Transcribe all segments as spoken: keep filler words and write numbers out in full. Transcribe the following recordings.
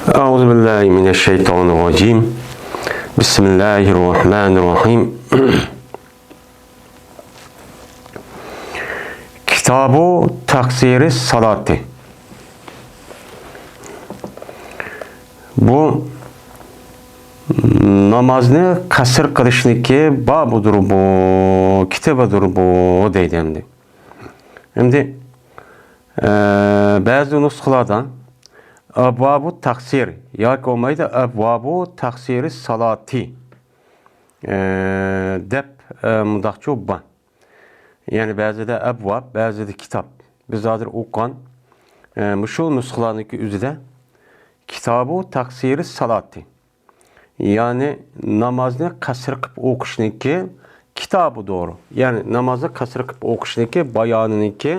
أعوذ بالله من الشيطان الرجيم. بسم الله الرحمن الرحيم. كتاب تقصير الصلاة. بۇ نامازنى قەسىر قىلىشنىكى بابىدۇر بۇ، كىتابىدۇر بۇ دەيدۇ ئەمدى. ئەمدى، ئە، بەزى نۇسخىلاردا ئەبۋابۇ تەقسىر ياكى بولمايدۇ ئەبۋابۇ تەقسىرى سالاتى، ئە، دەپ، ئە، مۇنداقچۇ بار. يەنى بەزىدە ئەبۋاب، بەزىدە كىتاب. بىز ھازىر ئوقۇغان، ئە، مۇشۇ نۇسخىلارنىڭكى ئۆزىدە كىتابۇ تەقسىرى سالاتى. يەنى نامازنى قەسىر قىلىپ ئوقۇشنىڭكى كىتابىدۇر. يەنى نامازنى قەسىر قىلىپ ئوقۇشنىڭكى بايانىنىڭكى،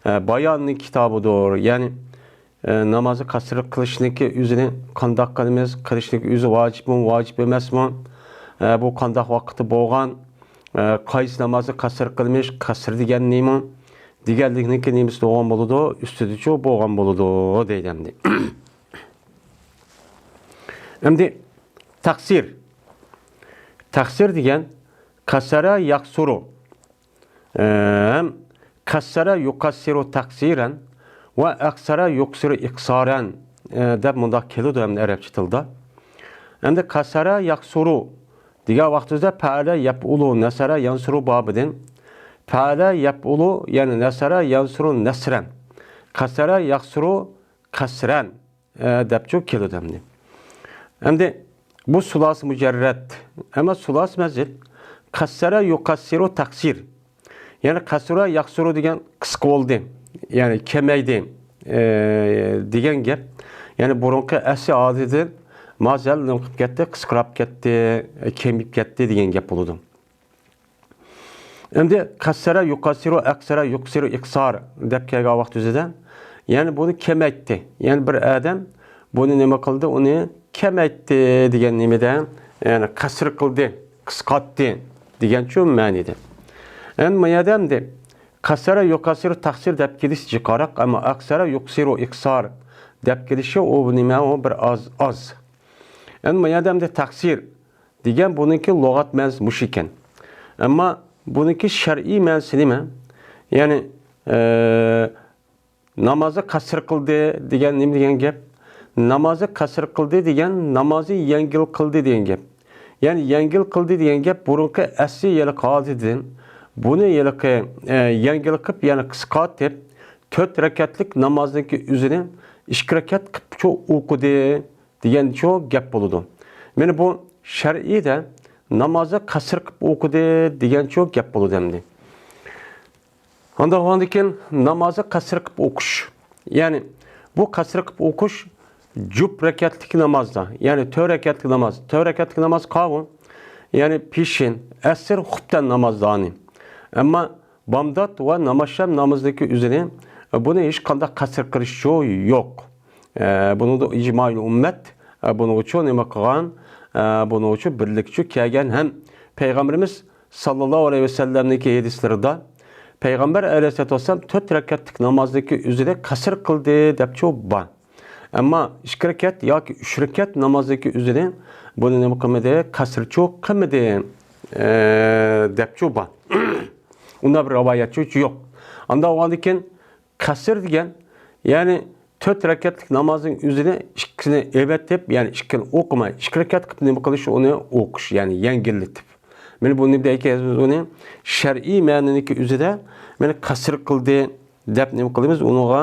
ئە، باياننىڭ كىتابىدۇر. يەنى، ئە، نامازنى قەسىر قىلىشنىڭكى ئۆزىنى قانداق قىلىمىز؟ قىلىشنىڭكى ئۆزى ۋاجىپمۇ، ۋاجىپ ئەمەسمۇ؟ ئە، بۇ قانداق ۋاقىتتا بولغان؟ ئە، قايسى نامازنى قەسىر قىلمىش؟ قەسىر دېگەن نېمە؟ دېگەنلىكنىڭكى نېمىسى بولغان بولىدۇ؟ ئۈستىدىچۇ بولغان بولىدۇ دەيدۇ ئەمدى. ئەمدى تەقسىر. تەقسىر دېگەن قەسەرە يەقسۇرۇ، ئەم، قەسەرە يۇقەسسىرۇ تەقسىرەن ۋە ئەقسەرە يۇقسىرۇ ئىقسارەن، ئە، دەپ مۇنداق كېلىدۇ ئەمدى ئەرەبچە تىلدا. ئەمدى قەسەرە يەقسۇرۇ دېگەن ۋاقتىمىزدا پەئەلە يەپئۇلۇ نەسەرە يەنسۇرۇ بابىدىن پەئەلە يەپئۇلۇ، يەنى نەسەرە يەنسۇرۇ نەسرەن، قەسەرە يەقسۇرۇ قەسرەن، ئە، دەپچۇ كېلىدۇ ئەمدى. ئەمدى بۇ سۇلاسى مۇجەررەت، ئەمما سۇلاسى مەزىد قەسسەرە يۇقەسسىرۇ تەقسىر. يەنى قەسۇرە يەقسۇرۇ دېگەن قىسقا بولدى، يەنى كېمەيدى، ئە، دېگەن گەپ. يەنى بۇرۇنقى ئەسلى ھالىتىدىن مازەل نېمە قىلىپ كەتتى، قىسقىراپ كەتتى، ئە، كېمىيىپ كەتتى دېگەن گەپ بولىدۇ. ئەمدى قەسسەرە يۇقەسسىرۇ، ئەقسەرە يۇقسىرۇ ئىقسار دەپ كەلگەن ۋاقىت ئۆزىدە، يەنى بۇنى كېمەيتتى. يەنى بىر ئادەم بۇنى نېمە قىلدى؟ ئۇنى كېمەيتتى دېگەن نېمىدە، يەنى قەسىر قىلدى، قىسقارتتى دېگەنچۇ مەنىدە. ئەمدى ما يەردە ئەمدى قەسسەرە يۇقەسسىرۇ تەقسىر دەپ كېلىش جىقاراق، ئەمما ئەقسەرە يۇقسىرۇ ئىقسار دەپ كېلىشى ئۇ نېمە، ئۇ بىر ئاز، ئاز. ئەمدى ما يەردە ئەمدى تەقسىر دېگەن بۇنىڭكى لۇغەت مەنىسى مۇشۇ ئىكەن. ئەمما بۇنىڭكى شەرئىي مەنىسى نېمە؟ يەنى، ئە، نامازنى قەسىر قىلدى دېگەن نېمە دېگەن گەپ؟ نامازنى قەسىر قىلدى دېگەن نامازنى يەڭگىل قىلدى دېگەن گەپ. يەنى يەڭگىل قىلدى دېگەن گەپ بۇرۇنقى ئەسلى ھېلىقى ھالىتىدىن بۇنى ھېلىقى، ئە، يەڭگىل قىلىپ، يەنى قىسقارتىپ، تۆت رەكەتلىك نامازنىڭكى ئۆزىنى ئىككى رەكەت قىلىپچۇ ئوقۇدى دېگەنچۇ گەپ بولىدۇ. مانا بۇ شەرئىيدە نامازنى قەسىر قىلىپ ئوقۇدى دېگەنچۇ گەپ بولىدۇ ئەمدى. ئانداق بولغاندىن كېيىن نامازنى قەسىر قىلىپ ئوقۇش. يەنى بۇ قەسىر قىلىپ ئوقۇش جۈپ رەكەتلىك نامازدا، يەنى تۆت رەكەتلىك ناماز، تۆت رەكەتلىك ناماز قاۋۇ، يەنى پېشىن، ئەسىر، خۇپتەن نامازلارنى. ئەمما بامدات ۋە نامازشام نامىزىدىكى ئۆزىنى، بۇنى ھېچقانداق قەسىر قىلىشچۇ يوق. ئە، بۇنىڭدا ئىجمائىل ئۈممەت، ئە، بۇنىڭغىچۇ نېمە قىلغان، ئە، بۇنىڭغىچۇ بىرلىكچۇ كەلگەن ھەم پەيغەمبىرىمىز ساللاللاھۇ ئەلەيھى ۋەسەللەمنىڭكى ھەدىسلىرىدا پەيغەمبەر ئەلەيھىسسالاتۇ ۋەسسالام تۆت رەكەتلىك نامازنىڭكى ئۆزىدە قەسىر قىلدى دەپچۇ بار. ئەمما ئىككى رەكەت ياكى ئۈچ رەكەت نامازنىڭكى ئۆزىدە بۇنى نېمە قىلمىدى؟ قەسىرچۇ قىلمىدى، ئە، دەپچۇ بار. ئۇنداق بىر رىۋايەتچۇ يوق. ئانداق بولغاندىكىن قەسىر دېگەن، يەنى تۆت رەكەتلىك نامازنىڭ ئۆزىنى ئىككىسىنى ئەۋەتىپ، يەنى ئىككىنى ئوقۇماي، ئىككى رەكەت قىلىپ نېمە قىلىش، ئۇنى ئوقۇش، يەنى يەڭگىللىتىپ. مانا بۇ نېمە دەيدىكەن، ئۇنى شەرئىي مەنىنىڭكى ئۆزىدە مانا قەسىر قىلدى دەپ نېمە قىلىمىز، ئۇنىڭغا،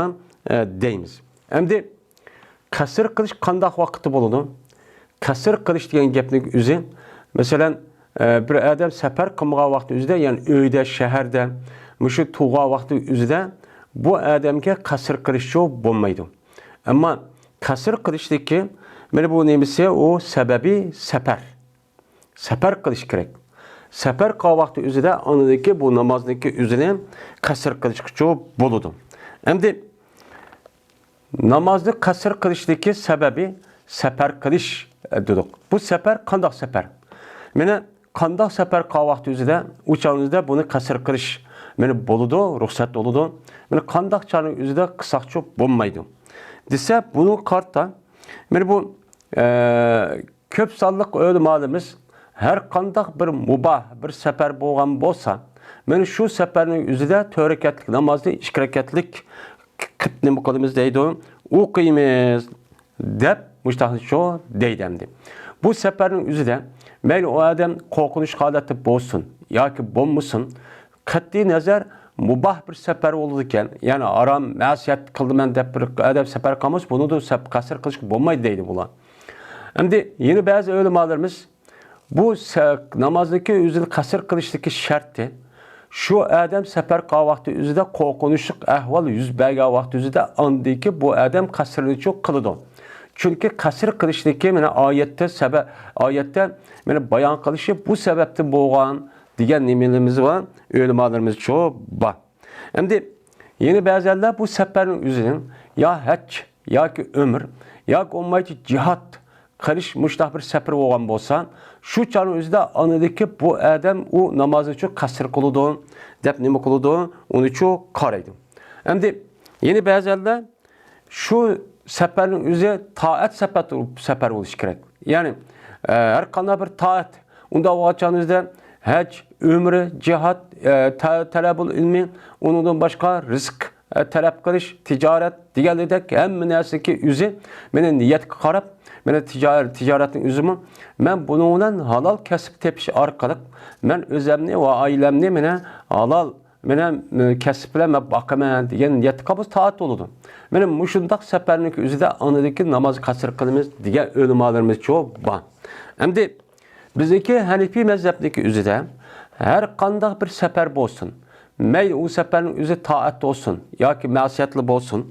ئە، دەيمىز. ئەمدى قەسىر قىلىش قانداق ۋاقىتتا بولىدۇ؟ قەسىر قىلىش دېگەن گەپنىڭ ئۆزى، مەسىلەن، ئە، بىر ئادەم سەپەر قىلمىغان ۋاقتى ئۆزىدە، يەنى ئۆيدە، شەھەردە، مۇشۇ تۇرغان ۋاقتى ئۆزىدە بۇ ئادەمگە قەسىر قىلىشچۇ بولمايدۇ. ئەمما قەسىر قىلىشتىكى مانا بۇ نېمىسى، ئۇ سەۋەبى سەپەر. سەپەر قىلىش كېرەك. سەپەر قىلغان ۋاقتى ئۆزىدە ئاندىكى بۇ نامازنىڭكى ئۆزىنى قەسىر قىلىشقىچۇ بولىدۇ. ئەمدى نامازنى قەسىر قىلىشتىكى سەۋەبى سەپەر قىلىش، ئە، دېدۇق. بۇ سەپەر قانداق سەپەر؟ مانا قانداق سەپەر قىلغان ۋاقتى ئۆزىدە، ئۇ چاغنىڭ ئۆزىدە بۇنى قەسىر قىلىش مانا بولىدۇ، رۇخسەت بولىدۇ. مانا قانداق چاغنىڭ ئۆزىدە قىلساقچۇ بولمايدۇ دېسە، بۇنىڭغا قارىتا مانا بۇ، ئە، كۆپ سانلىق ئۆلىمالىرىمىز ھەر قانداق بىر مۇباھ بىر سەپەر بولغان بولسا، مانا شۇ سەپەرنىڭ ئۆزىدە تۆت رەكەتلىك نامازنى ئىككى رەكەتلىك قىلىپ نېمە قىلىمىز دەيدۇ، ئوقۇيمىز دەپ مۇشتاقنى شۇ دەيدۇ ئەمدى. بۇ سەپەرنىڭ ئۆزىدە مەيلى ئۇ ئادەم قورقۇنچ ھالەتتە بولسۇن ياكى بولمىسۇن، قەتئىي نەزەر مۇباھ بىر سەپەر بولىدىكەن، يەنى ھارام، مەسىيەت قىلدىمەن دەپ بىر ئادەم سەپەر قىلمىسا، بۇنىڭدا سەپ-، قەسىر قىلىشقا بولمايدۇ دەيدۇ بۇلار. ئەمدى يەنە بەزى ئۆلىمالىرىمىز بۇ سە-، نامازنىڭكى ئۆزىنى قەسىر قىلىشتىكى شەرتى، شۇ ئادەم سەپەر قىلغان ۋاقتى ئۆزىدە قورقۇنچلۇق ئەھۋال يۈز بەرگەن ۋاقتى ئۆزىدە ئاندىكى بۇ ئادەم قەسرىنىچۇ قىلىدۇ. چۈنكى قەسىر قىلىشنىڭكى مانا ئايەتتە سەبە-، ئايەتتە مانا بايان قىلىشى بۇ سەۋەبتىن بولغان دېگەن نېمىلىرىمىز بار، ئۆلىمالىرىمىزچۇ بار. ئەمدى يەنە بەزەنلەر بۇ سەپەرنىڭ ئۆزىنىڭ يا ھەج ياكى ئۆمرە ياكى بولمايدۇ جىھاد قىلىش مۇشۇنداق بىر سەپىرى بولغان بولسا، شۇ چاغنىڭ ئۆزىدە ئانىدىكى بۇ ئادەم ئۇ نامازنىچۇ قەسىر قىلىدۇ دەپ نېمە قىلىدۇ، ئۇنىچۇ قارايدۇ. ئەمدى يەنە بەزەنلەر شۇ سەپەرنىڭ ئۆزى تائەت سەپەر، سەپەر بولۇشى كېرەك. يەنى، ئە، ھەر قانداق بىر تائەت، ئۇنداق بولغان چاغنىڭ ئۆزىدە ھەج، ئۆمرە، جىھاد، ئە، تە-، تەلەبۇل ئىلمى، ئۇنىڭدىن باشقا رىزىق، ئە، تەلەپ قىلىش، تىجارەت دېگەنلىكتەك ھەممە نەرسىنىڭكى ئۆزى مانا نىيەتكە قاراپ، مانا تىجارەت، تىجارەتنىڭ ئۆزىمۇ مەن بۇنىڭ بىلەن ھالال كەسىپ تېپىش ئارقىلىق مەن ئۆزەمنى ۋە ئائىلەمنى مانا ھالال مانا، ئە، كەسىپ بىلەن مەن باقىمەن دېگەن نىيەتتە قالمىسا تائەت بولىدۇ. مانا مۇشۇنداق سەپەرنىڭكى ئۆزىدە ئانىدىكى ناماز قەسىر قىلىمىز دېگەن ئۆلىمالىرىمىزچۇ بار. ئەمدى بىزنىڭكى ھەنىپىي مەزھەپنىڭكى ئۆزىدە ھەر قانداق بىر سەپەر بولسۇن، مەيلى ئۇ سەپەرنىڭ ئۆزى تائەت بولسۇن ياكى مەسىيەتلا بولسۇن،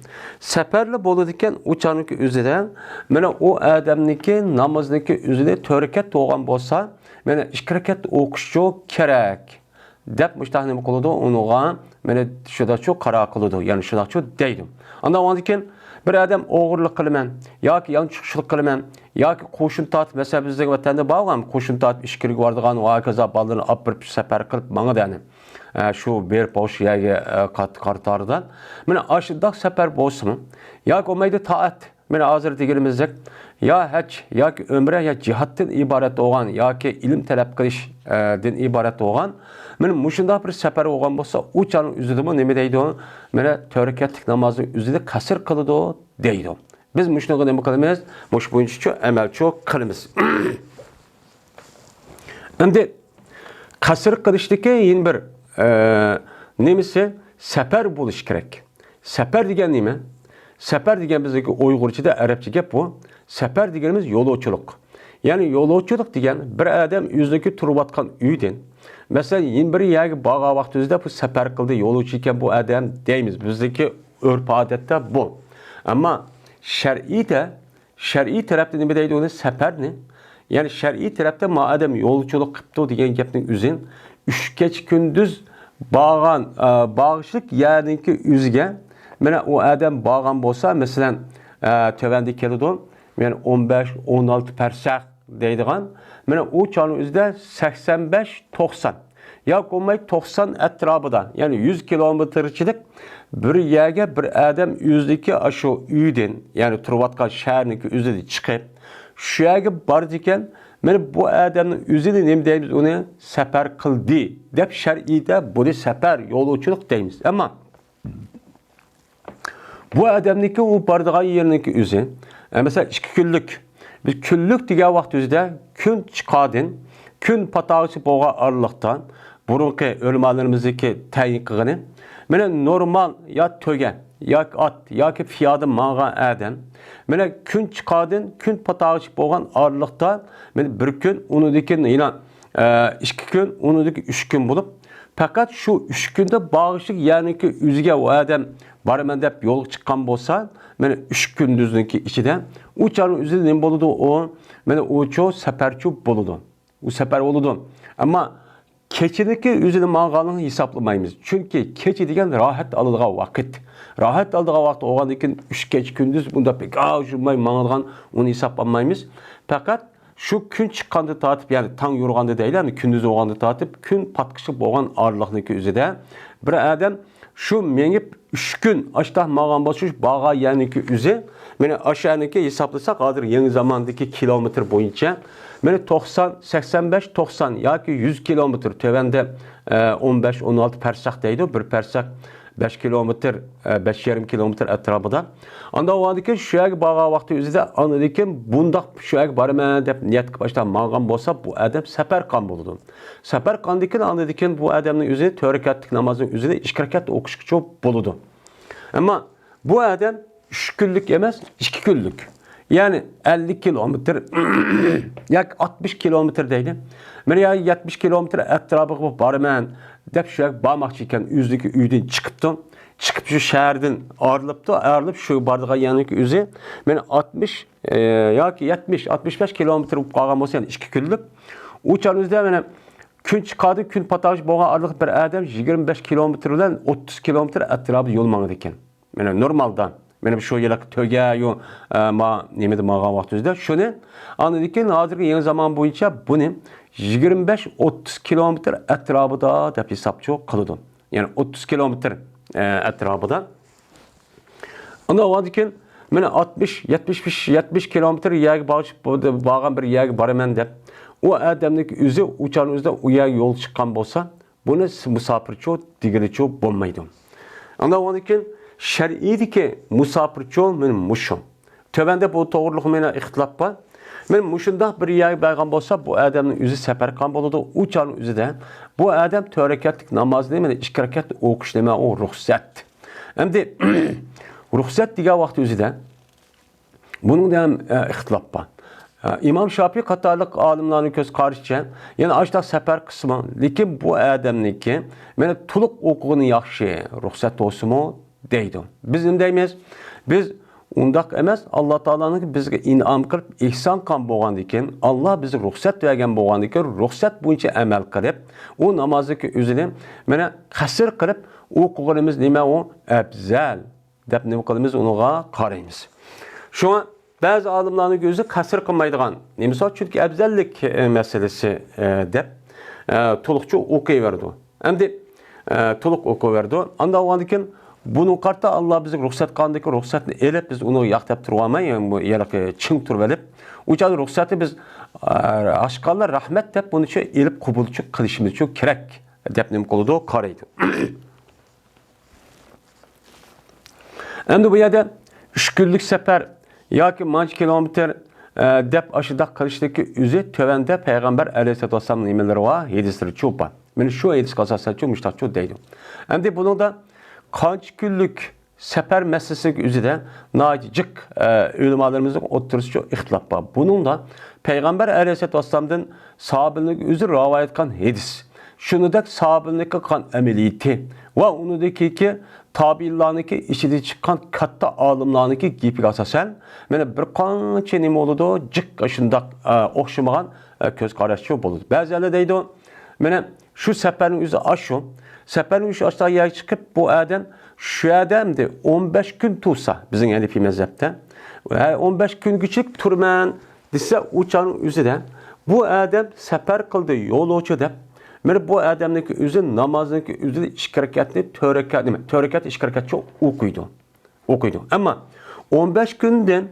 سەپەرلا بولىدىكەن ئۇ چاغنىڭكى ئۆزىدە مانا ئۇ ئادەمنىڭكى نامىزىنىڭكى ئۆزىنى تۆت رەكەت بولغان بولسا، مانا ئىككى رەكەت ئوقۇشچۇ كېرەك. دەپ مۇشتاق نېمە قىلىدۇ؟ ئۇنىڭغا مانا شۇنداقچۇ قارار قىلىدۇ، يەنى شۇنداقچۇ دەيدۇ. ئاندىن ئاندىن كېيىن بىر ئادەم ئوغرىلىق قىلىمەن ياكى يانچۇقچىلىق قىلىمەن ياكى قوشۇن تارتىپ، مەسىلەن، بىزنىڭ ۋەتەندە بارغان قوشۇن تارتىپ ئىچكىرىگە بارىدىغان ۋە ھاكازا بالىلىرىنى ئاپىرىپ سەپەر قىلىپ ماڭىدۇ، يەنى، ئە، شۇ بېرىپ ئوشۇ يەرگە، ئە، قارىتاردا. مانا ئاشۇنداق سەپەر بولسىمۇ ياكى بولمايدۇ تائەت، مانا ھازىر دېگىنىمىزدەك، يا ھەج، ياكى ئۆمرە، يا جىھادتىن ئىبارەت بولغان، ياكى ئىلىم تەلەپ قىلىش، ئە، دىن ئىبارەت بولغان، مانا مۇشۇنداق بىر سەپەر بولغان بولسا، ئۇ چاغنىڭ ئۆزىدىمۇ نېمە دەيدۇ؟ مانا تۆت رەكەتلىك نامازنىڭ ئۆزىنى قەسىر قىلىدۇ دەيدۇ. بىز مۇشۇنىڭغا نېمە قىلىمىز؟ مۇشۇ بويىچە ئەمەلچۇ قىلىمىز. ئەمدى قەسىر قىلىشتىكى يەنە بىر، ئە، نېمىسى؟ سەپەر بولۇشى كېرەك. سەپەر دېگەن نېمە؟ سەپەر دېگەن بىزنىڭكى ئۇيغۇرچىدا ئەرەبچە گەپ بۇ. سەپەر دېگىنىمىز يولۇچىلىق. يەنى يولۇچىلىق دېگەن بىر ئادەم ئۆزىنىڭكى تۇرۇۋاتقان ئۆيىدىن، مەسىلەن، يەنە بىر يەرگە بارغان ۋاقتىدا بۇ سەپەر قىلدى، يولۇچى ئىكەن بۇ ئادەم دەيمىز. بىزنىڭكى ئۆرپ-ئادەتتە بۇ. ئەمما شەرئىيدە شەرئىي تەرەپتە نېمە دەيدۇ ئۇنى؟ سەپەرنى. يەنى شەرئىي تەرەپتە ما ئادەم يولچىلىق قىپتۇ دېگەن گەپنىڭ ئۆزى ئۈچ كېچە كۈندۈز بارغان، ئە، بارغۇچىلىق يەرنىڭكى ئۆزىگە، مانا ئۇ ئادەم بارغان بولسا، مەسىلەن، ئە، تۆۋەندە كېلىدۇ، يەنى ئون بەش، ئون ئالتە پەرسەخ دەيدىغان، مانا ئۇ چاغنىڭ ئۆزىدە سەكسەن بەش، توقسان ياكى بولماي توقسان ئەتراپىدا، يەنى يۈز كىلومېتىرچىلىك بىر يەرگە بىر ئادەم ئۆزىنىڭكى ئاشۇ ئۆيىدىن، يەنى تۇرۇۋاتقان شەھەرنىڭكى ئۆزىدىن چىقىپ، شۇ يەرگە بارىدىكەن، مانا بۇ ئادەمنىڭ ئۆزىنى نېمە دەيمىز؟ ئۇنى سەپەر قىلدى دەپ شەرئىيدە بۇنى سەپەر، يولۇچىلىق دەيمىز. ئەمما بۇ ئادەمنىڭكى ئۇ بارىدىغان يېرىنىڭكى ئۆزى، ئە، مەسىلەن، ئىككى كۈنلۈك. بىز كۈنلۈك دېگەن ۋاقىت ئۆزىدە كۈن چىققاندىن كۈن پاتاقچە بولغان ئارىلىقتا بۇرۇنقى ئۆلىمالىرىمىزنىڭكى تەيىن قىلغىنى، مانا نورمال يا تۆگە ياكى ئات ياكى پىيادە ماڭغان ئادەم، مانا كۈن چىققاندىن كۈن پاتاقچە بولغان ئارىلىقتا، مانا بىر كۈن، ئۇنىڭدىن كېيىن يەنە، ئە، ئىككى كۈن، ئۇنىڭدىن كېيىن ئۈچ كۈن بولۇپ، پەقەت شۇ ئۈچ كۈندە بارغۇچىلىق يەرنىڭكى ئۆزىگە ئۇ ئادەم بارىمەن دەپ يولغا چىققان بولسا، مانا ئۈچ كۈندۈزنىڭكى ئىچىدە ئۇ چاغنىڭ ئۆزىدە نېمە بولىدۇ؟ ئۇ، مانا ئۇچۇ سەپەرچۇ بولىدۇ. ئۇ سەپەر بولىدۇ. ئەمما كېچىنىڭكى ئۆزىنى ماڭغانلىقىنى ھېسابلىمايمىز. چۈنكى كېچە دېگەن راھەت ئالىدىغان ۋاقىت. راھەت ئالىدىغان ۋاقىت بولغاندىن كېيىن ئۈچ كېچە كۈندۈز بۇنداق بىكار يۈرمەي ماڭىدىغان، ئۇنى ھېسابلىمايمىز. پەقەت شۇ كۈن چىققاندىن تارتىپ، يەنى تاڭ يورۇغاندا دەيلى، يەنى كۈندۈز بولغاندىن تارتىپ كۈن پاتقۇچىلىق بولغان ئارىلىقنىڭكى ئۆزىدە بىر ئادەم شۇ مېڭىپ ئۈچ كۈن ئاشتاق ماڭغان بولسا، شۇ بارغان يەرنىڭكى ئۆزى، مانا ئاشۇ يەرنىڭكى ھېسابلىساق، ھازىر يېڭى زاماندىكى كىلومېتىر بويىچە، مانا توقسان، سەكسەن بەش، توقسان ياكى يۈز كىلومېتىر تۆۋەندە، ئە، ئون بەش، ئون ئالتە پەرسەخ دەيدۇ. بىر پەرسەخ بەش كىلومېتىر، ئە، بەش يېرىم كىلومېتىر ئەتراپىدا. ئاندىن ئۇنىڭدىن كېيىن شۇ يەرگە بارغان ۋاقتى ئۆزىدە، ئاندىن كېيىن بۇنداق شۇ يەرگە بارىمەن دەپ نىيەت قىلىپ ئاشۇنداق ماڭغان بولسا، بۇ ئادەم سەپەرقان بولىدۇ. سەپەرقاندىن كېيىن، ئاندىن كېيىن بۇ ئادەمنىڭ ئۆزى تۆت رەكەتلىك نامازنىڭ ئۆزىنى ئىككى رەكەت ئوقۇشقىچە بولىدۇ. ئەمما بۇ ئادەم ئۈچ كۈنلۈك ئەمەس، ئىككى كۈنلۈك. يەنى ئەللىك كىلومېتىر ياكى ئاتمىش كىلومېتىر دەيلى. مانا يا يەتمىش كىلومېتىر ئەتراپىغا بارىمەن دەپ شۇ يەرگە بارماقچى ئىكەن، ئۆزىنىڭكى ئۆيىدىن چىقىپتۇ. چىقىپ شۇ شەھەردىن ئايرىلىپتۇ. ئايرىلىپ شۇ بارىدىغان يەرنىڭكى ئۆزى مانا ئاتمىش، ئە، ياكى يەتمىش، ئاتمىش بەش كىلومېتىر بولۇپ قالغان بولسا، يەنى ئىككى كۈنلۈك. ئۇ چاغنىڭ ئۆزىدە مانا كۈن چىققاندىن كۈن پاتاقچە بولغان ئارىلىق بىر ئادەم يىگىرمە بەش كىلومېتىر بىلەن ئوتتۇز كىلومېتىر ئەتراپىدا يول ماڭىدىكەن. مانا نورمالدا. مانا شۇ يىلقى تۆگە يو، ئە، ما، نېمىدە ماڭغان ۋاقتىمىزدا شۇنى. ئاندىن كېيىن ھازىرقى يېڭى زامان بويىچە بۇنى يىگىرمە بەش ئوتتۇز كىلومېتىر ئەتراپىدا دەپ ھېسابچۇ قىلىدۇ. يەنى ئوتتۇز كىلومېتىر، ئە، ئەتراپىدا. ئاندىن كېيىن مانا ئاتمىش، يەتمىش، يەتمىش كىلومېتىر يەرگە باغ-، بارغان بىر يەرگە بارىمەن دەپ، ئۇ ئادەمنىڭ ئۆزى ئۇ چاغنىڭ ئۆزىدە ئۇ يەرگە يول چىققان بولسا، بۇنى مۇساپىرچۇ دېگىلىچۇ بولمايدۇ. ئاندىن كېيىن شەرئىيدىكى مۇساپىرچۇ مانا مۇشۇ. تۆۋەندە بۇ توغرىلىق مانا ئىختىلاپ بار. مانا مۇشۇنداق بىر يەرگە بارغان بولسا، بۇ ئادەمنىڭ ئۆزى سەپەرقان بولىدۇ. ئۇ چاغنىڭ ئۆزىدە بۇ ئادەم تۆت رەكەتلىك نامازنى مانا ئىككى رەكەت ئوقۇش نېمە ئۇ رۇخسەت. ئەمدى رۇخسەت دېگەن ۋاقىت ئۆزىدە بۇنىڭدا ھەم، ئە، ئىختىلاپ بار. ئە، ئىمام شاپىي قاتارلىق ئالىملارنىڭ كۆز قارىشىچە، يەنە ئاشۇنداق سەپەر قىلسىمۇ، لېكىن بۇ ئادەمنىڭكى مانا تولۇق ئوقۇغىنى ياخشى، رۇخسەت بولسىمۇ دەيدۇ. بىز نېمە دەيمىز؟ بىز ئۇنداق ئەمەس، ئاللا تائالانىڭ بىزگە ئىنئام قىلىپ، ئېھسان قىلغان بولغاندىكىن، ئاللا بىزگە رۇخسەت بەرگەن بولغاندىكىن، رۇخسەت بويىچە ئەمەل قىلىپ، ئۇ نامازنىڭكى ئۆزىنى مانا قەسىر قىلىپ ئوقۇغىنىمىز نېمە ئۇ؟ ئەپزەل. دەپ نېمە قىلىمىز، ئۇنىڭغا قارايمىز. شۇڭا بەزى ئالىملارنىڭ ئۆزى قەسىر قىلمايدىغان، نېمە مىسال، چۈنكى ئەپزەللىك، ئە، مەسىلىسى، ئە، دەپ، ئە، تولۇقچە ئوقۇيۋېرىدۇ. ئەمدى، ئە، تولۇق ئوقۇيۋېرىدۇ. ئانداق بولغاندىن كېيىن بۇنىڭغا قارىتا ئاللا بىزگە رۇخسەت قىلغاندىن كېيىن رۇخسەتنى ئېلىپ، بىز ئۇنى ياق دەپ تۇرۇۋالماي، يەنى بۇ ھېلىقى چىڭ تۇرۇۋېلىپ، ئۇ چاغدا رۇخسەتنى بىز، ئە، ئاشقانلار رەھمەت دەپ بۇنى شۇ ئېلىپ قوبۇلچۇ قىلىشىمىز شۇ كېرەك دەپ نېمە قىلىدۇ، قارايدۇ. ئەمدى بۇ يەردە ئۈچ كۈنلۈك سەپەر ياكى مانچە كىلومېتىر، ئە، دەپ ئاشۇنداق قىلىشنىڭكى ئۆزى تۆۋەندە پەيغەمبەر ئەلەيھىسسالاتۇ ۋەسسالامنىڭ نېمىلىرى بار، ھەدىسلىرىچۇ بار. مانا شۇ ھەدىسكە ئاساسەن شۇ مۇشتاقچۇ دەيدۇ. ئەمدى بۇنىڭدا قانچە كۈنلۈك سەپەر مەسىلىسىنىڭكى ئۆزىدە ناھايىتى جىق، ئە، ئۆلىمالىرىمىزنىڭ ئوتتۇرىسىچۇ ئىختىلاپ بار. بۇنىڭدا پەيغەمبەر ئەلەيھىسسالاتۇ ۋەسسالامدىن ساھابىلەرنىڭ ئۆزى رىۋايەت قىلغان ھەدىس، شۇنىڭدەك ساھابىلەرنىڭ قىلغان ئەمەلىيىتى ۋە ئۇنىڭدىن كېيىنكى تابىئىنلارنىڭكى ئىچىدىن چىققان كاتتا ئالىملارنىڭكى گېپىگە ئاساسەن، مانا بىر قانچە نېمە بولىدۇ، جىق شۇنداق، ئە، ئوخشىمىغان، ئە، كۆز قاراشچۇ بولىدۇ. بەزىلەر دەيدۇ، مانا شۇ سەپەرنىڭ ئۆزى ئاشۇ. سەپەرنىڭ ئۆزى ئاشۇنداق يەرگە چىقىپ، بۇ ئادەم شۇ يەردە ئەمدى ئون بەش كۈن تۇرسا، بىزنىڭ ھەنىفىي مەزھەپتە، ھە، ئون بەش كۈنگىچىلىك تۇرىمەن، دېسە، ئۇ چاغنىڭ ئۆزىدە بۇ ئادەم سەپەر قىلدى، يولۇچى دەپ، مانا بۇ ئادەمنىڭكى ئۆزى نامازنىڭكى ئۆزىدە ئىككى رەكەتنى تۆت رەكەت، نېمە، تۆت رەكەت ئىككى رەكەتچە ئوقۇيدۇ. ئوقۇيدۇ. ئەمما ئون بەش كۈندىن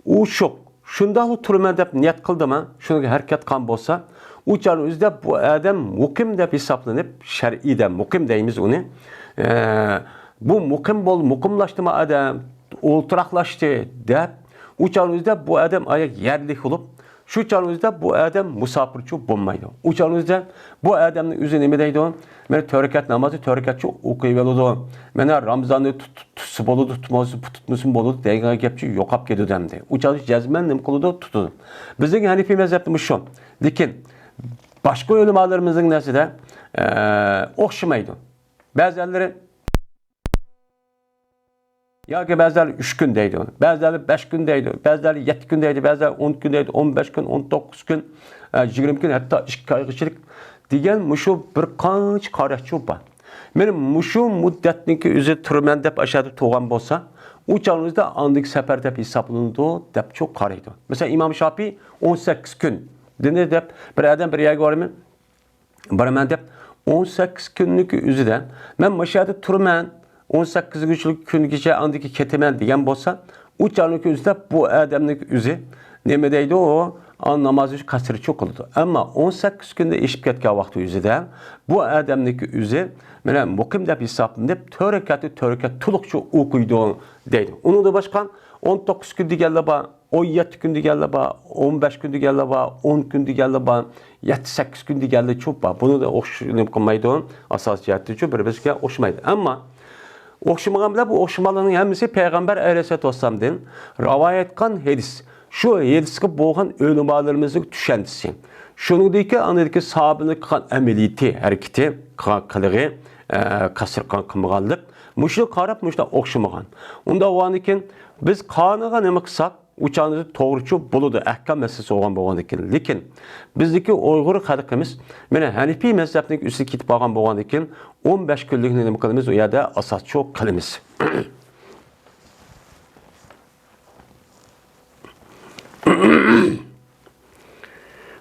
ئوشۇق شۇنداقلا تۇرىمەن دەپ نىيەت قىلدىما، شۇنىڭغا ھەرىكەت قىلغان بولسا، ئۇ چاغنىڭ ئۆزىدە بۇ ئادەم مۇقىم دەپ ھېسابلىنىپ، شەرئىيدە مۇقىم دەيمىز ئۇنى. ئە، بۇ مۇقىم بول-، مۇقىملاشتىمۇ ئادەم، ئولتۇراقلاشتى دەپ، ئۇ چاغنىڭ ئۆزىدە بۇ ئادەم ئاياق يەرلىك بولۇپ، شۇ چاغنىڭ ئۆزىدە بۇ ئادەم مۇساپىرچۇ بولمايدۇ. ئۇ چاغنىڭ ئۆزىدە بۇ ئادەمنىڭ ئۆزى نېمە دەيدۇ؟ مانا تۆت رەكەت نامازنى تۆت رەكەتچە ئوقۇيۋالىدۇ. مانا رامزاننى تۇت-، تۇت-، تۇتسا بولىدۇ، تۇتماسا، تۇتمىسىمۇ بولىدۇ دەيدىغان گەپچۇ يوقاپ كېتىدۇ ئەمدى. ئۇ چاغدا جەزمەن نېمە قىلىدۇ؟ تۇتىدۇ. بىزنىڭ ھەنىفىي مەزھەپتە مۇشۇ. لېكىن باشقا ئۆلىمالىرىمىزنىڭ نەرسىدە، ئە، ئوخشىمايدۇ. بەزىلەرلىرى ياكى بەزىلەر ئۈچ كۈن دەيدۇ، بەزىلەر بەش كۈن دەيدۇ، بەزىلەر يەتتە كۈن دەيدۇ، بەزىلەر ئون كۈن دەيدۇ، ئون بەش كۈن، ئون توققۇز كۈن، ئە، يىگىرمە كۈن، ھەتتا ئىككى ئايغىچىلىك دېگەن مۇشۇ بىر قانچە قاراشچۇ بار. مانا مۇشۇ مۇددەتنىڭكى ئۆزى تۇرىمەن دەپ ئاشۇ يەردە تۇرغان بولسا، ئۇ چاغنىڭ ئۆزىدە ئاندىكى سەپەر دەپ ھېسابلىنىدۇ دەپچۇ قارايدۇ. مەسىلەن، ئىمام شاپىي ئون سەككىز كۈن دېدى دەپ بىر ئادەم بىر يەرگە بارىمەن، بارىمەن دەپ ئون سەككىز كۈننىڭكى ئۆزىدە مەن مۇشۇ يەردە تۇرىمەن، ئون سەككىز كۈنگىچە ئاندىكى كېتىمەن دېگەن بولسا، ئۇ چاغنىڭ ئۆزىدە بۇ ئادەمنىڭ ئۆزى نېمە دەيدۇ؟ ئۇ نامازنى قەسرىچۇ قىلىدۇ. ئەمما ئون سەككىز كۈندىن ئېشىپ كەتكەن ۋاقتى ئۆزىدە بۇ ئادەمنىڭ ئۆزى مانا مۇقىم دەپ ھېسابلىنىپ، تۆت رەكەتنى تۆت رەكەت تولۇقچە ئوقۇيدۇ دەيدۇ. ئۇنىڭدىن باشقا ئون توققۇز كۈن دېگەنلەر بار، ئون يەتتە كۈن دېگەنلەر بار، ئون بەش كۈن دېگەنلەر بار، ئون كۈن دېگەنلەر بار، يەتتە سەككىز كۈن دېگەنلەرچۇ بار. بۇنى ئوخش-، نېمە قىلمايدۇ، ئاساسىي جەھەتتىچۇ بىر-بىرىگە ئوخشىمايدۇ. ئەمما ئوخشىمىغان بىلەن بۇ ئوخشىمىغانلارنىڭ ھەممىسى پەيغەمبەر ئەلەيھىسسالاتۇ ۋەسسالامدىن رىۋايەت قىلغان ھەدىس. شۇ ھەدىسكە بولغان ئۆلىمالىرىمىزنىڭ چۈشەنچىسى. شۇنىڭدىكى ئاندىكى ساھابىنىڭ قىلغان ئەمەلىيىتى، ھەرىكىتى، قىلغان قىلىقى، ئە، قەسىر قىلغان قىلمىغانلىق. مۇشۇنى قاراپ مۇشۇنداق ئوخشىمىغان. ئۇنداق بولغاندىن كېيىن بىز قانۇنغا نېمە قىلساق، ئۇ چاغدا توغرىچۇ بولىدۇ، ئەھكام مەسىلىسى بولغان بولغاندىن كېيىن. لېكىن بىزدىكى ئۇيغۇر خەلقىمىز مانا ھەنىپىي مەزھەپنىڭ ئۈستىگە كېتىپ قالغان بولغاندىن كېيىن ئون بەش كۈنلۈكنى نېمە قىلىمىز؟ ئۇ يەردە ئاساسچۇ قىلىمىز.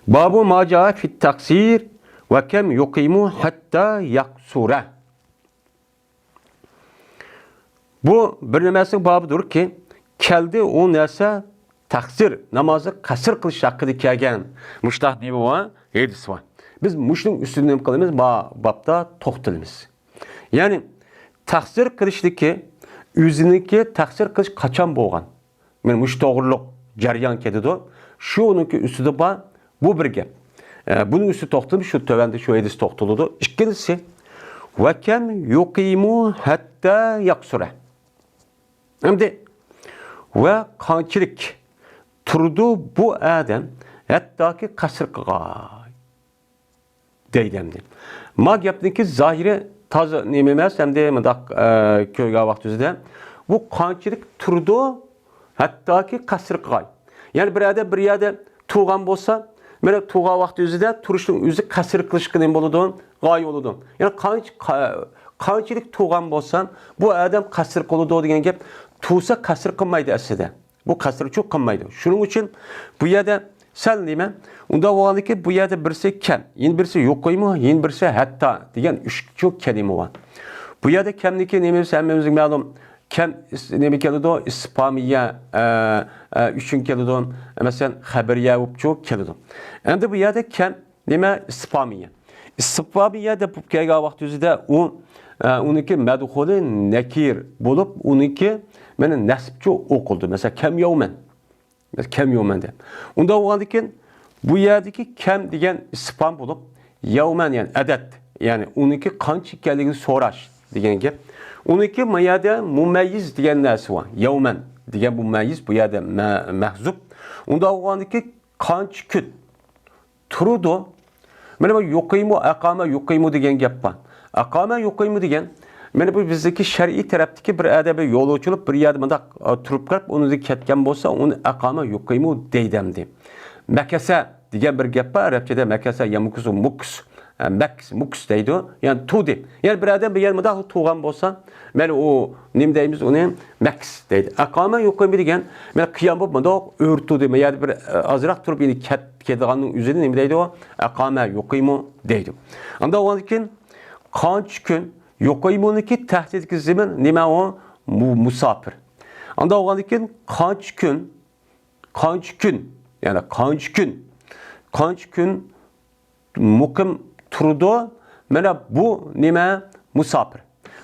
باب ما جاء في التقصير وكم يقيم حتى يقصر. بۇ بىر نېمىسىنىڭ بابىدۇركى، كەلدى ئۇ نەرسە تەقسىر، نامازنى قەسىر قىلىش ھەققىدە كەلگەن مۇشۇنداق نېمە بار؟ ھەدىس بار. بىز مۇشۇنىڭ ئۈستىدە نېمە قىلىمىز؟ ما بابتا توختىلىمىز. يەنى تەقسىر قىلىشتىكى، ئۆزىنىڭكى تەقسىر قىلىش قاچان بولغان؟ مانا مۇشۇ توغرۇلۇق جەريان كېتىدۇ. شۇنىڭكى ئۈستىدە بار بۇ بىر گەپ. ئە، بۇنىڭ ئۈستىدە توختىلىپ، شۇ تۆۋەندە شۇ ھەدىس توختىلىدۇ. ئىككىنچىسى، ۋەكەم يۇقىمۇ ھەتتا يەقسۇرە. ئەمدى ۋە قانچىلىك تۇرىدۇ بۇ ئادەم ھەتتاكى قەسىر قىلغاي. دەيدۇ ئەمدى. ما گەپنىڭكى زاھىرى تازا نېمە ئەمەس، ئەمدى مۇنداق، ئە، كۆرگەن ۋاقتىمىزدا بۇ قانچىلىك تۇرىدۇ، ھەتتاكى قەسىر قىلغاي. يەنى بىر ئادەم بىر يەردە تۇرغان بولسا، مانا تۇرغان ۋاقتى ئۆزىدە تۇرۇشنىڭ ئۆزى قەسىر قىلىشقا نېمە بولىدۇ؟ غايە بولىدۇ. يەنى قانچە، قا-، قانچىلىك تۇرغان بولسا، بۇ ئادەم قەسىر قىلىدۇ دېگەن گەپ، تۇرسا قەسىر قىلمايدۇ ئەسلىدە. بۇ قەسىرچۇ قىلمايدۇ. شۇنىڭ ئۈچۈن بۇ يەردە سەل نېمە؟ ئۇنداق بولغاندىكىن بۇ يەردە بىرسى كەم، يەنە بىرسى يۇقىمۇ، يەنە بىرسى ھەتتا دېگەن ئۈچ چوڭ كەلىمە بار. بۇ يەردە كەمنىكى نېمىسى ھەممىمىزگە مەلۇم. كەم ئىس-، نېمە كېلىدۇ؟ ئىستىفھامىيە، ئە، ئە، ئۈچۈن كېلىدۇ. مەسىلەن، خەبىرىيە بولۇپچۇ كېلىدۇ. ئەمدى بۇ يەردە كەم نېمە؟ ئىستىفھامىيە. ئىستىفھامىيە دەپ كەلگەن ۋاقتىمىزدا ئۇ، ئە، ئۇنىڭكى مەدخۇلى نەكىر بولۇپ، ئۇنىڭكى مانا نەسبچۇ ئوقۇلدى. مەسىلەن، كەم يەۋمەن. كەم يەۋمەن دەپ. ئۇنداق بولغاندىكىن بۇ يەردىكى كەم دېگەن ئىستىفھام بولۇپ، يەۋمەن، يەنى ئەدەد، يەنى ئۇنىڭكى قانچە ئىكەنلىكىنى سوراش دېگەن گەپ. ئۇنىڭكى ما يەردە مۇمەييىز دېگەن نەرسە بار. يەۋمەن دېگەن مۇمەييىز بۇ يەردە مە-، مەھزۇپ. ئۇنداق بولغاندىكى قانچە كۈن تۇرىدۇ؟ مانا بۇ يۇقىمۇ، ئەقامە يۇقىمۇ دېگەن گەپ بار. ئەقامە يۇقىمۇ دېگەن، مانا بۇ بىزدىكى شەرئىي تەرەپتىكى بىر ئادەم بىر يولغا ئۇچۇپ، بىر يەردە مۇنداق، ئا، تۇرۇپ قېلىپ، ئۇنىڭدىن كەتكەن بولسا، ئۇنى ئەقامە يۇقىمۇ دەيدۇ ئەمدى. مەكەسە دېگەن بىر گەپ بار، ئەرەبچىدە مەكەسە، يەمكۇسۇ، مۇكس. ئە، مەكس، مۇكس دەيدۇ. يەنى تۇردى. يەنى بىر ئادەم بىر يەردە مۇنداق تۇرغان بولسا، مانا ئۇ نېمە دەيمىز ئۇنى؟ مەكس دەيدۇ. ئەقامە يۇقىمۇ دېگەن، مانا قىيام بولۇپ مۇنداق ئۆرە تۇردى. مانا يەردە بىر، ئە، ئازراق تۇرۇپ يەنە كەت-، كېتىدىغاننىڭ ئۆزىنى نېمە دەيدۇ؟ ئەقامە يۇقىمۇ دەيدۇ. ئاندىن ئاندىن كېيىن قانچە كۈن يۇقىمۇنىڭكى تەھتىدىكى زېمىن نېمە ئۇ؟ مۇ-، مۇساپىر. ئاندىن ئاندىن كېيىن قانچە كۈن، قانچە كۈن، يەنى قانچە كۈن، قانچە كۈن مۇقىم تۇرىدۇ. مانا بۇ نېمە؟ مۇساپىر.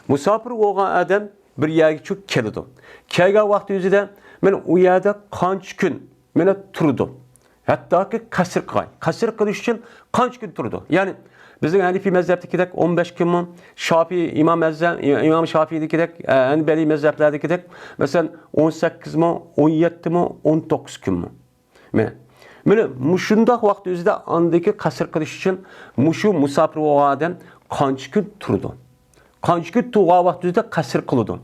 مۇساپىر بولغان ئادەم بىر يەرگە چۈ-، كېلىدۇ. كەلگەن ۋاقتى ئۆزىدە مانا ئۇ يەردە قانچە كۈن مانا تۇرىدۇ. ھەتتاكى قەسىر قىلغاي. قەسىر قىلىش ئۈچۈن قانچە كۈن تۇرىدۇ؟ يەنى بىزنىڭ ھەنىفىي مەزھەپتىكىدەك ئون بەش كۈنمۇ، شافىئىي ئىمام مەزھەپ، ئىمام شافىئىيدىكىدەك، ئە، ھەنبەلىي مەزھەپلەردىكىدەك، مەسىلەن، ئون سەككىزمۇ، ئون يەتتىمۇ، ئون توققۇز كۈنمۇ؟ مانا، مانا مۇشۇنداق ۋاقىت ئۆزىدە ئاندىكى قەسىر قىلىش ئۈچۈن مۇشۇ مۇساپىر بولغان ئادەم قانچە كۈن تۇرىدۇ؟ قانچە كۈن تۇرغان ۋاقىت ئۆزىدە قەسىر قىلىدۇ؟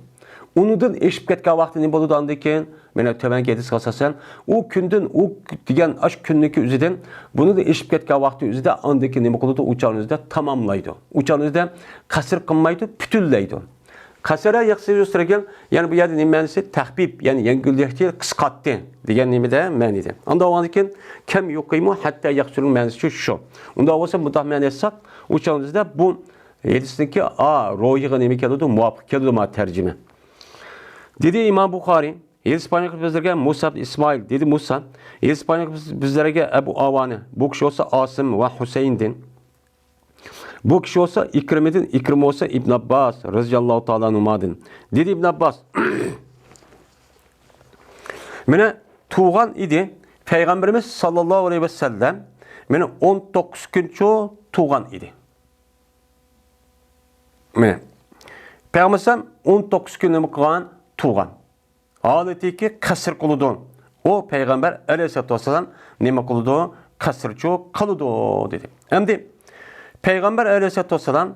ئۇنىڭدىن ئېشىپ كەتكەن ۋاقتى نېمە بولىدۇ ئاندىن كېيىن؟ مانا تۆۋەنكى ھەدىسكە ئاساسەن، ئۇ كۈندىن، ئۇ دېگەن ئاشۇ كۈننىڭكى ئۆزىدىن، بۇنىڭدىن ئېشىپ كەتكەن ۋاقتى ئۆزىدە ئاندىن كېيىن نېمە قىلىدۇ؟ ئۇ چاغنىڭ ئۆزىدە تاماملايدۇ. ئۇ چاغنىڭ ئۆزىدە قەسىر قىلمايدۇ، پۈتۈنلەيدۇ. قەسەرە يەقسىرى يەنى بۇ يەردە نېمە مەنىسى؟ تەخپىپ، يەنى يەڭگىللەشتى، قىسقارتتى دېگەن نېمىدە مەنىدە. ئاندا بولغاندىن كېيىن كەم يۇقىمۇ ھەتتا يەقسۇرۇ مەنىسى شۇ. ئۇنداق بولسا مۇنداق مەنە ئېيتساق، ئۇ چاغدا بۇ ھەدىسنىڭكى ئا روھىغا نېمە كېلىدۇ؟ مۇۋاپىق كېلىدۇ ما تەرجىمە. دېدى ئىمام بۇخارىي، ھېلىسى پايغەمبەر بىزلەرگە مۇسا ئىبن ئىسمائىل، دېدى مۇسا، ھېلىسى پايغەمبەر بىز-، بىزلەرگە ئەبۇ ئاۋانە، بۇ كىشى بولسا ئاسىم ۋە ھۈسەيىندىن، بۇ كىشى بولسا ئىكرىمىدىن، ئىكرىمە بولسا ئىبن ئابباس رەزىياللاھۇ تائالا ئەنھۇمادىن. دېدى ئىبن ئابباس، مانا تۇغان ئىدى، پەيغەمبىرىمىز ساللاللاھۇ ئەلەيھى ۋەسەللەم مانا ئون توققۇز كۈنچۇ تۇغان ئىدى. مانا پەيغەمبەر ئەلەيھىسسالام ئون توققۇز كۈن نېمە قىلغان؟ تۇغان. ھالىتىكى قەسر قىلىدۇ. ئۇ پەيغەمبەر ئەلەيھىسسالاتۇ ۋەسسالام نېمە قىلىدۇ؟ قەسرچۇ قىلىدۇ، دېدى. ئەمدى پەيغەمبەر ئەلەيھىسسالاتۇ ۋەسسالام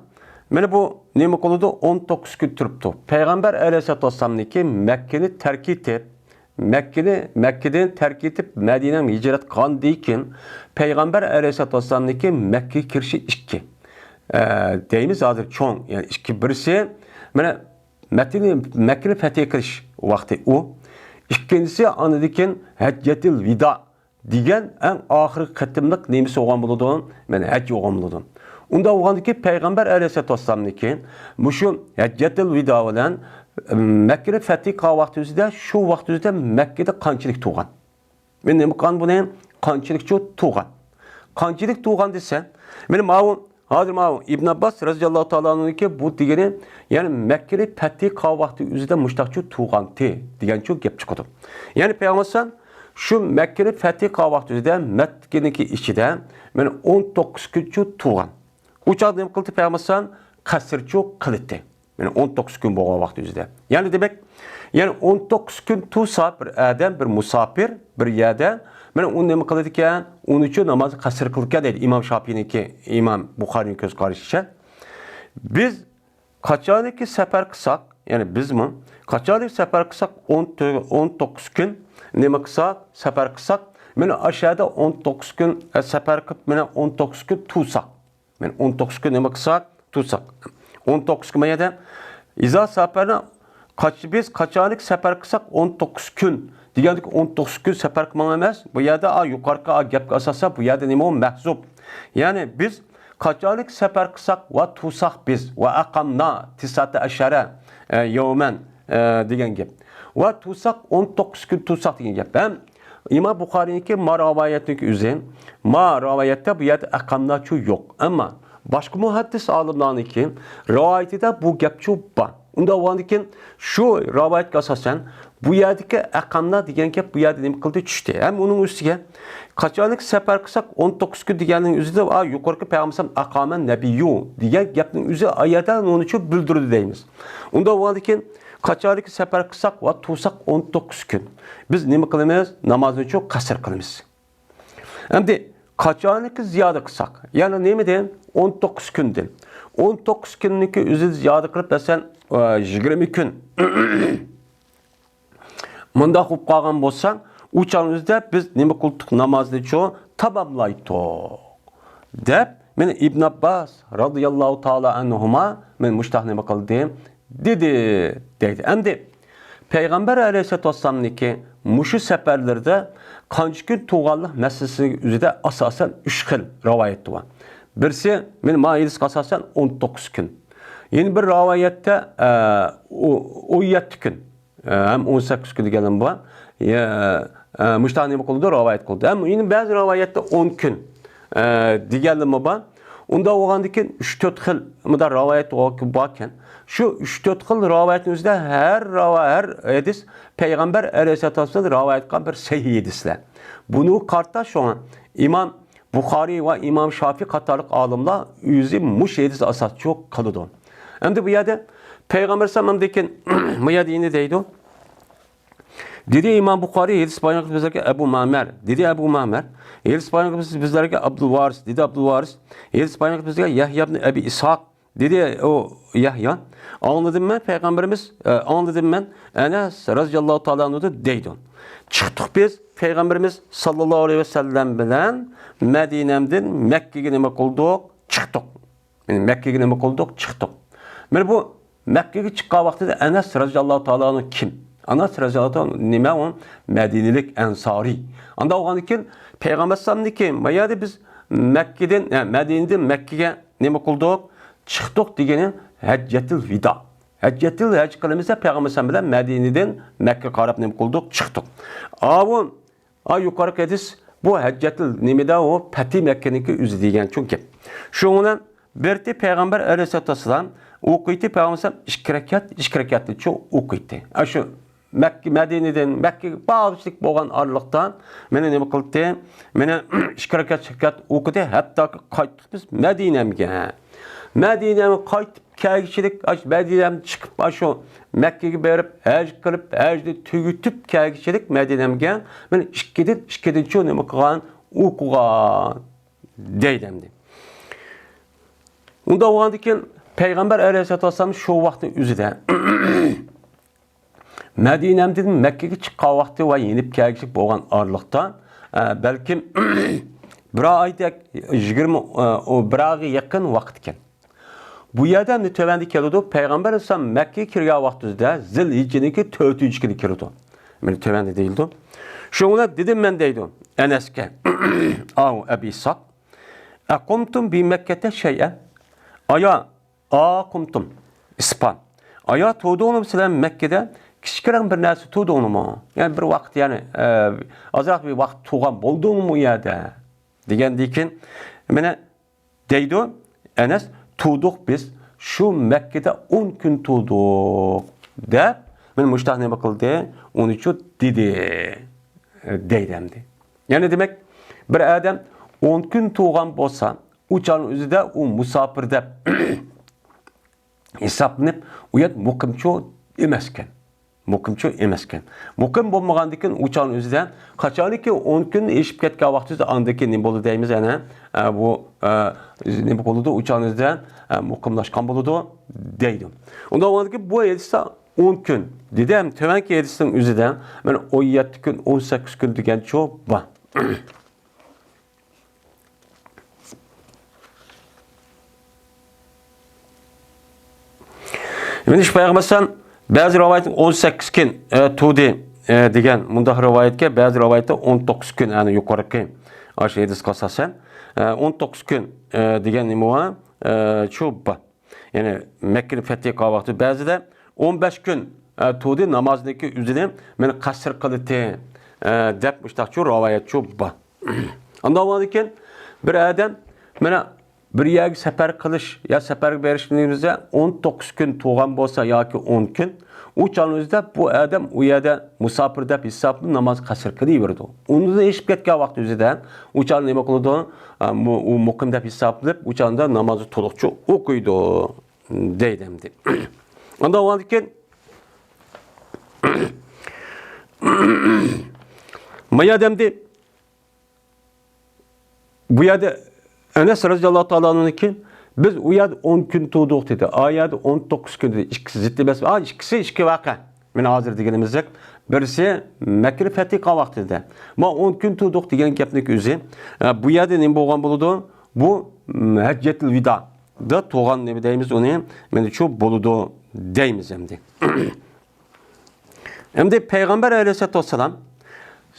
مانا بۇ نېمە قىلىدۇ؟ ئون توققۇز كۈن تۇرۇپتۇ. پەيغەمبەر ئەلەيھىسسالاتۇ ۋەسسالامنىڭكى مەككىنى تەرك ئېتىپ، مەككىنى، مەككىدىن تەرك ئېتىپ، مەدىنەگە ھىجرەت قىلغاندىن كېيىن، پەيغەمبەر ئەلەيھىسسالاتۇ ۋەسسالامنىڭكى مەككىگە كىرىشى ئىككى. ئە، دەيمىز ھازىر چوڭ، يەنى ئىككى، بىرسى، مانا، مەتنى، مەككىنى پەتھى قىلىش ۋاقتى ئۇ. ئىككىنچىسى، ئاندىن كېيىن ھەججەتىل ۋىدا دېگەن ئەڭ ئاخىرقى قېتىملىق نېمىسى بولغان بولىدۇ؟ مانا، ھەج بولغان بولىدۇ. ئۇنداق بولغاندىن كېيىن پەيغەمبەر ئەلەيھىسسالاتۇ ۋەسسالامنىڭكى مۇشۇ ھەججەتىل ۋىدا بىلەن، ئىم، مەككىنى پەتھى قىلغان ۋاقتى ئۆزىدە، شۇ ۋاقىت ئۆزىدە مەككىدە قانچىلىك تۇغان؟ مانا نېمە قىلغان بۇنى؟ قانچىلىكچۇ تۇغان؟ قانچىلىك تۇغان دېسە، مانا ماۋۇ، ھازىر ماۋۇ ئىبن ئابباس رەزىياللاھۇ تائالا ئەنھۇنىڭكى بۇ دېگىنى، يەنى مەككىنى پەتھى قىلغان ۋاقتى ئۆزىدە مۇشتاقچۇ تۇغانتى دېگەنچۇ گەپ چىقىدۇ. يەنى پەيغەمبەر ئەلەيھىسسالام شۇ مەككىنى پەتھى قىلغان ۋاقتى ئۆزىدە مەككىنىڭكى ئىچىدە مانا ئون توققۇز كۈنچۇ تۇغان. ئۇ چاغدا نېمە قىلدى پەيغەمبەر ئەلەيھىسسالام؟ قەسرچۇ قىلىتتى. يەنى ئون توققۇز كۈن بولغان ۋاقتى ئۆزىدە. يەنى دېمەك، يەنى ئون توققۇز كۈن تۇرسا بىر ئادەم، بىر مۇساپىر، بىر يەردە، مانا ئۇ نېمە قىلىدىكەن؟ ئۇنىڭ ئۈچۈن نامازنى قەسر قىلىدىكەن دەيدۇ ئىمام شاپىينىڭكى، ئىمام بۇخارىنىڭ كۆز قارىشىچە. بىز قاچانكى سەپەر قىلساق، يەنى بىزمۇ قاچانكى سەپەر قىلساق، ئون، ئون توققۇز كۈن نېمە قىلساق، سەپەر قىلساق، مانا ئاشۇ يەردە ئون توققۇز كۈن، ئە، سەپەر قىلىپ، مانا ئون توققۇز كۈن تۇرساق. مانا ئون توققۇز كۈن نېمە قىلساق، تۇرساق. ئون توققۇز كۈن ما يەردە. ئىزا سەپەرنى قاچ-، بىز قاچانلىك سەپەر قىلساق، ئون توققۇز كۈن. دېگەندىكى ئون توققۇز كۈن سەپەر قىلماڭ ئەمەس. بۇ يەردە، ئا، يۇقىرىقى، ئا، گەپكە ئاساسەن، بۇ يەردە نېمە ئۇ؟ مەھزۇپ. يەنى بىز قاچانلىك سەپەر قىلساق ۋە تۇرساق بىز، ۋە ئەقەمنا تىسئەتە ئەشەرە، ئە، يەۋمەن، ئە، دېگەن گەپ. ۋە تۇرساق، ئون توققۇز كۈن تۇرساق دېگەن گەپ. ھەم ئىمام بۇخارىنىڭكى ما رىۋايەتنىڭكى ئۆزى، ما رىۋايەتتە بۇ يەردە ئەقەمناچۇ يوق. ئەمما باشقا مۇھەددىس ئالىملارنىڭكى رىۋايىتىدە بۇ گەپچۇ بار. ئۇنداق بولغاندىكىن شۇ رىۋايەتكە ئاساسەن بۇ يەردىكى ئەقەمنا دېگەن گەپ بۇ يەردە نېمە قىلدى؟ چۈشتى. ھەم ئۇنىڭ ئۈستىگە قاچانلىك سەپەر قىلساق ئون توققۇز كۈن دېگەننىڭ ئۆزىدە، ئا، يۇقىرىقى پەيغەمبەر ئەقەمە نەبىييۇ دېگەن گەپنىڭ ئۆزى ئا يەردە ئۇنىڭ ئۈچۈن بىلدۈرىدۇ دەيمىز. ئۇنداق بولغاندىكىن قاچانلىك سەپەر قىلساق ۋە تۇرساق ئون توققۇز كۈن. بىز نېمە قىلىمىز؟ نامازنى چوڭ قەسىر قىلىمىز. ئەمدى قاچانلىك زىيادە قىلساق، يەنى نېمىدىن؟ ئون توققۇز كۈندىن. ئون توققۇز كۈننىڭكى ئۆزىدە زىيادە قىلىپ، مەسىلەن، ئە، يىگىرمە كۈن. مۇنداق بولۇپ قالغان بولسا، ئۇ چاغنىڭ ئۆزىدە بىز نېمە قىلدۇق؟ نامازنى چوڭ تاماملايتتۇق. دەپ، مانا ئىبن ئابباس رازىياللاھۇ تائالا ئەنھۇما مانا مۇشتاق نېمە قىلدى؟ دېدى، دەيدۇ. ئەمدى پەيغەمبەر ئەلەيھىسسالاتۇ ۋەسسالامنىڭكى مۇشۇ سەپەرلىرىدە قانچە كۈن تۇرغانلىق مەسىلىسىگە ئۆزىدە ئاساسەن ئۈچ خىل رىۋايەت بار. بىرسى، مانا ما ھەدىسكە ئاساسەن ئون توققۇز كۈن. يەنە بىر رىۋايەتتە، ئە، ئو-، ئون يەتتە كۈن. ئە، ھەم ئون سەككىز كۈن دېگەنلىرىمۇ بار. يە، ئە، مۇشتاق نېمە قىلىدۇ؟ رىۋايەت قىلىدۇ. ھەم يەنە بەزى رىۋايەتتە ئون كۈن، ئە، دېگەنلىرىمۇ بار. ئۇنداق بولغاندىكىن ئۈچ تۆت خىل مۇنداق رىۋايەت باركەن. شۇ ئۈچ تۆت خىل رىۋايەتنىڭ ئۆزىدە ھەر رىۋا-، ھەر ھەدىس پەيغەمبەر ئەلەيھىسسالاتۇ ۋەسسالام رىۋايەت قىلغان بىر سەھىھ ھەدىسلەر. بۇنىڭغا قارىتا شۇڭا ئىمام بۇخارىي ۋە ئىمام شافىئى قاتارلىق ئالىملار ئۆزى مۇشۇ ھەدىسكە ئاساس چوڭ قىلىدۇ. ئەمدى بۇ يەردە پەيغەمبەر ئەلەيھىسسالام ئاندىن كېيىن بۇ يەردە يەنە دەيدۇ. دېدى ئىمام بۇخارىي، ھەدىس بايان قىلىپ بىزلەرگە ئەبۇ مەمەر. دېدى ئەبۇ مەمەر، ھەدىس بايان قىلىپ بىزلەرگە ئابدۇل ۋارىس. دېدى ئابدۇل ۋارىس، ھەدىس بايان قىلىپ بىزلەرگە يەھيا ئىبنى ئەبى ئىسھاق. دېدى ئۇ يەھيا، ئاڭلىدىم مەن پەيغەمبىرىمىز، ئە، ئاڭلىدىم مەن ئەنەس رەزىياللاھۇ تائالا ئەنھۇدىن دەيدۇ. چىقتۇق بىز پەيغەمبىرىمىز ساللاللاھۇ ئەلەيھى ۋەسەللەم بىلەن مەدىنەمدىن مەككىگە نېمە قىلدۇق؟ چىقتۇق. يەنى مەككىگە نېمە قىلدۇق؟ چىقتۇق. مانا بۇ مەككىگە چىققان ۋاقتىدا ئەنەس رەزىياللاھۇ تائالا ئەنھۇ كىم؟ ئەنەس رەزىياللاھۇ تائالا ئەنھۇ نېمە ئۇ؟ مەدىنىلىك ئەنسارىي. ئاندا بولغاندىن كېيىن پەيغەمبەر ئەلەيھىسسالامنىڭكى ما يەردە بىز مەككىدىن، ئە، مەدىنىدىن مەككىگە نېمە قىلدۇق؟ چىقتۇق دېگىنى ھەججەتۇل ۋىدا. ھەججەتىل ھەج قىلىمىز دەپ پەيغەمبەر ئەلەيھىسسالام بىلەن مەدىنىدىن مەككىگە قاراپ نېمە قىلدۇق؟ چىقتۇق. ئاۋۇ، ئا، يۇقىرىقى ھەدىس، بۇ ھەججەتىل نېمىدە ئۇ پەتھى مەككىنىڭكى ئۆزى دېگەن چۈنكى. شۇنىڭ بىلەن بىرتى پەيغەمبەر ئەلەيھىسسالاتۇ ۋەسسالام ئوقۇيتتى، پەيغەمبەر ئەلەيھىسسالام ئىككى رەكەت، ئىككى رەكەتنىچۇ ئوقۇيتتى. ئاشۇ مەككە، مەدىنىدىن مەككىگە بارغۇچىلىك بولغان ئارىلىقتا مېنى نېمە قىلدى؟ مېنى ئىككى رەكەت، ئىككى رەكەت ئوقۇدى، ھەتتاكى قايتتۇق بىز مەدىنەمگە. مەدىنەمگە قايتىپ كەلگۈچىلىك، ئاشۇ مەدىنەدىن چىقىپ، ئاشۇ مەككىگە بېرىپ، ھەج قىلىپ، ھەجنى تۈگىتىپ كەلگۈچىلىك مەدىنەمگە مېنى ئىككىدىن، ئىككىدىنچۇ نېمە قىلغان؟ ئوقۇغان دەيدۇ ئەمدى. ئۇنداق بولغاندىن كېيىن پەيغەمبەر ئەلەيھىسسالاتۇ ۋەسسالام شۇ ۋاقىتنىڭ ئۆزىدە مەدىنەمدىن مەككىگە چىققان ۋاقتى ۋە يېنىپ كەلگۈچىلىك بولغان ئارىلىقتا، ئە، بەلكىم بىر ئايدەك يىگىرمە، ئە، ئۇ بىر ئايغا يېقىن ۋاقىت ئىكەن. بۇ يەردە ئەمدى تۆۋەندە كېلىدۇ، پەيغەمبەر ئەلەيھىسسالام مەككىگە كىرگەن ۋاقتىدا زىل ھىججىنىڭكى تۆتىنچى كۈنى كىرىدۇ. مانا تۆۋەندە دېيىلىدۇ. شۇڭا دېدىم مەن دەيدۇ ئەنەسكە، ئاۋۇ ئەبى ئىسھاق، ئەقۇمتۇم بىمەككەتە شەيئەن؟ ئايا، ئاقۇمتۇم، ئىسپان. ئايا، تۇردۇڭلىمۇ سىلەر مەككىدە كىچىكرەك بىر نەرسە تۇردۇڭلىمۇ؟ يەنى بىر ۋاقىت، يەنى، ئە، ئازراق بىر ۋاقىت تۇرغان بولدۇڭلىمۇ ئۇ يەردە؟ دېگەندىن كېيىن، مانا دەيدۇ ئەنەس، تۇردۇق بىز، شۇ مەككىدە ئون كۈن تۇردۇق، دەپ، مانا مۇشۇنداق نېمە قىلدى؟ ئۇنىچۇ دېدى، دەيدۇ ئەمدى. يەنى دېمەك، بىر ئادەم ئون كۈن تۇرغان بولسا، ئۇ چاغنىڭ ئۆزىدە ئۇ مۇساپىر دەپ ھېسابلىنىپ، ئۇ يەر مۇقىمچۇ ئەمەسكەن. مۇقىمچۇ ئەمەسكەن. مۇقىم بولمىغاندىكىن ئۇ چاغنىڭ ئۆزىدە قاچانكى ئون كۈن ئېشىپ كەتكەن ۋاقتىدا ئاندىكى نېمە بولىدۇ دەيمىز ئەنە، ئە، بۇ، ئە، نېمە بولىدۇ، ئۇ چاغنىڭ ئۆزىدە، ئە، مۇقىملاشقان بولىدۇ دەيدۇ. ئۇنداق بولغاندىكىن بۇ ھەدىستە ئون كۈن دېدى ھەم تۆۋەنكى ھەدىستىڭ ئۆزىدە مانا ئون يەتتە كۈن، ئون سەككىز كۈن دېگەنچۇ بار. مانا شۇ پەيغەمبەر ئەلەيھىسسالام بەزى رىۋايەتتە ئون سەككىز كۈن، ئە، تۇردى، ئە، دېگەن مۇنداق رىۋايەتكە، بەزى رىۋايەتتە ئون توققۇز كۈن، يەنى يۇقىرىقى ئاشۇ ھەدىسكە ئاساسەن، ئە، ئون توققۇز كۈن، ئە، دېگەن نېمە بار؟ ئە، شۇ بار. يەنى مەككىنى پەتھى قىلغان ۋاقتى بەزىدە ئون بەش كۈن، ئە، تۇردى نامازنىڭكى ئۆزىنى مانا قەسىر قىلىتى، ئە، دەپ مۇشتاقچۇ رىۋايەتچۇ بار. ئانداق بولغاندىكىن بىر ئادەم مانا بىر يەرگە سەپەر قىلىش يا سەپەرگە بېرىش نېمىزدە ئون توققۇز كۈن تۇرغان بولسا ياكى ئون كۈن، ئۇ چاغنىڭ ئۆزىدە بۇ ئادەم ئۇ يەردە مۇساپىر دەپ ھېسابلىنىپ ناماز قەسىر قىلىۋېرىدۇ. ئۇنىڭدىن ئېشىپ كەتكەن ۋاقىت ئۆزىدە ئۇ چاغدا نېمە قىلىدۇ؟ ئا، مۇ-، ئۇ مۇقىم دەپ ھېسابلىنىپ، ئۇ چاغدا نامازنى تولۇقچە ئوقۇيدۇ، دەيدۇ ئەمدى. ئانداق بولغاندىكىن، ما يەردە ئەمدى بۇ يەردە ئەنەس رەزىياللاھۇ تائالا ئەنھۇدىن كېيىن، بىز ئۇ يەردە ئون كۈن تۇردۇق دېدى. ئا يەردە ئون توققۇز كۈن دېدى. ئىككىسى زىت ئەمەسمۇ؟ ئا، ئىككىسى ئىككى ۋەقە. مانا ھازىر دېگىنىمىزدەك، بىرسى مەككىنى پەتھى قىلغان ۋاقتىدا. ما ئون كۈن تۇردۇق دېگەن گەپنىڭ ئۆزى، ئە، بۇ يەردە نېمە بولغان بولىدۇ؟ بۇ، م، ھەججەتۇل ۋىدادا تۇرغان نېمە دەيمىز ئۇنى؟ مانا شۇ بولىدۇ دەيمىز ئەمدى. ئەمدى پەيغەمبەر ئەلەيھىسسالاتۇ ۋەسسالام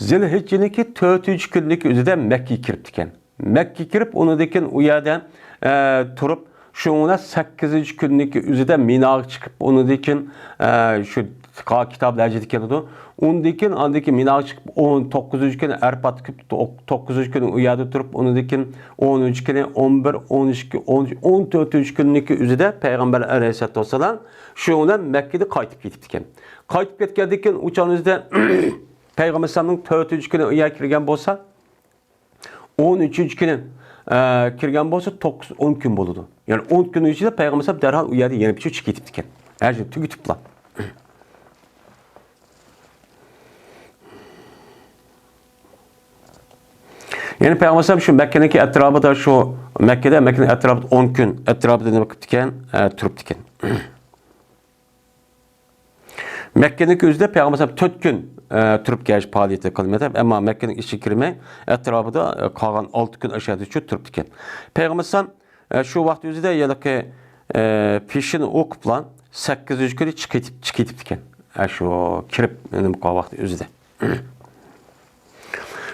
زىلھىججىنىڭكى تۆتىنچى كۈنىنىڭكى ئۆزىدە مەككىگە كىرىپتىكەن. مەككىگە كىرىپ، ئۇنىڭدىن كېيىن ئۇ يەردە، ئە، تۇرۇپ، شۇنىڭ بىلەن سەككىزىنچى كۈنىنىڭكى ئۆزىدە مىناغا چىقىپ، ئۇنىڭدىن كېيىن، ئە، شۇ قا-، كىتابۇل ھەجدە كېلىدۇ. ئۇنىڭدىن كېيىن، ئاندىن كېيىن مىناغا چىقىپ، ئون توققۇزىنچى كۈنى ئەرپاتقا كېلىپ، تو-، توققۇزىنچى كۈنى ئۇ يەردە تۇرۇپ، ئۇنىڭدىن كېيىن ئون ئۈچىنچى كۈنى، ئون بىر، ئون ئىككى، ئون ئۈچ، ئون تۆتىنچى كۈنىنىڭكى ئۆزىدە پەيغەمبەر ئەلەيھىسسالاتۇ ۋەسسالام شۇنىڭ بىلەن مەككىدىن قايتىپ كېتىپتىكەن. قايتىپ كەتكەندىن كېيىن ئۇ چاغنىڭ ئۆزىدە پەيغەمبەر ئەلەيھىسسالامنىڭ تۆتىنچى كۈنى ئۇ يەرگە كىرگەن بولسا، ئون ئۈچىنچى كۈنى، ئە، كىرگەن بولسا، توققۇز، ئون كۈن بولىدۇ. يەنى ئون كۈننىڭ ئىچىدە پەيغەمبەر ئەلەيھىسسالام دەرھال ئۇ يەردە يەنە چىقىپ كېتىپتىكەن. ھەجنى تۈگىتىپلا. يەنى پەيغەمبەر ئەلەيھىسسالام شۇ مەككىنىڭكى ئەتراپىدا، شۇ مەككىدە، مەككىنىڭ ئەتراپىدا ئون كۈن ئەتراپىدا نېمە قىپتىكەن؟ ئە، تۇرۇپتىكەن. مەككىنىڭكى ئۆزىدە پەيغەمبەر ئەلەيھىسسالام تۆت كۈن، ئە، تۇرۇپ كەلگەن پائالىيىتى قىلمىدى. ئەمما مەككىنىڭ ئىچىگە كىرمەي، ئەتراپىدا، ئە، قالغان ئالتە كۈن ئاشۇ يەردە شۇ تۇرۇپتىكەن. پەيغەمبەر ئەلەيھىسسالام، ئە، شۇ ۋاقىت ئۆزىدە ھېلىقى، ئە، پېشىنى ئوقۇپلا سەككىزىنچى كۈنى چىقىپ كېتىپ، چىقىپ كېتىپتىكەن. ئە، شۇ كىرىپ، نېمە قىلغان ۋاقىت ئۆزىدە.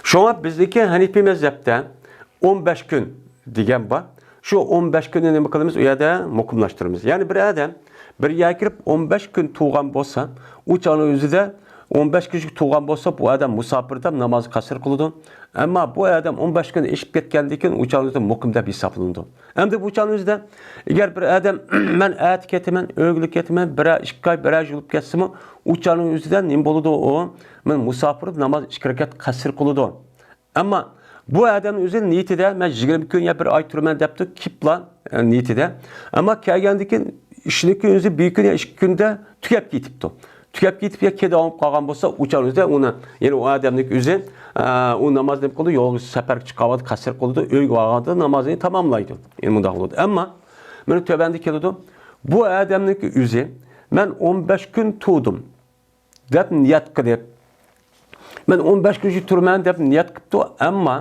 شۇڭا بىزدىكى ھەنىپىي مەزھەپتە ئون بەش كۈن دېگەن بار. شۇ ئون بەش كۈننى نېمە قىلىمىز؟ ئۇ يەردە مۇقىملاشتۇرىمىز. يەنى بىر ئادەم بىر يەرگە كىرىپ ئون بەش كۈن تۇرغان بولسا، ئۇ چاغنىڭ ئۆزىدە ئون بەش كۈنلۈك تۇرغان بولسا، بۇ ئادەم مۇساپىر دەپ نامازنى قەسىر قىلىدۇ. ئەمما بۇ ئادەم ئون بەش كۈن ئېشىپ كەتكەندىن كېيىن ئۇ چاغنىڭ ئۆزىدە مۇقىم دەپ ھېسابلىنىدۇ. ئەمدى بۇ چاغنىڭ ئۆزىدە ئەگەر بىر ئادەم مەن ئەتە كېتىمەن، ئۆيگە كېتىمەن، بىر ئاي، ئىككى ئاي، بىر ئاي يۈز بولۇپ كەتسىمۇ، ئۇ چاغنىڭ ئۆزىدە نېمە بولىدۇ ئۇ؟ مەن مۇساپىر ناماز ئىككى رەكەت قەسىر قىلىدۇ. ئەمما بۇ ئادەمنىڭ ئۆزى نىيىتىدە، مەن يىگىرمە كۈن يا بىر ئاي تۇرىمەن دەپتۇ، كېپلا، ئە، نىيىتىدە. ئەمما كەلگەندىن كېيىن، ئىشنىڭكى ئۆزى بىر كۈن يا ئىككى كۈندە تۈگەپ كېتىپتۇ. تۈگەپ كېتىپ يا كېدە ئالىپ قالغان بولسا، ئۇ چاغ ئۆزىدە ئۇنى، يەنى ئۇ ئادەمنىڭ ئۆزى، ئە، ئۇ ناماز نېمە قىلىدۇ، يولغا سەپەرگە چىقىۋاتىدۇ، قەسىر قىلىدۇ، ئۆيگە بارغاندا نامازنى تاماملايدۇ. يەنى مۇنداق بولىدۇ. ئەمما مانا تۆۋەندە كېلىدۇ. بۇ ئادەمنىڭ ئۆزى، مەن ئون بەش كۈن تۇردۇم دەپ نىيەت قىلىپ، مەن ئون بەش كۈن تۇرىمەن دەپ نىيەت قىپتۇ، ئەمما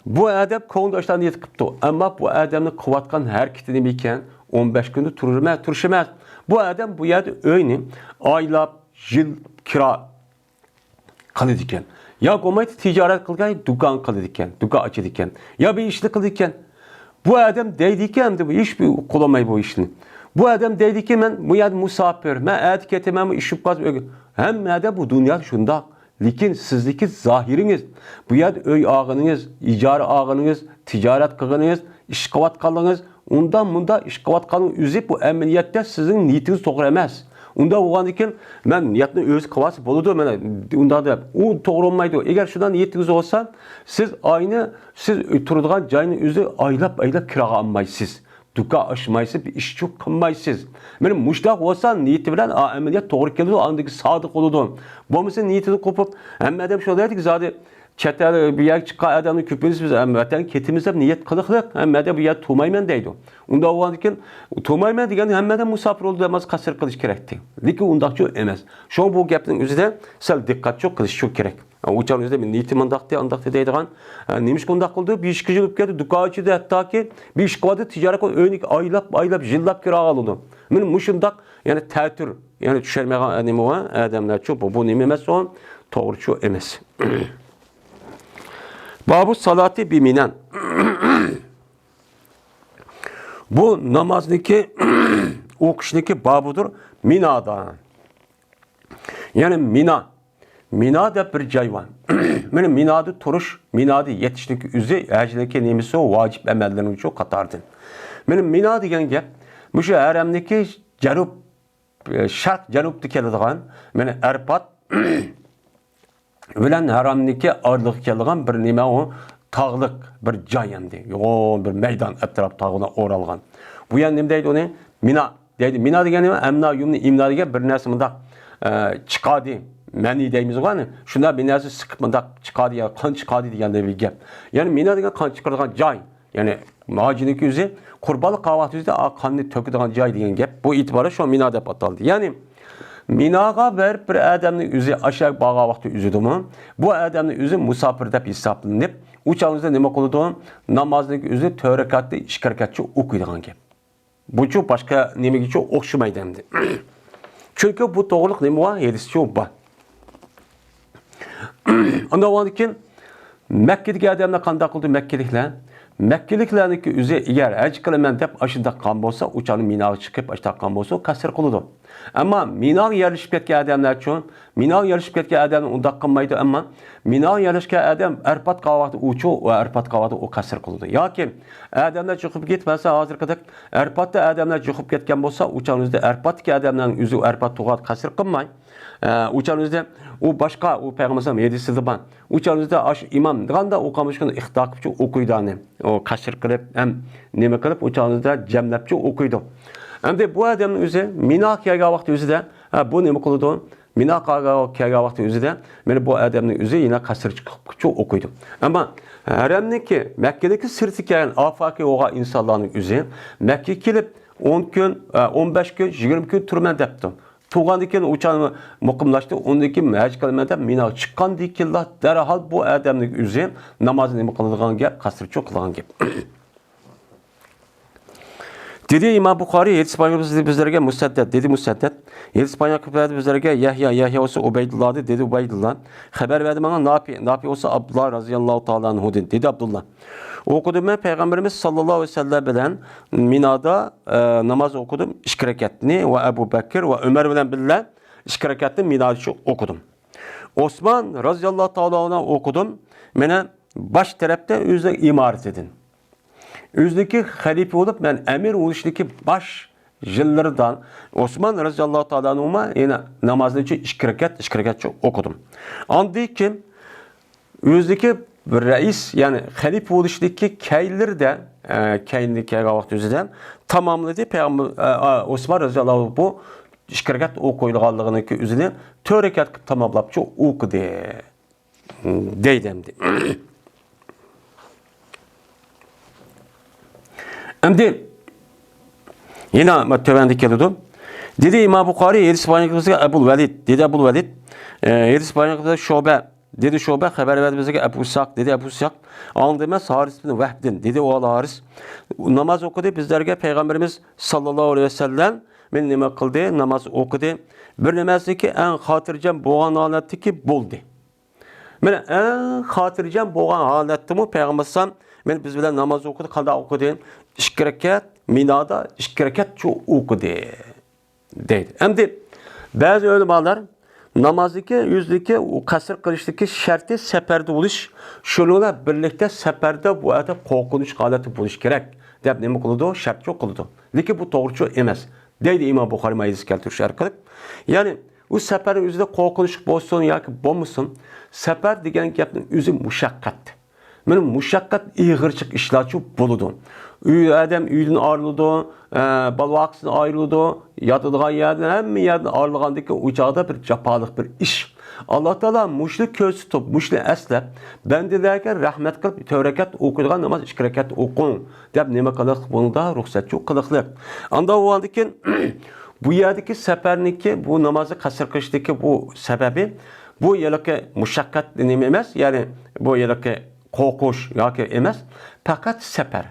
بۇ ئادەم كۆڭلىدە ئاشۇنداق نىيەت قىپتۇ، ئەمما بۇ ئادەمنىڭ قىلىۋاتقان ھەرىكىتى نېمە ئىكەن؟ ئون بەش كۈندە تۇرۇش ئەمەس، تۇرۇش ئەمەس. بۇ ئادەم بۇ يەردە ئۆينى ئايلاپ، يىل كىرا قىلىدىكەن. يا بولمايدۇ تىجارەت قىلغان، دۇكان قىلىدىكەن، دۇكان ئاچىدىكەن. يا بىر ئىشنى قىلىدىكەن. بۇ ئادەم دەيدىكەن، ئەمدى بۇ ھېچ بىر قىلالماي بۇ ئىشنى. بۇ ئادەم دەيدىكى، مەن بۇ يەردە مۇساپىر، مەن ئەتە كېتىمەن، ئىش بولۇپ قالسا ئۆيگە. ھەممە ئادەم بۇ دۇنيادا شۇنداق. لېكىن سىزدىكى زاھىرىڭىز، بۇ يەردە ئۆي ئالغىنىڭىز، ئىجارە ئالغىنىڭىز، تىجارەت قىلغىنىڭىز، ئىش قىلىۋاتقانلىقىڭىز، ئۇنداق مۇنداق ئىش قىلىۋاتقانلىقىڭىز ئۆزى بۇ ئەمەلىيەتتە سىزنىڭ نىيىتىڭىز توغرا ئەمەس. ئۇنداق بولغاندىكىن مەن نىيەتنى ئۆزى قىلىۋالسا بولىدۇ، مانا ئۇنداق دەپ. ئۇ توغرا بولمايدۇ. ئەگەر شۇنداق نىيىتىڭىز بولسا، سىز ئاينى، سىز تۇرىدىغان جاينى ئۆزى ئايلاپ، ئايلاپ كىراغا ئالمايسىز. دۇكان ئاچمايسىز، بىر ئىش چۇق قىلمايسىز. مانا مۇشۇنداق بولسا نىيىتى بىلەن ئا-، ئەمەلىيەت توغرا كېلىدۇ، ئاندىن كېيىن سادىق بولىدۇ. بولمىسا نىيىتىدىن قوپۇپ، ھەممە ئادەم شۇنداق دەيدىكى، زادى چەت ئەل بۇ يەرگە چىققان ئادەمنىڭ كۆپىنچىسى بىز ۋەتەنگە كېتىمىز دەپ نىيەت قىلىقلىق، ھەممە ئادەم بۇ يەردە تۇرمايمەن دەيدۇ. ئۇنداق بولغاندىكىن تۇرمايمەن دېگەندە ھەممە ئادەم مۇساپىر بولدى دەپ قەسىر قىلىش كېرەكتى. لېكىن ئۇنداقچۇ ئەمەس. شۇڭا بۇ گەپنىڭ ئۆزىدە سەل دىققەتچۇ قىلىشچۇ كېرەك. ئۇ چاغنىڭ ئۆزىدە نىيىتى مۇنداقتى، ئانداقتى دەيدىغان، ئە، نېمىشقا ئۇنداق قىلدى؟ بىر ئىككى يىل بولۇپ كەتتى، دۇكان ئاچىدۇ، ھەتتاكى بىر ئىش قىلىۋاتىدۇ، تىجارەت قىلىپ، ئۆينى ئايلاپ، ئايلاپ، يىللاپ كىراغا ئالىدۇ. مانا مۇشۇنداق، يەنى تەتۈر، يەنى چۈشەنمەيدىغان نېمە بار ئادەملەرچۇ، بۇ، بۇ نېمە ئەمەس ئۇ، توغرىچۇ ئەمەس. بابۇ سالاتى بىمىنەن. بۇ نامازنىكى، ئوقۇشنىكى بابىدۇر مىنادا. يەنى مىنا. مىنا دەپ بىر جاي بار. مانا مىنادا تۇرۇش، مىنادا يېتىشنىڭ ئۆزى ھەجنىڭكى نېمىسى، ۋاجىپ ئەمەللىرىنىڭ شۇ قاتارىدىن. مانا مىنا دېگەن گەپ، مۇشۇ ھەرەمنىكى جەنۇب، شەرق جەنۇبتا كېلىدىغان، مانا ئەرپات بىلەن ھەرەمنىكى ئارىلىقى كېلىدىغان بىر نېمە ئۇ، تاغلىق بىر جاي ئەمدى. يوغان بىر مەيدان، ئەتراپ تاغ بىلەن ئورالغان. بۇ يەر نېمە دەيدۇ ئۇنى؟ مىنا. دەيدۇ. مىنا دېگەن نېمە؟ ئەمنا يۇمنى ئىمنا دېگەن بىر نەرسە مۇنداق، ئە، چىقادى. مەنى دەيمىزغۇ ئەنە. شۇنداق بىر نەرسە سىقىپ مۇنداق چىقادى يا قان چىقادى دېگەندەك بىر گەپ. يەنى مىنا دېگەن قان چىقىرىدىغان جاي. يەنى ھاجىنىڭكى ئۆزى قۇربانلىق قىلغان ۋاقتى ئۆزىدە قاننى تۆكىدىغان جاي دېگەن گەپ. بۇ ئېتىبارى شۇ مىنا دەپ ئاتالدى. يەنى مىناغا بېرىپ بىر ئادەمنىڭ ئۆزى ئاشۇ بارغان ۋاقتى ئۆزىدىمۇ، بۇ ئادەمنىڭ ئۆزى مۇساپىر دەپ ھېسابلىنىپ، ئۇ چاغ ئۆزىدە نېمە قىلىدۇ؟ نامازنىڭ ئۆزى تۆت رەكەتنى ئىككى رەكەتچە ئوقۇيدىغان گەپ. بۇچۇ باشقا نېمىگىچۇ ئوخشىمايدۇ ئەمدى. چۈنكى بۇ توغرىلىق نېمە بار؟ ھەدىسچۇ بار. ئاندىن كېيىن مەككىدىكى ئادەملەر قانداق قىلدى؟ مەككىلىكلەر. مەككىلىكلەرنىڭكى ئۆزى ئەگەر ھەج قىلىمەن دەپ ئاشۇنداق قىلغان بولسا، ئۇ چاغنى مىناغا چىقىپ ئاشۇنداق قىلغان بولسا، قەسىر قىلىدۇ. ئەمما مىناغا يەرلىشىپ كەتكەن ئادەملەرچۇ، مىناغا يەرلىشىپ كەتكەن ئادەم ئۇنداق قىلمايدۇ، ئەمما مىناغا يەرلەشكەن ئادەم ئەرپات قىلغان ۋاقتى ئۇچۇ ۋە ئەرپات قىلغان ۋاقتى ئۇ قەسىر قىلىدۇ. ياكى ئادەملەر چىقىپ كېتىپ، مەسىلەن، ھازىرقىدەك ئەرپاتتا ئادەملەر چىقىپ كەتكەن بولسا، ئۇ چاغنىڭ ئۆزىدە ئەرپاتتىكى ئادەملەرنىڭ ئۆزى ئەرپات تۇرغان قەسىر قىلماي، ئە، ئۇ چاغنىڭ ئۆزىدە ئۇ باشقا، ئۇ پەيغەمبەر ھەدىسىدە بار. ئۇ چاغنىڭ ئۆزىدە ئاشۇ ئىمام دېگەندە ئۇ قامۇشقىنى ئىختىيار قىلىپچۇ ئوقۇيدۇ ئۇنى. ئۇ قەسىر قىلىپ، ھەم نېمە قىلىپ، ئۇ چاغنىڭ ئۆزىدە جەملەپچۇ ئوقۇيدۇ. ئەمدى بۇ ئادەمنىڭ ئۆزى مىنا كەلگەن ۋاقتى ئۆزىدە، ھە، بۇ نېمە قىلىدۇ؟ مىنا قالغان، كەلگەن ۋاقتى ئۆزىدە، مانا بۇ ئادەمنىڭ ئۆزى يەنە قەسىر چىقىپچۇ ئوقۇيدۇ. ئەمما ھەرەمنىڭكى، مەككىدىكى سىرتى كەلگەن ئافاقىي بولغان ئىنسانلارنىڭ ئۆزى مەككىگە كېلىپ، ئون كۈن، ئە، ئون بەش كۈن، يىگىرمە كۈن تۇرىمەن دەپتۇ. تۇرغاندىن كېيىن ئۇ چاغ مۇقىملاشتى، ئۇندىن كېيىن ھەج قىلىمەن دەپ مىناغا چىققاندىن كېيىنلا دەرھال بۇ ئادەمنىڭ ئۆزى نامازنى نېمە قىلىدىغان گەپ، قەسىرچۇ قىلىدىغان گەپ. دېدى ئىمام بۇخارىي، ھەدىس بايان بىزلەرگە مۇسەددەت، دېدى مۇسەددەت. ھەدىس بايان بىزلەرگە يەھيا، يەھيا بولسا ئۇبەيدۇللا، دېدى ئۇبەيدۇللا. خەۋەر بەردى ماڭا ناپىئ، ناپىئ بولسا ئابدۇللا رەزىياللاھۇ تائالا ئەنھۇدىن، دېدى ئابدۇللا. ئوقۇدۇم مەن پەيغەمبىرىمىز ساللاللاھۇ ئەلەيھى ۋەسەللەم بىلەن مىنادا ئە، ناماز ئوقۇدۇم ئىككى رەكەتنى ۋە ئەبۇ بەكىر ۋە ئۆمەر بىلەن بىللە ئىككى رەكەتنى مىنادا ئوقۇدۇم. ئوسمان رەزىياللاھۇ تائالا ئەنھۇ ئوقۇدۇم. مانا باش تەرەپتە ئۆزىنىڭ ئىمارىتىدىن. ئۆزىنىڭكى خەلىپە بولۇپ، مەن ئەمىر بولۇشنىڭكى باش يىللىرىدا ئوسمان رەزىياللاھۇ تائالا ئەنھۇما يەنە نامازنى ئىككى رەكەت، ئىككى رەكەت ئوقۇدۇم. ئاندىن كېيىن ئۆزىنىڭكى بىر رەئىس، يەنى خەلىپە بولۇشنىڭكى كەينلىرىدە، ئە، كەينىدىن كەلگەن ۋاقىت ئۆزىدە تاماملىدى. پەيغەمبەر، ئە، ئە، ئوسمان رەزىياللاھۇ بۇ ئىككى رەكەت ئوقۇيدىغانلىقىنىڭكى ئۆزىنى تۆت رەكەت قىلىپ تاماملاپچۇ ئوقۇدى. دەيدۇ ئەمدى. ئەمدى يەنە تۆۋەندە كېلىدۇ. دېدى ئىمام بۇخارىي، ھەدىس بايان قىلغان بىزگە ئەبۇل ۋەلىد، دېدى ئەبۇل ۋەلىد. ئە، ھەدىس بايان قىلغان بىزگە شۇبە، دېدى شۇبە، خەۋەر بەردى بىزگە ئەبۇ ئىسھاق، دېدى ئەبۇ ئىسھاق. ئاڭلىدىم مەن ھارىس بىن ۋەھبتىن، دېدى ئۇ ھارىس. ناماز ئوقۇدى بىزلەرگە پەيغەمبىرىمىز ساللاللاھۇ ئەلەيھى ۋەسەللەم. مېنى نېمە قىلدى؟ ناماز ئوقۇدى. بىر نامازنىڭكى ئەڭ خاتىرجەم بولغان ھالەتتىكى بولدى. مانا ئەڭ خاتىرجەم بولغان ھالەتتىمۇ پەيغەمبەر ئەلەيھىسسالام مانا بىز بىلەن ناماز ئوقۇدى. قانداق ئوقۇدى؟ ئىككى رەكەت، مىنادا ئىككى رەكەتچۇ ئوقۇدى، دەيدۇ. ئەمدى بەزى ئۆلىمالار نامازدىكى، ئۆزىدىكى قەسر قىلىشتىكى شەرتى سەپەردە بولۇش، شۇنىڭ بىلەن بىرلىكتە سەپەردە بۇ يەردە قورقۇنچ ھالەتتە بولۇش كېرەك، دەپ نېمە قىلىدۇ؟ شەرتچۇ قىلىدۇ. لېكىن بۇ توغرىچۇ ئەمەس، دەيدۇ ئىمام بۇخارىي مۇنۇ ھەدىس كەلتۈرۈش ئارقىلىق. يەنى ئۇ سەپەرنىڭ ئۆزىدە قورقۇنچلۇق بولسۇن ياكى بولمىسۇن، سەپەر دېگەن گەپنىڭ ئۆزى مۇشەققەت. مانا مۇشەققەت، ئېغىرچىلىق ئىشلارچۇ بولىدۇ. ئۆي، ئادەم ئۆيدىن ئايرىلىدۇ، ئە، بالا-ۋاقىسىدىن ئايرىلىدۇ، ياتىدىغان يەردىن، ھەممە يەردىن ئايرىلغاندىن كېيىن ئۇ چاغدا بىر جاپالىق بىر ئىش. ئاللا تائالا مۇشۇنى كۆرسىتىپ، مۇشۇنى ئەسلەپ، بەندىلەرگە رەھمەت قىلىپ، تۆت رەكەت ئوقۇيدىغان ناماز ئىككى رەكەت ئوقۇڭ، دەپ نېمە قىلىق، بۇنىڭدا رۇخسەتچۇ قىلىقلىق. ئاندا بولغاندىن كېيىن، بۇ يەردىكى سەپەرنىڭكى، بۇ نامازنى قەسىر قىلىشتىكى بۇ سەۋەبى، بۇ ھېلىقى مۇشەققەت نېمە ئەمەس، يەنى بۇ ھېلىقى قورقۇش ياكى ئەمەس، پەقەت سەپەر.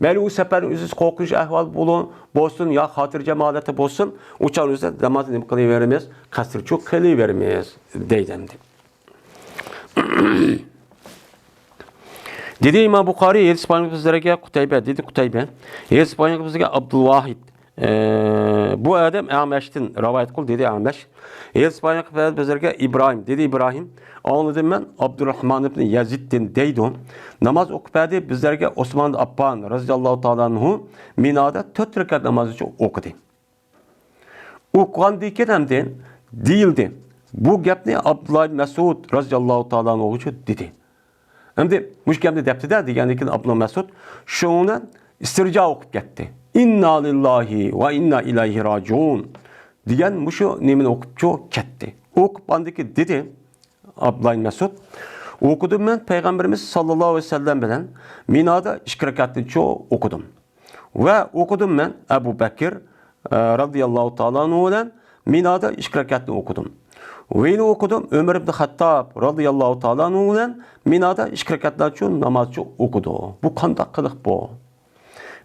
مەيلى ئۇ سەپەرنىڭ ئۆزى قورقۇنچ ئەھۋال بولۇن، بولسۇن يا خاتىرجەم ھالەتتە بولسۇن، ئۇ چاغنىڭ ئۆزىدە نامازنى نېمە قىلىۋېرىمىز؟ قەسرىچۇ قىلىۋېرىمىز، دەيدۇ ئەمدى. دېدى ئىمام بۇخارىي، ھەدىس بايان بىزلەرگە قۇتەيبە، دېدى قۇتەيبە. ھەدىس بايان بىزگە ئابدۇلۋاھىد. ئە، بۇ ئادەم ئەمەشتىن رىۋايەت قىل، دېدى ئەمەش. ھەدىس بايان قىلىپ بەردى بىزلەرگە ئىبراھىم، دېدى ئىبراھىم. ئاڭلىدىم مەن ئابدۇرراھمان ئىبن يەزىدتىن، دەيدۇ. ناماز ئوقۇپ بەردى بىزلەرگە ئوسمان ئاپپان رەزىياللاھۇ تائالا ئەنھۇ مىنادا تۆت رەكەت نامازنى ئوقۇدى. ئوقۇغاندىن كېيىن ئەمدى دېيىلدى. بۇ گەپنى ئابدۇللا ئىبن مەسئۇد رەزىياللاھۇ تائالا ئەنھۇغىچۇ دېدى. ئەمدى مۇشۇ گەپنى دەپتىدە دېگەندىن كېيىن ئابدۇللا مەسئۇد شۇنىڭ بىلەن ئىستىرجا ئوقۇپ كەتتى. ئىننا لىللاھى ۋە ئىننا ئىلەيھى راجىئۇن دېگەن مۇشۇ نېمىنى ئوقۇپچۇ كەتتى. ئوقۇپ ئاندىن كېيىن دېدى ئابدۇللا ئىبن مەسئۇد، ئوقۇدۇم مەن پەيغەمبىرىمىز ساللاللاھۇ ئەلەيھى ۋەسەللەم بىلەن مىنادا ئىككى رەكەتنىچۇ ئوقۇدۇم. ۋە ئوقۇدۇم مەن ئەبۇ بەكىر، ئە، رەزىياللاھۇ تائالا ئەنھۇ بىلەن مىنادا ئىككى رەكەتنى ئوقۇدۇم. ۋە يەنە ئوقۇدۇم ئۆمەر ئىبن خەتتاب رەزىياللاھۇ تائالا ئەنھۇ بىلەن مىنادا ئىككى رەكەتنىچۇ نامازچۇ ئوقۇدى. بۇ قانداق قىلىق بۇ؟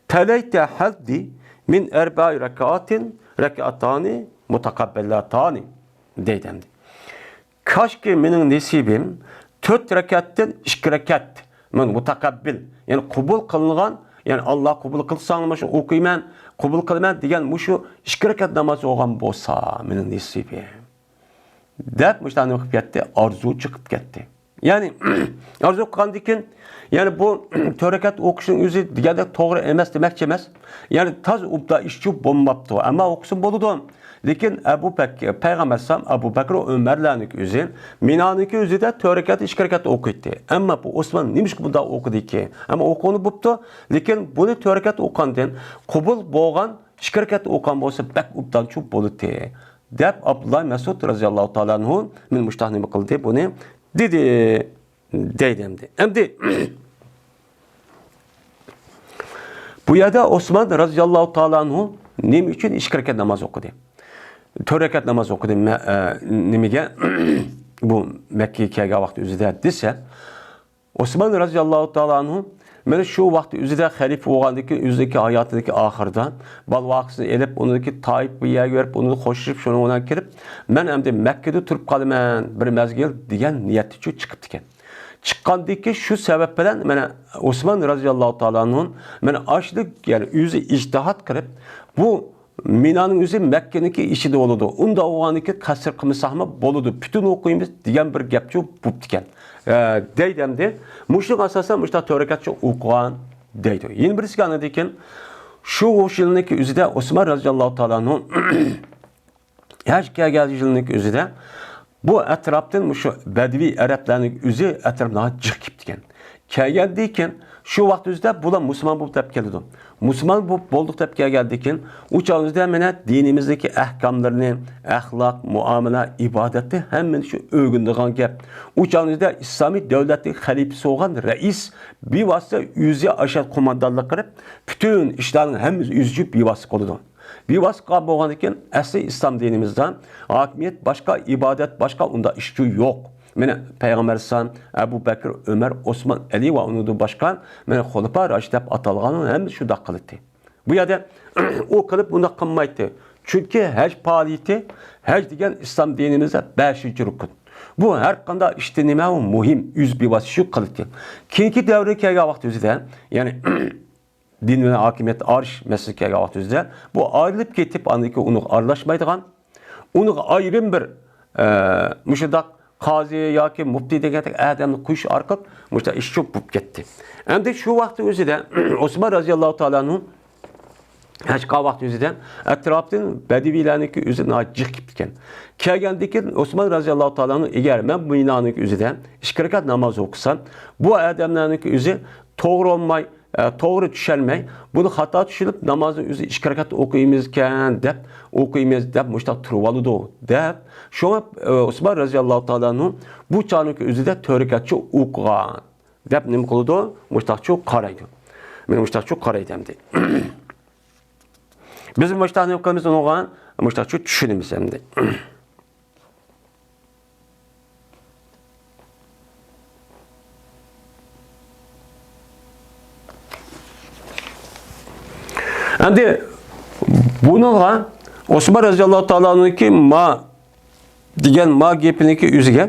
فەلەيتە ھەززى مىن ئەربەئى رەكەئاتىن رەكەئاتانى مۇتەقەببەلاتانى، دەيدۇ ئەمدى. كاشكى مېنىڭ نېسىبىم تۆت رەكەتتىن ئىككى رەكەت، مەن مۇتەقەببىل، يەنى قوبۇل قىلىنغان، يەنى ئاللا قوبۇل قىلساڭ مانا شۇ ئوقۇيمەن، قوبۇل قىلىمەن دېگەن مۇشۇ ئىككى رەكەت ناماز بولغان بولسا مېنىڭ نېسىبىم، دەپ مۇشۇنداق نېمە قىلىپ كەتتى، ئارزۇ چىقىپ كەتتى. يەنى ئارزۇ قىلغاندىن كېيىن، يەنى بۇ تۆت رەكەت ئوقۇشنىڭ ئۆزى دېگەندەك توغرا ئەمەس دېمەكچى ئەمەس. يەنى تازا ئوبدان ئىشچۇ بولماپتۇ، ئەمما ئوقۇسا بولىدۇ. لېكىن ئەبۇ بەكىر، پەيغەمبەر ئەلەيھىسسالام ئەبۇ بەكىر، ئۆمەرلەرنىڭكى ئۆزى، مىنانىڭكى ئۆزىدە تۆت رەكەت، ئىككى رەكەت ئوقۇيتتى. ئەمما بۇ ئوسمان نېمىشقا بۇنداق ئوقۇدىكى؟ ئەمما ئوقۇغىلى بوپتۇ، لېكىن بۇنى تۆت رەكەت ئوقۇغاندىن قوبۇل بولغان ئىككى رەكەت ئوقۇغان بولسا بەك ئوبدانچۇ بولاتتى، دەپ ئابدۇللا مەسئۇد رەزىياللاھۇ تائالا ئەنھۇ مېنى مۇشۇنداق نېمە قىلدى، بۇنى دېدى، دەيدۇ ئەمدى. ئەمدى بۇ يەردە ئوسمان رەزىياللاھۇ تائالا ئەنھۇ نېمە ئۈچۈن ئىككى رەكەت ناماز ئوقۇدى؟ تۆت رەكەت ناماز ئوقۇدى. مە-، ئە، نېمىگە؟ بۇ مەككىگە كەلگەن ۋاقىت ئۆزىدە دېسە، ئوسمان رەزىياللاھۇ تائالا ئەنھۇ مانا شۇ ۋاقىت ئۆزىدە خەلىپە بولغاندىن كېيىن، ئۆزىنىڭكى ھاياتىدىكى ئاخىرىدا، بالىۋاقىسىنى ئېلىپ، ئۇنىڭدىكى تائىپ بىر يەرگە بېرىپ، ئۇنى خوشلىشىپ، شۇنىڭ بىلەن كېلىپ، مەن ئەمدى مەككىدە تۇرۇپ قالىمەن بىر مەزگىل دېگەن نىيەتتىچۇ چىقىپتىكەن. چىققاندىن كېيىن شۇ سەۋەب بىلەن مانا ئوسمان رازىياللاھۇ تائالا ئەنھۇ مانا ئاشۇنداق، يەنى ئۆزى ئىجتىھات قىلىپ، بۇ مىنانىڭ ئۆزى مەككىنىڭكى ئىچىدە بولىدۇ. ئۇنداق بولغاندىكىن قەسىر قىلمىساقمۇ بولىدۇ، پۈتۈن ئوقۇيمىز دېگەن بىر گەپچۇ بوپتىكەن. ئە، دەيدۇ ئەمدى. مۇشۇنىڭغا ئاساسەن مۇشۇنداق تۆت رەكەتچە ئوقۇغان دەيدۇ. يەنە بىرسىگە ئاندىن كېيىن شۇ يىلنىڭكى ئۆزىدە ئوسمان رازىياللاھۇ تائالا ئەنھۇ ھەج كەلگەن يىلنىڭكى ئۆزىدە بۇ ئەتراپتىن مۇشۇ بەدىۋىي ئەرەبلەرنىڭ ئۆزى ئەتراپىغا جىق كېلىپتىكەن. كەلگەندىن كېيىن شۇ ۋاقىت ئۆزىدە بۇلار مۇسۇلمان بولۇپ دەپ كېلىدۇ. مۇسۇلمان بولۇپ بولدۇق دەپ كەلگەندىن كېيىن ئۇ چاغىمىزدا مانا دىنىمىزدىكى ئەھكاملىرىنى، ئەخلاق، مۇئامىلە، ئىبادەتنى ھەممىنى شۇ ئۆگىنىدىغان گەپ. ئۇ چاغىمىزدا ئىسلامىي دۆلەتنىڭ خەلىپىسى بولغان رەئىس بىۋاسىتە ئۆزى ئاشۇ قوماندانلىق قىلىپ، پۈتۈن ئىشلارنىڭ ھەممىسى ئۆزىچە بىۋاسىتە قىلىدۇ. بىۋاسىتە بولغاندىن كېيىن ئەسلى ئىسلام دىنىمىزدا ھاكىمىيەت باشقا، ئىبادەت باشقا، ئۇنداق ئىشچۇ يوق. مانا پەيغەمبەر ئەلەيھىسسالام، ئەبۇ بەكرى، ئۆمەر، ئوسمان، ئەلى ۋە ئۇنىڭدىن باشقا، مانا خۇلەپا راشىد دەپ ئاتالغان ھەممىسى شۇنداق قىلاتتى. بۇ يەردە ئۇ قىلىپ بۇنداق قىلمايتتى. چۈنكى ھەج پائالىيىتى، ھەج دېگەن ئىسلام دىنىمىزدا بەشىنچى رۇكۇن. بۇ ھەر قانداق ئىشتا نېمە ئۇ مۇھىم، ئۆز بىۋاسىتە شۇ قىلاتتى. كېيىنكى دەۋرگە كەلگەن ۋاقىت ئۆزىدە، يەنى دىن بىلەن ھاكىمىيەت ئايرىش مەسىلىسى كەلگەن ۋاقىت ئۆزىدە، بۇ ئايرىلىپ كېتىپ، ئاندىن كېيىن ئۇنىڭغا ئارىلاشمايدىغان، ئۇنىڭغا ئايرىم بىر، ئە، مۇشۇنداق قازى ياكى مۇپتى دېگەندەك ئادەمنى قويۇش ئارقىلىق مۇشۇنداق ئىش چوپ بولۇپ كەتتى. ئەمدى شۇ ۋاقىت ئۆزىدە ئوسمان رازىياللاھۇ تائالا ئەنھۇ ھەج قىلغان ۋاقىت ئۆزىدە ئەتراپتىن بەدىۋىيلەرنىڭكى ئۆزى ناھايىتى جىق كېلىپتىكەن. كەلگەندىن كېيىن ئوسمان رازىياللاھۇ تائالا ئەنھۇ، ئەگەر مەن مىنانىڭكى ئۆزىدە ئىككى رەكەت ناماز ئوقۇسام، بۇ ئادەملەرنىڭكى ئۆزى توغرا بولماي، ئە، توغرا چۈشەنمەي، بۇنى خاتا چۈشىنىپ، نامازنى ئۆزى ئىككى رەكەت ئوقۇيمىزكەن دەپ، ئوقۇيمىز دەپ مۇشۇنداق تۇرۇۋالىدۇ دەپ، شۇڭا، ئە، ئوسمان رازىياللاھۇ تائالا ئەنھۇ بۇ چاغنىڭكى ئۆزىدە تۆت رەكەتچە ئوقۇغان دەپ نېمە قىلىدۇ؟ مۇشۇنداقچۇ قارايدۇ. مانا مۇشۇنداقچۇ قارايدۇ ئەمدى. بىز مۇشۇنداق نېمە قىلىمىز ئۇنىڭغا؟ مۇشۇنداقچۇ چۈشىنىمىز ئەمدى. ئەمدى بۇنىڭغا ئوسمان رەزىياللاھۇ تائالا ئەنھۇنىڭكى ما دېگەن ما گېپىنىڭكى ئۆزىگە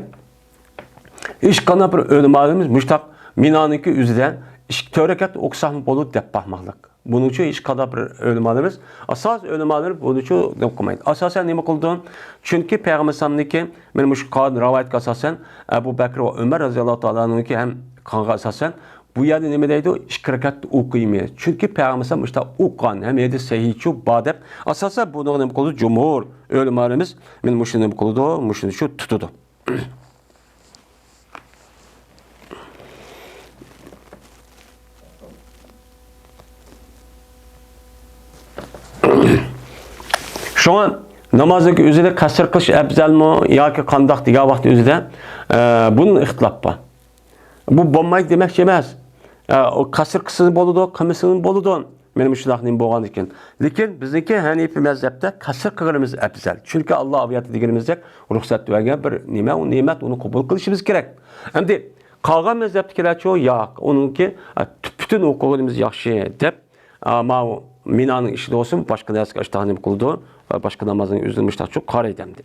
ھېچقانداق بىر ئۆلىمالىرىمىز مۇشتاق مىنانىڭكى ئۆزىدە ئىككى تۆت رەكەت ئوقۇساقمۇ بولىدۇ دەپ باقماقلىق. بۇنىڭ ئۈچۈن ھېچقانداق بىر ئۆلىمالىرىمىز، ئاساس ئۆلىمالىرىمىز بۇنىڭ ئۈچۈن نېمە قىلمايدۇ. ئاساسەن نېمە قىلىدۇ؟ چۈنكى پەيغەمبەر ئەلەيھىسسالامنىڭكى، مانا مۇشۇ قالغان رىۋايەتكە ئاساسەن، ئەبۇ بەكرى ۋە ئۆمەر رەزىياللاھۇ تائالا ئەنھۇنىڭكى ھەم قىلغانغا ئاساسەن، بۇ يەردە نېمە دەيدۇ؟ ئىككى رەكەت ئوقۇيمىز. چۈنكى پەيغەمبەر ئەلەيھىسسالام مۇشۇنداق ئوقۇغان، ھەم ھەدىس سەھىھچۇ بار دەپ، ئاساسەن بۇنىڭغا نېمە قىلىدۇ؟ جۇمھۇر ئۆلىمالىرىمىز مانا مۇشۇنى نېمە قىلىدۇ؟ مۇشۇنى شۇ تۇتىدۇ. شۇڭا نامازنىڭكى ئۆزىدە قەسىر قىلىش ئەپزەلمۇ ياكى قانداق دېگەن ۋاقىت ئۆزىدە، ئە، بۇنىڭ ئىختىلاپ بار. بۇ بولمايدۇ دېمەكچى ئەمەس. ئە، ئۇ قەسىر قىلسىمۇ بولىدۇ، قىلمىسىمۇ بولىدۇ. مانا مۇشۇنداق نېمە بولغاندىكىن. لېكىن بىزنىڭكى ھەنىپىي مەزھەپتە قەسىر قىلغىنىمىز ئەپزەل. چۈنكى ئاللا ئايەتتە دېگىنىمىزدەك رۇخسەت بەرگەن بىر نېمە، ئۇ نېمەت، ئۇنى قوبۇل قىلىشىمىز كېرەك. ئەمدى قالغان مەزھەپتىكىلەرچۇ؟ ياق، ئۇنىڭكى، ئە، پۈتۈن ئوقۇغىنىمىز ياخشى دەپ، ئە، ماۋۇ مىنانىڭ ئىچىدە بولسۇن، باشقا نەرسىگە ئاشتاق نېمە قىلىدۇ، ۋە باشقا نامازنىڭ ئۆزىنى مۇشتاقچۇ قارايدۇ ئەمدى.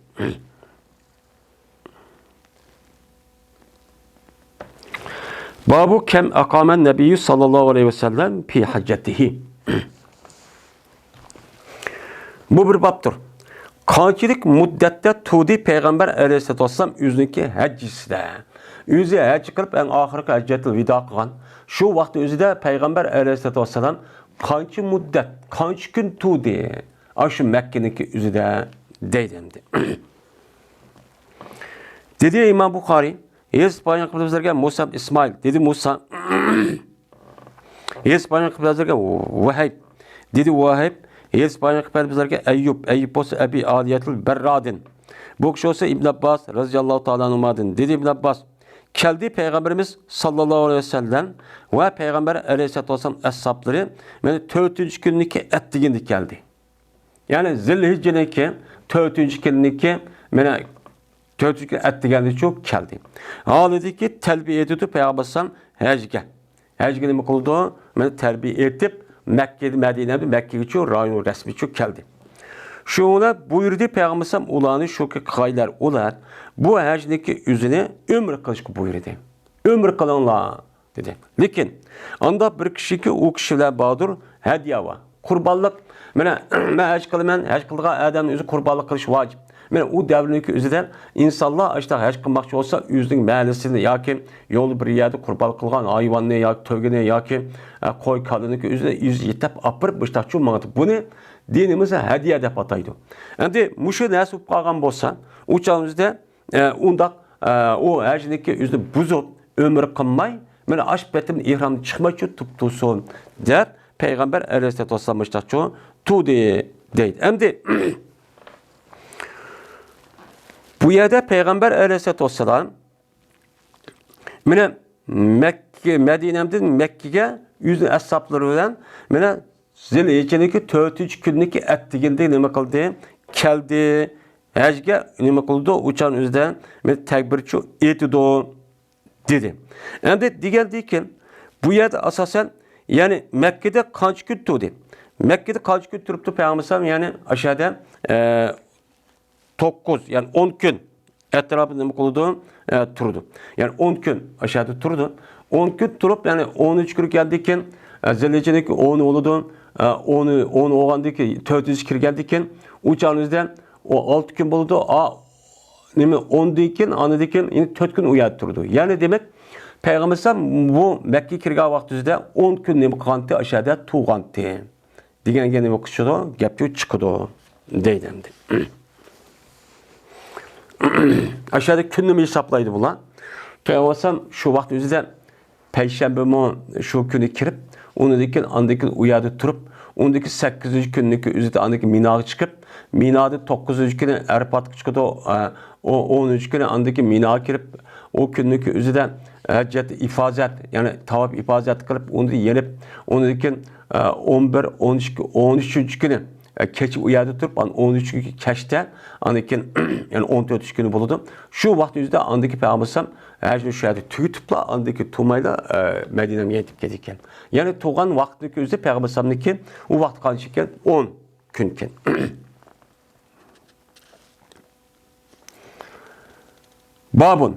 بابۇ كەم ئەقامەن نەبىييۇ ساللاللاھۇ ئەلەيھى ۋەسەللەم پى ھەججەتىھى. بۇ بىر بابتۇر. قانچىلىك مۇددەتتە تۇردى پەيغەمبەر ئەلەيھىسسالاتۇ ۋەسسالام ئۆزىنىڭكى ھەججىسىدە؟ ئۆزى ھەج قىلىپ، ئەڭ ئاخىرقى ھەججەتۇل ۋىدا قىلغان شۇ ۋاقىت ئۆزىدە پەيغەمبەر ئەلەيھىسسالاتۇ ۋەسسالام قانچە مۇددەت، قانچە كۈن تۇردى ئاشۇ مەككىنىڭكى ئۆزىدە دەيدۇ ئەمدى. دېدى ئىمام بۇخارىي، ھەدىس بايان قىلىپ بىزلەرگە مۇسا ئىسمائىل، دېدى مۇسا. ھەدىس بايان قىلىپ بىزلەرگە ۋەھىب، دېدى ۋەھىب. ھەدىس بايان قىلىپ بىزلەرگە ئەييۇب، ئەييۇب بولسا ئەبى ئالىيەتۇل بەررادىن. بۇ كىشى بولسا ئىبن ئابباس رەزىياللاھۇ تائالا ئەنھۇمادىن، دېدى ئىبن ئابباس، كەلدى پەيغەمبىرىمىز ساللاللاھۇ ئەلەيھى ۋەسەللەم ۋە پەيغەمبەر ئەلەيھىسسالاتۇ ۋەسسالام ئەسھابلىرى مانا تۆتىنچى كۈننىكى ئەتىگىنىدە كەلدى. يەنى زىلھىججىنىڭكى تۆتىنچى كۈنىنىڭكى، مانا، تۆتىنچى كۈن ئەتىگەندىچۇ كەلدى. ھالىدىكى تەلبىيە ئېيتىدۇ پەيغەمبەر ئەلەيھىسسالام ھەجگە. ھەجگە نېمە قىلىدۇ؟ مانا تەلبىيە ئېيتىپ، مەككە، مەدىنەدىن مەككىگىچە رايون رەسمىيچە كەلدى. شۇڭا بۇيرۇدى پەيغەمبەر ئەلەيھىسسالام ئۇلارنى، شۇكى قىلغايلار ئۇلار، بۇ ھەجنىڭكى ئۆزىنى ئۆمرە قىلىشقا بۇيرۇدى. ئۆمرە قىلىڭلار دېدى. لېكىن ئاندا بىر كىشىكى، ئۇ كىشىلەر باردۇر، ھەدىيە بار، قۇربانلىق. مانا، مەن ھەج قىلىمەن، ھەج قىلىدىغان ئادەمنىڭ ئۆزى قۇربانلىق قىلىش ۋاجىپ. مانا ئۇ دەۋرنىڭكى ئۆزىدە ئىنسانلار ئاشۇنداق ھەج قىلماقچى بولسا، ئۆزىنىڭ مەھەللىسىدە ياكى يولدا بىر يەردە قۇربان قىلغان ھايۋاننى ياكى تۆگىنى ياكى، ئە، قوي، كالىنىڭكى ئۆزىنى يۈز يېتەپ ئاپىرىپ مۇشتاق چۇ ماڭىدۇ. بۇنى دىنىمىزدا ھەدىيە دەپ ئاتايدۇ. ئەمدى مۇشۇ نەرسە بولۇپ قالغان بولسا، ئۇ چاغىمىزدا، ئە، ئۇنداق، ئە، ئۇ ھەجنىڭكى ئۆزىنى بۇزۇپ، ئۆمرە قىلماي، مانا ئاش پېتىم ئېھرامدىن چىقمايچۇ تۇرۇپ تۇرسۇن دەپ، پەيغەمبەر ئەلەيھىسسالاتۇ ۋەسسالام مۇشتاقچۇ تۇردى دەيدۇ. ئەمدى بۇ يەردە پەيغەمبەر ئەلەيھىسسالاتۇ ۋەسسالام مانا مەككە، مەدىنەدىن مەككىگە ئۆزىنىڭ ئەسھابلىرى بىلەن مانا زىلھىججىنىڭكى تۆتىنچى كۈننىڭكى ئەتىگىنىدە نېمە قىلدى؟ كەلدى. ھەجگە نېمە قىلىدۇ؟ ئۇ چاغنىڭ ئۆزىدە مانا تەكبىرچۇ ئېيتىدۇ دېدى. ئەمدى دېگەندىن كېيىن بۇ يەردە ئاساسەن، يەنى مەككىدە قانچە كۈن تۇردى؟ مەككىدە قانچە كۈن تۇرۇپتۇ پەيغەمبەر ئەلەيھىسسالام؟ يەنى ئاشۇ يەردە، ئە، توققۇز، يەنى ئون كۈن ئەتراپىدا نېمە قىلىدۇ؟ ئە، تۇرىدۇ. يەنى ئون كۈن ئاشۇ يەردە تۇرىدۇ. ئون كۈن تۇرۇپ، يەنى ئونىنچى كۈنى كەلدىكىن، ئە، زىلھىججىنىڭكى ئونى بولىدۇ. ئە، ئونى، ئونى بولغاندىن كېيىن، تۆتىنچى كىرگەندىن كېيىن، ئۇ چاغنىڭ ئۆزىدە ئۇ ئالتە كۈن بولىدۇ. ئا، نېمە، ئوندىن كېيىن، ئاندىن كېيىن يەنە تۆت كۈن ئۇ يەردە تۇرىدۇ. يەنى دېمەك، پەيغەمبەر ئەلەيھىسسالام بۇ مەككىگە كىرگەن ۋاقتىمىزدا ئون كۈن نېمە قىلغانتى؟ ئاشۇ يەردە تۇرغانتى. دېگەنگە نېمە قىلىشىدۇ؟ گەپ چىقىدۇ دەيدۇ ئەمدى. ئاشۇ يەردە كۈننىمۇ ھېسابلايدۇ بۇلار. پەيغەمبەر ئەلەيھىسسالام شۇ ۋاقىت ئۆزىدە پەيشەنبىمۇ شۇ كۈنى كىرىپ، ئۇنىڭدىن كېيىن، ئاندىن كېيىن ئۇ يەردە تۇرۇپ، ئۇنىڭدىن كېيىن سەككىزىنچى كۈننىڭكى ئۆزىدە ئاندىن كېيىن مىناغا چىقىپ، مىنادىن توققۇزىنچى كۈنى ئەرپاتقا چىقىدۇ. ئە، ئو-، ئونىنچى كۈنى ئاندىن كېيىن مىناغا كىرىپ، ئۇ كۈننىڭكى ئۆزىدە ھەججەت ئىفازەت، يەنى تاۋاپ ئىفازەت قىلىپ، ئۇنى يېنىپ، ئۇنىڭدىن كېيىن، ئە، ئون بىر، ئون ئىككى، ئون ئۈچىنچى كۈنى، ئە، كېچە ئۇ يەردە تۇرۇپ، ئان-، ئون ئۈچىنچى كەچتە، ئاندىن كېيىن، يەنى ئون تۆتىنچى كۈنى بولىدۇ. شۇ ۋاقىت ئۆزىدە ئاندىكى پەيغەمبەر ئەلەيھىسسالام ھەجنى شۇ يەردە تۈگىتىپلا، ئاندىكى تۇرمايلا، ئە، مەدىنەگە يېتىپ كېتىدىكەن. يەنى تۇرغان ۋاقتىنىڭكى ئۆزى پەيغەمبەر ئەلەيھىسسالامنىڭكى ئۇ ۋاقتى قانچە ئىكەن؟ ئون كۈنكەن. بابۇن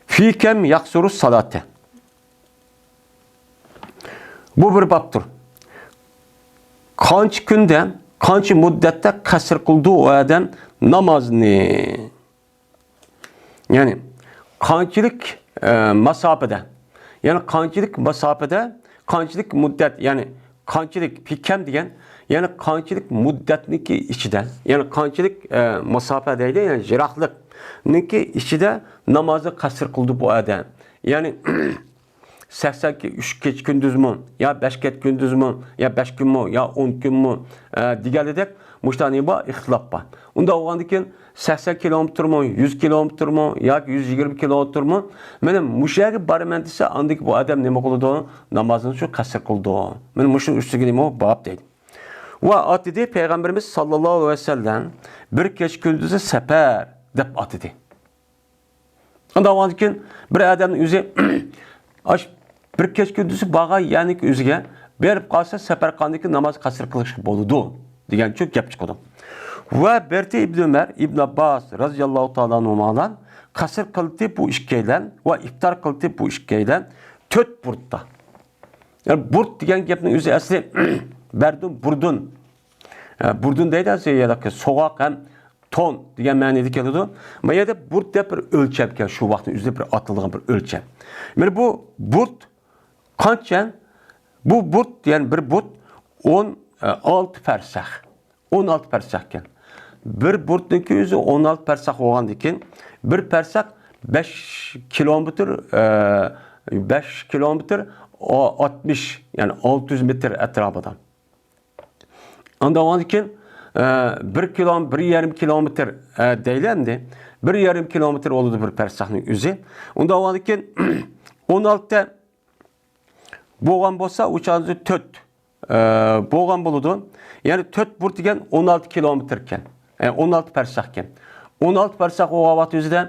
فى كەم يەقسۇرۇ سالاتا. بۇ بىر بابتۇر. قانچە كۈندە، قانچە مۇددەتتە قەسىر قىلىدۇ ئۇ ئادەم نامازنى؟ يەنى قانچىلىك، ئە، ماساپىدە، يەنى قانچىلىك ماساپىدە، قانچىلىك مۇددەت، يەنى قانچىلىك، فى كەم دېگەن، يەنى قانچىلىك مۇددەتنىڭكى ئىچىدە، يەنى قانچىلىك، ئە، ماساپە دەيدۇ، يەنى يىراقلىقنىڭكى ئىچىدە نامازنى قەسىر قىلدى بۇ ئادەم. يەنى سەكسەن ئۈچ كېچە كۈندۈزمۇ، يا بەش كېچە كۈندۈزمۇ، يا بەش كۈنمۇ، يا ئون كۈنمۇ، ئە، دېگەنلىدەك مۇشۇنداق نېمە بار؟ ئىختىلاپ بار. ئۇنداق بولغاندىن كېيىن سەكسەن كىلومېتىرمۇ، يۈز كىلومېتىرمۇ ياكى يۈز يىگىرمە كىلومېتىرمۇ، مېنىڭ مۇشۇ يەرگە بارىمەن دېسە، ئاندىكى بۇ ئادەم نېمە قىلىدۇ؟ نامازنى شۇ قەسىر قىلىدۇ. مېنىڭ مۇشۇنىڭ ئۈستىگە نېمە بار دەيدۇ. ۋە ئاتىدى، پەيغەمبىرىمىز ساللاللاھۇ ئەلەيھى ۋەسەللەم بىر كېچە كۈندۈزى سەپەر دەپ ئاتىدى. ئاندىن كېيىن بىر ئادەمنىڭ ئۆزى ئاش بىر كېچە كۈندۈزى بارغان يەرنىڭ ئۆزىگە بېرىپ قالسا، سەپەر قىلغاندىن كېيىن ناماز قەسىر قىلىشقا بولىدۇ دېگەنچۇ گەپ چىقىدۇ. ۋە بەردى ئىبن ئۆمەر، ئىبن ئابباس رازىياللاھۇ تائالا ئەنھۇمالار قەسىر قىلدى بۇ ئىككىيلەن ۋە ئىپتار قىلدى بۇ ئىككىيلەن تۆت بۇرتتا. يەنى بۇرت دېگەن گەپنىڭ ئۆزى ئەسلى بەردۇن، بۇردۇن. ئە، بۇردۇن دەيدۇ، ئەسلى يەنى سوغۇق ھەم تون دېگەن مەنىدە كېلىدۇ. ما يەردە بۇرت دەپ بىر ئۆلچەمكەن، شۇ ۋاقىتنىڭ ئۆزىدە بىر ئاتىلىدىغان بىر ئۆلچەم. مانا بۇ بۇرت قانچە؟ بۇ بۇرت، يەنى بىر بۇرت ئون ئالتە پەرسەخ. ئون ئالتە پەرسەخكەن. بىر بۇرتنىڭكى ئۆزى ئون ئالتە پەرسەخ بولغاندىن كېيىن، بىر پەرسەخ بەش كىلومېتىر، ئە، بەش كىلومېتىر ئاتمىش، يەنى ئالتە يۈز مېتىر ئەتراپىدا. ئاندىن كېيىن، ئە، بىر كىلوم-، بىر يېرىم كىلومېتىر، ئە، دەيلى ئەمدى. بىر يېرىم كىلومېتىر بولىدۇ بىر پەرسەخنىڭ ئۆزى. ئۇنداق بولغاندىن كېيىن ئون ئالتە بولغان بولسا، ئۇ چاغدا تۆت، ئە، بولغان بولىدۇ. يەنى تۆت بۇرت دېگەن ئون ئالتە كىلومېتىر ئىكەن. ئە، ئون ئالتە پەرسەخ ئىكەن. ئون ئالتە پەرسەخ بولغان ۋاقىت ئۆزىدە،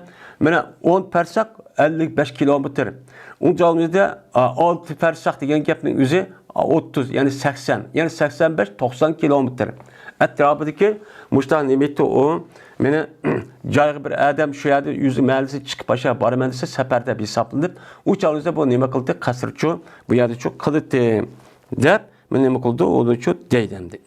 مانا ئون پەرسەخ، ئەللىك بەش كىلومېتىر. ئۇنچە ئالمىدا، ئا، ئالتە پەرسەخ دېگەن گەپنىڭ ئۆزى، ئا، ئوتتۇز، يەنى سەكسەن، يەنى سەكسەن بەش، توقسان كىلومېتىر ئەتراپىدىكى مۇشۇنداق نېمە ئېيتتى ئۇ؟ مېنى جايغا بىر ئادەم شۇ يەردە ئۆزى مەھەللىسى چىقىپ ئاشا بارىمەن دېسە، سەپەر دەپ ھېسابلىنىپ، ئۇ چاغدا بۇ نېمە قىلدى؟ قەسرچۇ بۇ يەردىچۇ قىلدى دەپ، مېنى نېمە قىلدى؟ ئۇنىچۇ دەيدۇ ئەمدى.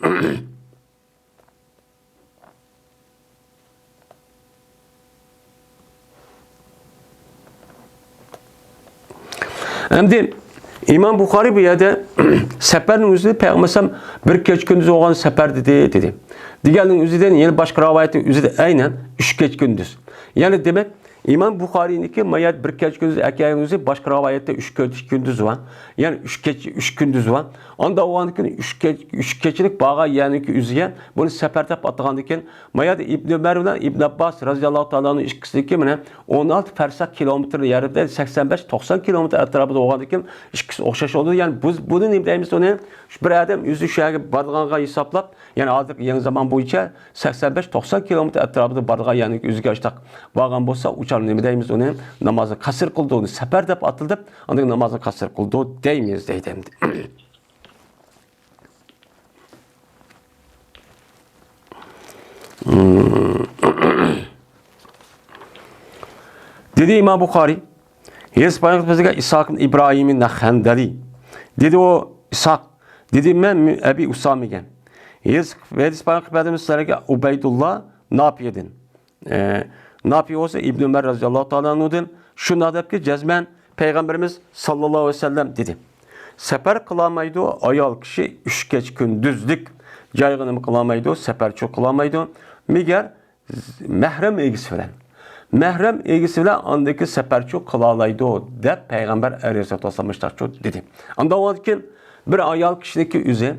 ئەمدى ئىمام بۇخارىي بۇ يەردە سەپەرنىڭ ئۆزىنى پەيغەمبەر ئەلەيھىسسالام بىر كېچە كۈندۈز بولغان سەپەر دېدى، دېدى. دېگەننىڭ ئۆزىدىن يەنە باشقا رىۋايەتنىڭ ئۆزىدە ئەينەن ئۈچ كېچە كۈندۈز. يەنى دېمەك، ئىمام بۇخارىينىڭكى ما يەردە بىر كېچە كۈندۈز ئەكەلگەن ئۆزى باشقا رىۋايەتتە ئۈچ كېچە كۈندۈز بار. يەنى ئۈچ كېچە، ئۈچ كۈندۈز بار. ئاندا بولغاندىن كېيىن ئۈچ كېچە، ئۈچ كېچىلىك بارغان يەرنىڭكى ئۆزىگە بۇنى سەپەر دەپ ئاتىغاندىن كېيىن، ما يەردە ئىبن ئۆمەر بىلەن ئىبن ئابباس رازىياللاھۇ تائالا ئانھۇ ئىككىسىنىڭكى مانا ئون ئالتە پەرسەخ كىلومېتىر يەردە، سەكسەن بەش، توقسان كىلومېتىر ئەتراپىدا بولغاندىن كېيىن ئىككىسى ئوخشاش بولىدۇ. يەنى بۇ، بۇنى نېمە دەيمىز ئۇنى؟ شۇ بىر ئادەم ئۆزى شۇ يەرگە بارىدىغانغا ھېسابلاپ، يەنى ھازىرقى يېڭى زامان بويىچە سەكسەن بەش، توقسان كىلومېتىر ئەتراپىدا بارىدىغان يەرنىڭ ئۆزىگە ئاشتاق بارغان بولسا، ئۇ چاغدا نېمە دەيمىز ئۇنى؟ نامازنى قەسىر قىلدى، ئۇنى سەپەر دەپ ئاتىلىپ، ئاندىن نامازنى قەسىر قىلدى دەيمىز دەيدۇ ئەمدى. دېدى ئىمام بۇخارىي، ھېدىس بايان قىلىپ بىزگە ئىسھاق ئىبراھىم نەخەندەلى. دېدى ئۇ ئىسھاق، دېدىم مەن ئەبى ئۇسامىگە. ھېدىس، ھېدىس بايان قىلىپ بەردىم سىلەرگە ئۇبەيدۇللا ناپىيدىن. ئە، ناپىي بولسا ئىبن ئۆمەر رازىياللاھۇ تائالا ئەنھۇدىن شۇنداق دەپكى جەزمەن پەيغەمبىرىمىز ساللاللاھۇ ئەلەيھى ۋەسەللەم دېدى. سەپەر قىلالمايدۇ ئايال كىشى ئۈچ كېچە كۈندۈزلۈك جايغا نېمە قىلالمايدۇ، سەپەرچۇ قىلالمايدۇ. مەگەر مەھرەم ئىگىسى بىلەن. مەھرەم ئىگىسى بىلەن ئاندىكى سەپەرچۇ قىلالايدۇ دەپ پەيغەمبەر ئەلەيھىسسالاتۇ ۋەسسالام مۇشتاقچۇ دېدى. ئاندىن كېيىن بىر ئايال كىشىنىڭكى ئۆزى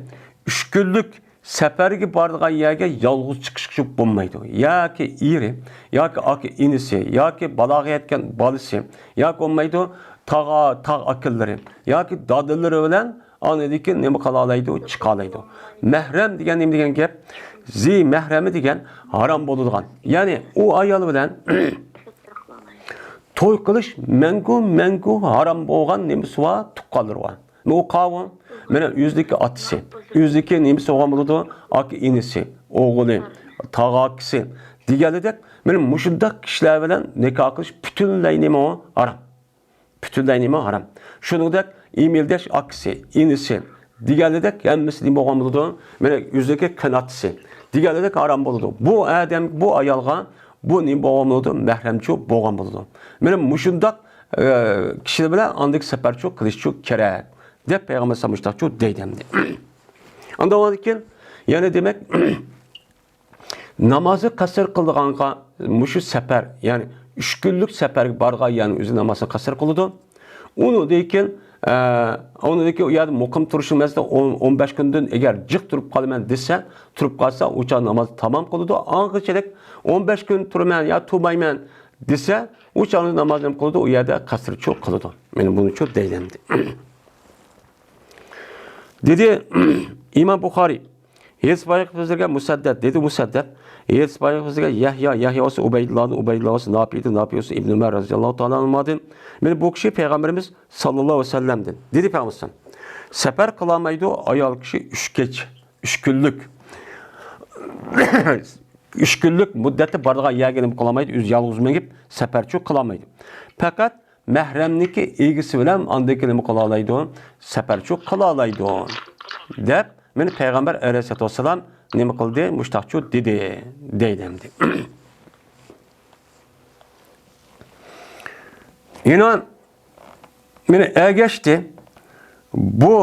ئۈچ كۈنلۈك سەپەرگە بارىدىغان يەرگە يالغۇز چىقىشقا بولمايدۇ. ياكى ئېرى، ياكى ئاكا ئىنىسى، ياكى بالاغا يەتكەن بالىسى، ياكى بولمايدۇ تاغا، تاغ ئاكىلىرى، ياكى دادىلىرى بىلەن ئاندىن كېيىن نېمە قىلالايدۇ؟ چىقالايدۇ. مەھرەم دېگەن نېمە دېگەن گەپ؟ زى مەھرەمى دېگەن ھارام بولىدىغان. يەنى ئۇ ئايال بىلەن توي قىلىش مەڭگۈ، مەڭگۈ ھارام بولغان نېمىسى بار؟ تۇغقانلىرى بار. ئۇ قاۋۇ، مانا ئۆزىدىكى ئاتىسى، ئۆزىدىكى نېمىسى بولغان بولىدۇ؟ ئاكا ئىنىسى، ئوغلى، تاغا ئاكىسى دېگەنلىدەك، مانا مۇشۇنداق كىشىلەر بىلەن نىكاھ قىلىش پۈتۈنلەي نېمە ئۇ؟ ھارام. پۈتۈنلەي نېمە؟ ھارام. شۇنىڭدەك ئېمىلدەش ئاكىسى، ئىنىسى دېگەنلىدەك ھەممىسى نېمە بولغان بولىدۇ؟ مانا ئۆزىدىكى قېناتىسى دېگەنلىدەك ھارام بولىدۇ. بۇ ئادەم، بۇ ئايالغا بۇ نېمە بولغان بولىدۇ؟ مەھرەمچۇ بولغان بولىدۇ. مانا مۇشۇنداق ئە، كىشىلەر بىلەن ئاندىكى سەپەرچۇ قىلىشچۇ كېرەك، دەپ پەيغەمبەر ئەلەيھىسسالام مۇشۇنداقچۇ دەيدۇ ئەمدى. ئاندىن كېيىن يەنە دېمەك، نامازنى قەسىر قىلىدىغانغا مۇشۇ سەپەر، يەنى ئۈچ كۈنلۈك سەپەرگە بارغان يەرنىڭ ئۆزى نامازنى قەسىر قىلىدۇ. ئۇنىڭدىن كېيىن، ئە، ئۇنىڭدىن كېيىن ئۇ يەردە مۇقىم تۇرۇشنىڭ مەزگىلى ئون، ئون بەش كۈندىن ئەگەر جىق تۇرۇپ قالىمەن دېسە، تۇرۇپ قالسا، ئۇ چاغ ناماز تامام قىلىدۇ. ئاڭغىچىلىك ئون بەش كۈن تۇرىمەن يا تۇرمايمەن دېسە، ئۇ چاغدا ناماز نېمە قىلىدۇ؟ ئۇ يەردە قەسرچۇ قىلىدۇ. مانا بۇنىچۇ دەيدۇ ئەمدى. دېدى ئىمام بۇخارىي، ھېدىس بايان قىلىپ بىزلەرگە مۇسەددەد، دېدى مۇسەددەد. ھېدىس بايان قىلىپ بىزلەرگە يەھيا، يەھيا بولسا ئۇبەيدۇللادىن، ئۇبەيدۇللا بولسا ناپىدىن، ناپى بولسا ئىبن ئۆمەر رەزىياللاھۇ تائالا ئەنھۇمادىن. مانا بۇ كىشى پەيغەمبىرىمىز ساللاللاھۇ ئەلەيھى ۋەسەللەمدىن. دېدى پەيغەمبىرىمىز، سەپەر قىلالمايدۇ ئايال كىشى ئۈچ كېچە، ئۈچ كۈنلۈك. ئۈچ كۈنلۈك مۇددەتتە بارىدىغان يەرگە نېمە قىلالمايدۇ، ئۆزى يالغۇز مېڭىپ سەپەرچۇ قىلالمايدۇ. پەقەت مەھرەمنىڭكى ئىگىسى بىلەن ئاندىن كېيىن نېمە قىلالايدۇ؟ سەپەرچۇ قىلالايدۇ، دەپ، مانا پەيغەمبەر ئەلەيھىسسالاتۇ ۋەسسالام نېمە قىلدى؟ مۇشتاقچۇ دېدى، دەيدۇ ئەمدى. يەنە مانا ئەگەشتى بۇ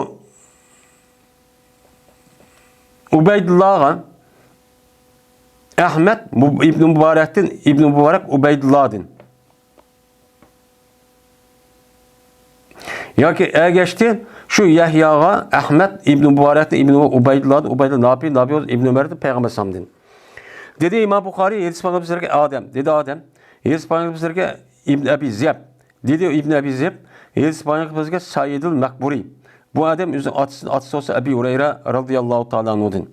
ئۇبەيدۇللاغا ئەھمەد مۇ-، ئىبنى مۇبارەكتىن، ئىبنى مۇبارەك ئۇبەيدۇللادىن. ياكى ئەگەشتى شۇ يەھياغا ئەھمەد ئىبنى مۇبارەكتىن، ئىبنى ئۇبەيدۇللادىن، ئۇبەيدۇللا ناپى، ناپى ئىبنى ئۆمەردىن، پەيغەمبەر ئەلەيھىسسالامدىن. دېدى ئىمام بۇخارىي، ھېدىس بايان قىلىپ بىزلەرگە ئادەم، دېدى ئادەم. ھېدىس بايان قىلىپ بىزلەرگە ئىبن ئەبى زىياب. دېدى ئىبن ئەبى زىياب، ھېدىس بايان قىلىپ بىزگە سەئىدۇل مەقبۇرى. بۇ ئادەم ئۆزىنىڭ ئاتىسى، ئاتىسى بولسا ئەبى ھۇرەيرە رەزىياللاھۇ تائالا ئەنھۇدىن.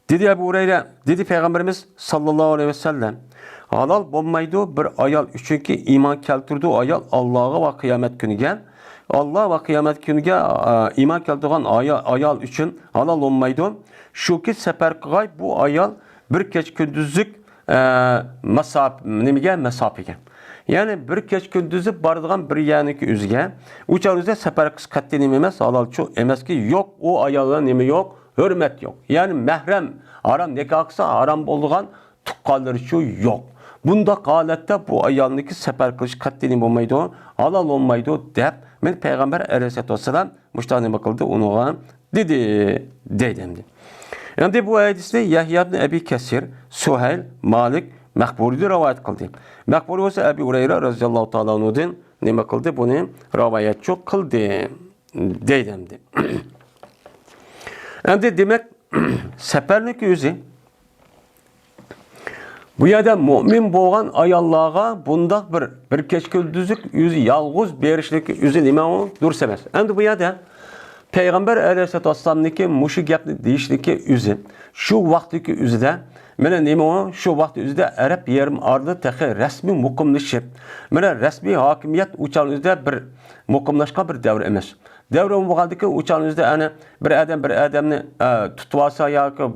دېدى ئەبۇ ھۇرەيرە، دېدى پەيغەمبىرىمىز ساللاللاھۇ ئەلەيھى ۋەسەللەم، ھالال بولمايدۇ بىر ئايال ئۈچۈنكى ئىمان كەلتۈرىدۇ ئايال ئاللاغا ۋە قىيامەت كۈنىگە. ئاللا ۋە قىيامەت كۈنىگە، ئە، ئىمان كەلتۈرگەن ئايا-، ئايال ئۈچۈن ھالال بولمايدۇ. شۇكى سەپەر قىلغاي بۇ ئايال بىر كەچ كۈندۈزلۈك، ئە، ماساپ-، نېمىگە؟ ماساپىگە. يەنى بىر كەچ كۈندۈزلۈك بارىدىغان بىر يەرنىڭكى ئۆزىگە. ئۇ چاغ ئۆزىدە سەپەر قىلىش قەتئىي نېمە ئەمەس، ھالالچۇ ئەمەسكى، يوق، ئۇ ئايالغا نېمە يوق؟ ھۆرمەت يوق. يەنى مەھرەم، ھارام نىكاھ قىلسا ھارام بولىدىغان تۇغقانلىرىچۇ يوق. بۇنداق ھالەتتە بۇ ئايالنىڭكى سەپەر قىلىش قەتئىي نېمە بولمايدۇ، ھالال بولمايدۇ دەپ، مېنى پەيغەمبەر ئەلەيھىسسالاتۇ ۋەسسالام مۇشۇنداق نېمە قىلدى، ئۇنىڭغا دېدى، دەيدۇ ئەمدى. ئەمدى بۇ ھەدىسنى يەھيا ئىبن ئەبى كەسىر، سۇھەيل، مالىك، مەقبۇرىدىن رىۋايەت قىلدى. مەقبۇرى بولسا ئەبى ھۇرەيرە رەزىياللاھۇ تائالا ئەنھۇدىن نېمە قىلدى، بۇنى رىۋايەتچۇ قىلدى، دەيدۇ ئەمدى. ئەمدى دېمەك، سەپەرنىڭكى ئۆزى بۇ يەردە مۆمىن بولغان ئاياللارغا بۇنداق بىر، بىر كەچ كۈندۈزلۈك ئۆزى يالغۇز بېرىشلىك ئۆزى نېمە ئۇ؟ دۇرۇس ئەمەس. ئەمدى بۇ يەردە پەيغەمبەر ئەلەيھىسسالاتۇ ۋەسسالامنىڭكى مۇشۇ گەپنى دېيىشلىكى ئۆزى، شۇ ۋاقىتتىكى ئۆزىدە، مانا نېمە ئۇ؟ شۇ ۋاقىت ئۆزىدە ئەرەب يېرىم ئارىلىدا تېخى رەسمىي مۇقىملىشىپ، مانا رەسمىي ھاكىمىيەت ئۇ چاغنىڭ ئۆزىدە بىر مۇقىملاشقان بىر دەۋر ئەمەس. دەۋر بولغاندىكىن ئۇ چاغنىڭ ئۆزىدە ئەنە بىر ئادەم بىر ئادەمنى، ئە، تۇتۇۋالسا ياكى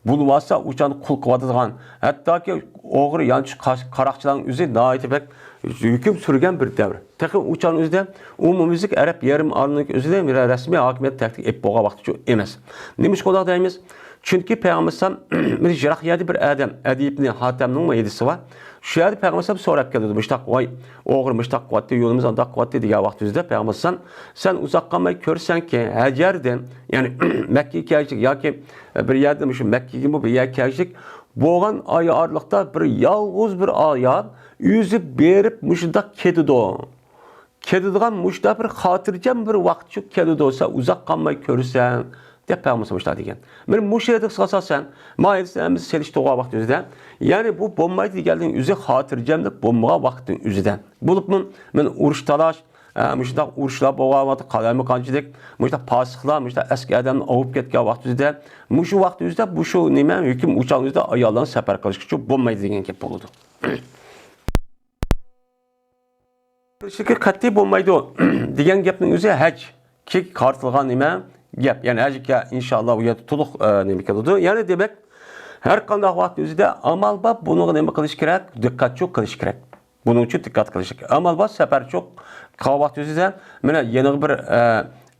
بولۇۋالسا، ئۇ چاغدا قۇل قىلىۋاتىدىغان، ھەتتاكى ئوغرى يانچۇق قاش-، قاراقچىلارنىڭ ئۆزى ناھايىتى بەك ھۆكۈم سۈرگەن بىر دەۋر. تېخى ئۇ چاغنىڭ ئۆزىدە ئومۇميۈزلۈك ئەرەب يېرىم ئارىلىنىڭ ئۆزىدە رەسمىي ھاكىمىيەت تەكلىپ ئېلىپ بولغان ۋاقتى ئەمەس. نېمىشقا ئۇنداق دەيمىز؟ چۈنكى پەيغەمبەر ئەلەيھىسسالام بىر يىراق يەردە بىر ئادەم، ئەدىيىبنى ھاتەمنىڭ ھەدىسى بار. شۇ يەردە پەيغەمبەر ئەلەيھىسسالام سوراپ كەلدى، مۇشتاق، ۋاي، ئوغرى مۇشتاق قىلىۋاتتى، يولىمىز ئانداق قىلىۋاتتى دېگەن ۋاقتى ئۆزىدە پەيغەمبەر ئەلەيھىسسالام، سەن ئۇزاق قالماي كۆرىسەنكى، ھەجەردىن، يەنى مەككىگە كەلگۈچىلىك ياكى بىر يەردىن مۇشۇ مەككىگىمۇ بىر يەرگە كەلگۈچىلىك بولغان ئاي ئارىلىقتا بىر يالغۇز بىر ئايال ئۆزى بېرىپ مۇشۇنداق كېتىدۇ. كېتىدىغان مۇشۇنداق بىر خاتىرجەم بىر ۋاقىت شۇ كېلىدۇ، سەن ئۇزاق قالماي كۆرىسەن، دەپ پەيغەمبەر مۇشۇنداق دېگەن. مانا مۇشۇ ھەدىسكە ئاساسەن، ما ھەدىسنى ھەممىسى سېلىشتۇرغان ۋاقىت ئۆزىدە، يەنى بۇ بولمايدۇ دېگەننىڭ ئۆزى خاتىرجەملىك بولمىغان ۋاقىتنىڭ ئۆزىدە. بولۇپمۇ مانا ئۇرۇش تالاش، ئە، مۇشۇنداق ئۇرۇشلار بولغان ۋاقىتتا، قالايمىقانچىلىق، مۇشۇنداق پاسىقلار، مۇشۇنداق ئەسكى ئادەمنى ئوۋۇپ كەتكەن ۋاقىت ئۆزىدە، مۇشۇ ۋاقىت ئۆزىدە، مۇشۇ نېمە، ھۆكۈم ئۇ چاغ ئۆزىدە ئاياللارنى سەپەر قىلىشقىچۇ بولمايدۇ دېگەن گەپ بولىدۇ. قىلىشلىكى قەتئىي بولمايدۇ دېگەن گەپنىڭ ئۆزى ھەجگە قارىتىلغان نېمە گەپ. يەنى ھەجگە ئىنشائاللا ئۇ يەردە تولۇق، ئە، نېمە كېلىدۇ. يەنى دېمەك، ھەر قانداق ۋاقىت ئۆزىدە ئامال بار، بۇنىڭغا نېمە قىلىش كېرەك؟ دىققەتچۇ قىلىش كېرەك. بۇنىڭ ئۈچۈن دىققەت قىلىش كېرەك. ئامال بار، سەپەرچۇ قىلغان ۋاقىت ئۆزىدە، مانا يەنە بىر، ئە،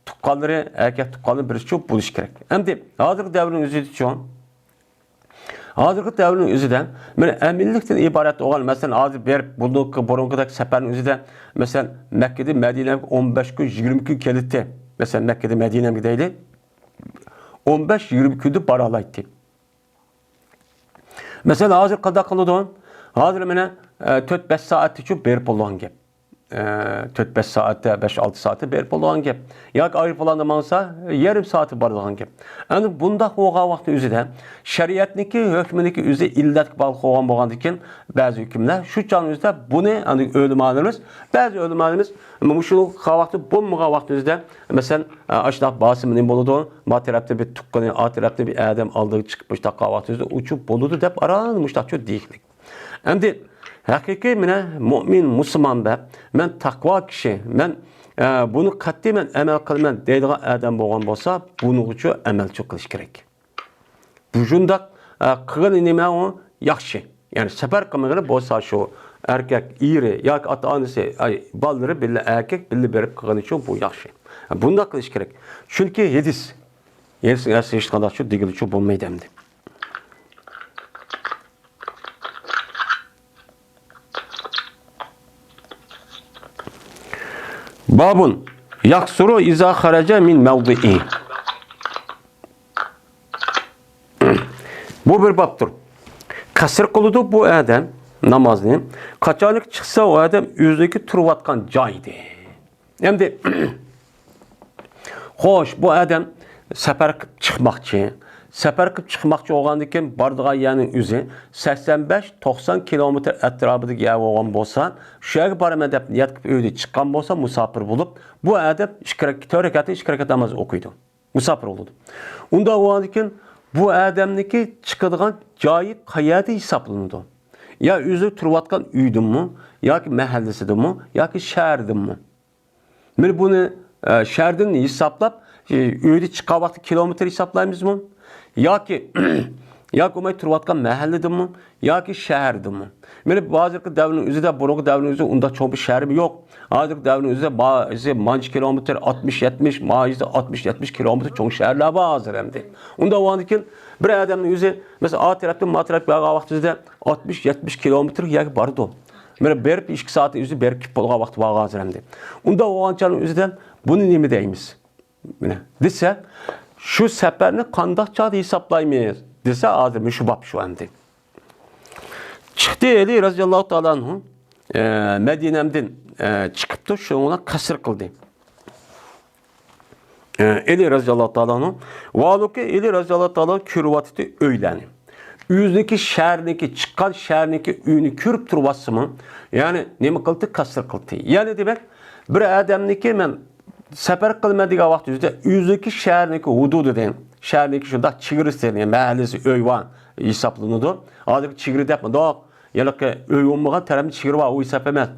تۇغقانلىرى، ئەركەك تۇغقانلىرى بىرسىچۇ بولۇش كېرەك. ئەمدى ھازىرقى دەۋرنىڭ ئۆزىدىچۇ ھازىرقى دەۋرنىڭ ئۆزىدە مانا ئەمىنلىكتىن ئىبارەت بولغان، مەسىلەن، ھازىر بېرىپ، بۇرۇنقى، بۇرۇنقىدەك سەپەرنىڭ ئۆزىدە، مەسىلەن، مەككىدىن مەدىنەگە ئون بەش كۈن، يىگىرمە كۈن كېلىتتى. مەسىلەن، مەككىدىن مەدىنەگە دەيلى، ئون بەش، يىگىرمە كۈندە بارالايتتى. مەسىلەن، ھازىر قانداق قىلىدۇ؟ ھازىر مانا، ئە، تۆت، بەش سائەتتىچۇ بېرىپ بولىدىغان گەپ. ئە، تۆت، بەش سائەتتە، بەش، ئالتە سائەتتە بېرىپ بولىدىغان گەپ. ياكى ئايروپىلاندا ماڭسا، يېرىم سائەتتە بارىدىغان گەپ. ئەنە بۇنداق بولغان ۋاقىتتا ئۆزىدە شەرىئەتنىڭكى ھۆكمىنىڭكى ئۆزى ئىللەتكە باغلىق بولغان بولغاندىكىن، بەزى ھۆكۈملەر شۇ چاغنىڭ ئۆزىدە بۇنى، ئەنە ئۆلىمالىرىمىز، بەزى ئۆلىمالىرىمىز مۇشۇ ۋاقىت بولمىغان ۋاقىتتا ئۆزىدە، مەسىلەن، ئە، ئاشۇنداق باسىمى نېمە بولىدۇ، ما تەرەپتە بىر تۇغقىنى، ئا تەرەپتە بىر ئادەم ئالدىغا چىقىپ مۇشۇنداق قىلغان ۋاقتىدا ئۇچۇپ بولىدۇ دەپ ئاران مۇشۇنداقچۇ دېيىشلىك. ئەمدى ھەقىقىي مانا مۆمىن مۇسۇلمان بە مەن تەقۋا كىشى، مەن، ئە، بۇنى قەتئىي مەن ئەمەل قىلىمەن دەيدىغان ئادەم بولغان بولسا، بۇنىڭغىچۇ ئەمەلچۇ قىلىش كېرەك. بۇ شۇنداق، ئە، قىلغىنى نېمە ئۇ ياخشى. يەنى سەپەر قىلمىغىنى بولسا شۇ ئەركەك، ئېرى ياكى ئاتا-ئانىسى، ئاي، بالىلىرى بىللە ئەركەك، بىللە بېرىپ قىلغىنىچۇ بۇ ياخشى. بۇنداق قىلىش كېرەك. چۈنكى ھەدىس، ھەدىسنىڭ ئەسلى ھېچقانداقچۇ دېگىلىچۇ بولمايدۇ ئەمدى. بابۇن يەقسۇرۇ ئىزا خەرەجە مىن مەۋدىئى. بۇ بىر بابتۇر. قەسىر قىلىدۇ بۇ ئادەم نامازنى. قاچانلىك چىقسا ئۇ ئادەم ئۆزىنىڭكى تۇرۇۋاتقان جايىدىن. ئەمدى خوش، بۇ ئادەم سەپەر قىلىپ چىقماقچى. سەپەر قىلىپ چىقماقچى بولغاندىن كېيىن بارىدىغان يەرنىڭ ئۆزى سەكسەن بەش، توقسان كىلومېتىر ئەتراپىدىكى يەر بولغان بولسا، شۇ يەرگە بارىمەن دەپ نىيەت قىلىپ ئۆيدىن چىققان بولسا، مۇساپىر بولۇپ، بۇ ئادەم ئىككى رەك-، تۆت رەكەتتىن ئىككى رەكەت ناماز ئوقۇيدۇ. مۇساپىر بولىدۇ. ئۇنداق بولغاندىن كېيىن بۇ ئادەمنىڭكى چىقىدىغان جايى قەيەردە ھېسابلىنىدۇ؟ يا ئۆزى تۇرۇۋاتقان ئۆيدىنمۇ، ياكى مەھەللىسىدىنمۇ، ياكى شەھەردىنمۇ؟ مانا بۇنى، ئە، شەھەردىن ھېسابلاپ، ئە، ئۆيدىن چىققان ۋاقتى كىلومېتىر ھېسابلايمىزمۇ؟ ياكى، ياكى بولماي تۇرۇۋاتقان مەھەللىدىنمۇ؟ ياكى شەھەردىنمۇ؟ مانا ھازىرقى دەۋرنىڭ ئۆزىدە، بۇرۇنقى دەۋرنىڭ ئۆزىدە ئۇنداق چوڭ بىر شەھەرمۇ يوق. ھازىرقى دەۋرنىڭ ئۆزىدە بارىسى مانچە كىلومېتىر، ئاتمىش، يەتمىش، مايىسى ئاتمىش، يەتمىش كىلومېتىر چوڭ شەھەرلەر بار ھازىر ئەمدى. ئۇنداق بولغاندىكىن بىر ئادەمنىڭ ئۆزى، مەسىلەن، ئا تەرەپتىن ما تەرەپكە بارغان ۋاقتىدا ئاتمىش، يەتمىش كىلومېتىر يەرگە بارىدۇ. مانا بېرىپ ئىككى سائەتنىڭ ئۆزى بېرىپ كېلىپ بولغان ۋاقتى بار ھازىر ئەمدى. ئۇنداق بولغان چاغنىڭ ئۆزىدە بۇنى نېمە دەيمىز؟ مانا دېسە، شۇ سەپەرنى قانداق چاغدا ھېسابلايمىز؟ دېسە، ھازىر مۇشۇ باب شۇ ئەمدى. چىقتى ئەلى رەزىياللاھۇ تائالا ئەنھۇ، ئە، مەدىنەمدىن، ئە، چىقىپتۇ، شۇنىڭ بىلەن قەسر قىلدى. ئە، ئەلى رەزىياللاھۇ تائالا ئەنھۇ. ۋاھالۇكى، ئەلى رەزىياللاھۇ تائالا كۆرۈۋاتىتتى ئۆيلەرنى. ئۆزىنىڭكى شەھىرىنىڭكى، چىققان شەھىرىنىڭكى ئۆيىنى كۆرۈپ تۇرۇۋاتسىمۇ، يەنى نېمە قىلدى؟ قەسر قىلدى. يەنى دېمەك، بىر ئادەمنىڭكى مەن سەپەر قىلىمەن دېگەن ۋاقتى ئۆزىدە ئۆزىنىڭكى شەھىرىنىڭكى ھۇدۇدىدىن، شەھەرنىڭكى شۇنداق چېگرىسى، يەنى مەھەللىسى، ئۆي بار ھېسابلىنىدۇ. ھازىرقى چېگرا دەپ مۇنداق ھېلىقى ئۆي بولمىغان تەرەپنى چېگرا بار، ئۇ ھېساب ئەمەس.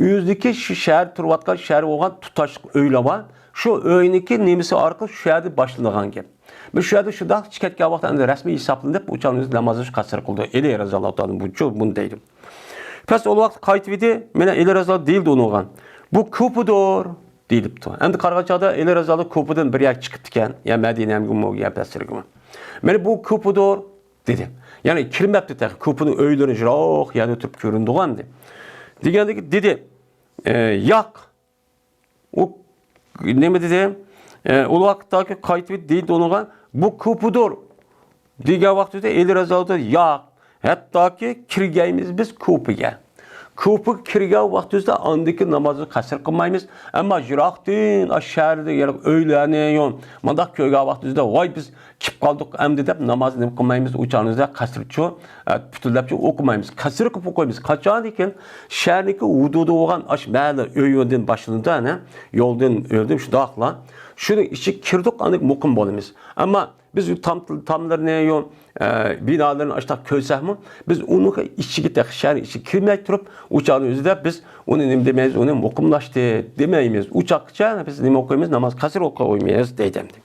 ئۆزىدىكى شۇ شەھەر، تۇرۇۋاتقان شەھەر بولغان تۇتاشلىق ئۆيلەر بار. شۇ ئۆينىڭكى نېمىسى ئارقىلىق شۇ يەردە باشلىنىدىغان گەپ. بىز شۇ يەردە شۇنداق چىقىپ كەتكەن ۋاقىتتا ئەمدى رەسمىي ھېسابلىنىپ، ئۇ چاغنى ئۆزى نامازنى قەسر قىلدى. ئەلى رەزىياللاھۇ تائالا بۇنچە بۇنى دەيدۇ. پەس ئۇ ۋاقىت قايتىۋىدى، مانا ئەلى رەزىياللاھۇ دېيىلدى ئۇنىڭغا. بۇ كۇپىدۇر دېيىلىپتۇ. ئەمدى قارىغان چاغدا ئەلى رەزىياللاھۇ كۇپىدىن بىر يەرگە چىقىپتىكەن، يا مەدىنەمگىمۇ، يا بەسرىگىمۇ. مانا بۇ كۇپىدۇر دېدى. يەنى كىرمەپتۇ تېخى. كۇپىنىڭ ئۆيلىرى يىراق يەردە تۇرۇپ كۆرۈندىغۇ ئەمدى. دېگەندىكى دېدى، ئە، ياق. ئۇ نېمە دېدى؟ ئە، ئۇ ۋاقىتتاكى قايتىپ دېدى ئۇنىڭغا، بۇ كۇپىدۇر دېگەن ۋاقتىدا ئەلى رەزىياللاھۇ تائالا ياق. ھەتتاكى كىرگەيمىز بىز كۇپىگە. كۇپىغا كىرگەن ۋاقتىمىزدا ئاندىكى نامازنى قەسىر قىلمايمىز. ئەمما يىراقتىن، ئاشۇ شەھەردە يەنە ئۆيلەرنى، يو-، مۇنداق كۆرگەن ۋاقتىمىزدا، ۋاي، بىز كېلىپ قالدۇق ئەمدى دەپ نامازنى نېمە قىلمايمىز، ئۇ چاغنىمىزدا قەسرچۇ، ئە، پۈتۈنلەپچۇ ئوقۇمايمىز. قەسر قىلىپ ئوقۇيمىز. قاچانكى شەھەرنىڭكى ھۇدۇدى بولغان ئاشۇ مەھەللە ئۆيدىن باشلىنىدۇ، ئەنە، يولدىن، يولدىن شۇنداقلا. شۇنىڭ ئىچىگە كىردۇق، ئاندىن مۇقىم بولىمىز. ئەمما بىز تاملىرىنى، يو-، ئە، بىنالىرىنى ئاشۇنداق كۆرسەكمۇ، بىز ئۇنىڭ ئىچىگە تېخى شەھەرنىڭ ئىچىگە كىرمەي تۇرۇپ، ئۇ چاغنىڭ ئۆزىدە بىز ئۇنى نېمە دېمەيمىز، ئۇنى مۇقىملاشتى دېمەيمىز. ئۇ چاغقىچە بىز نېمە ئوقۇيمىز؟ ناماز قەسر ئوقۇيمىز دەيدۇ ئەمدى.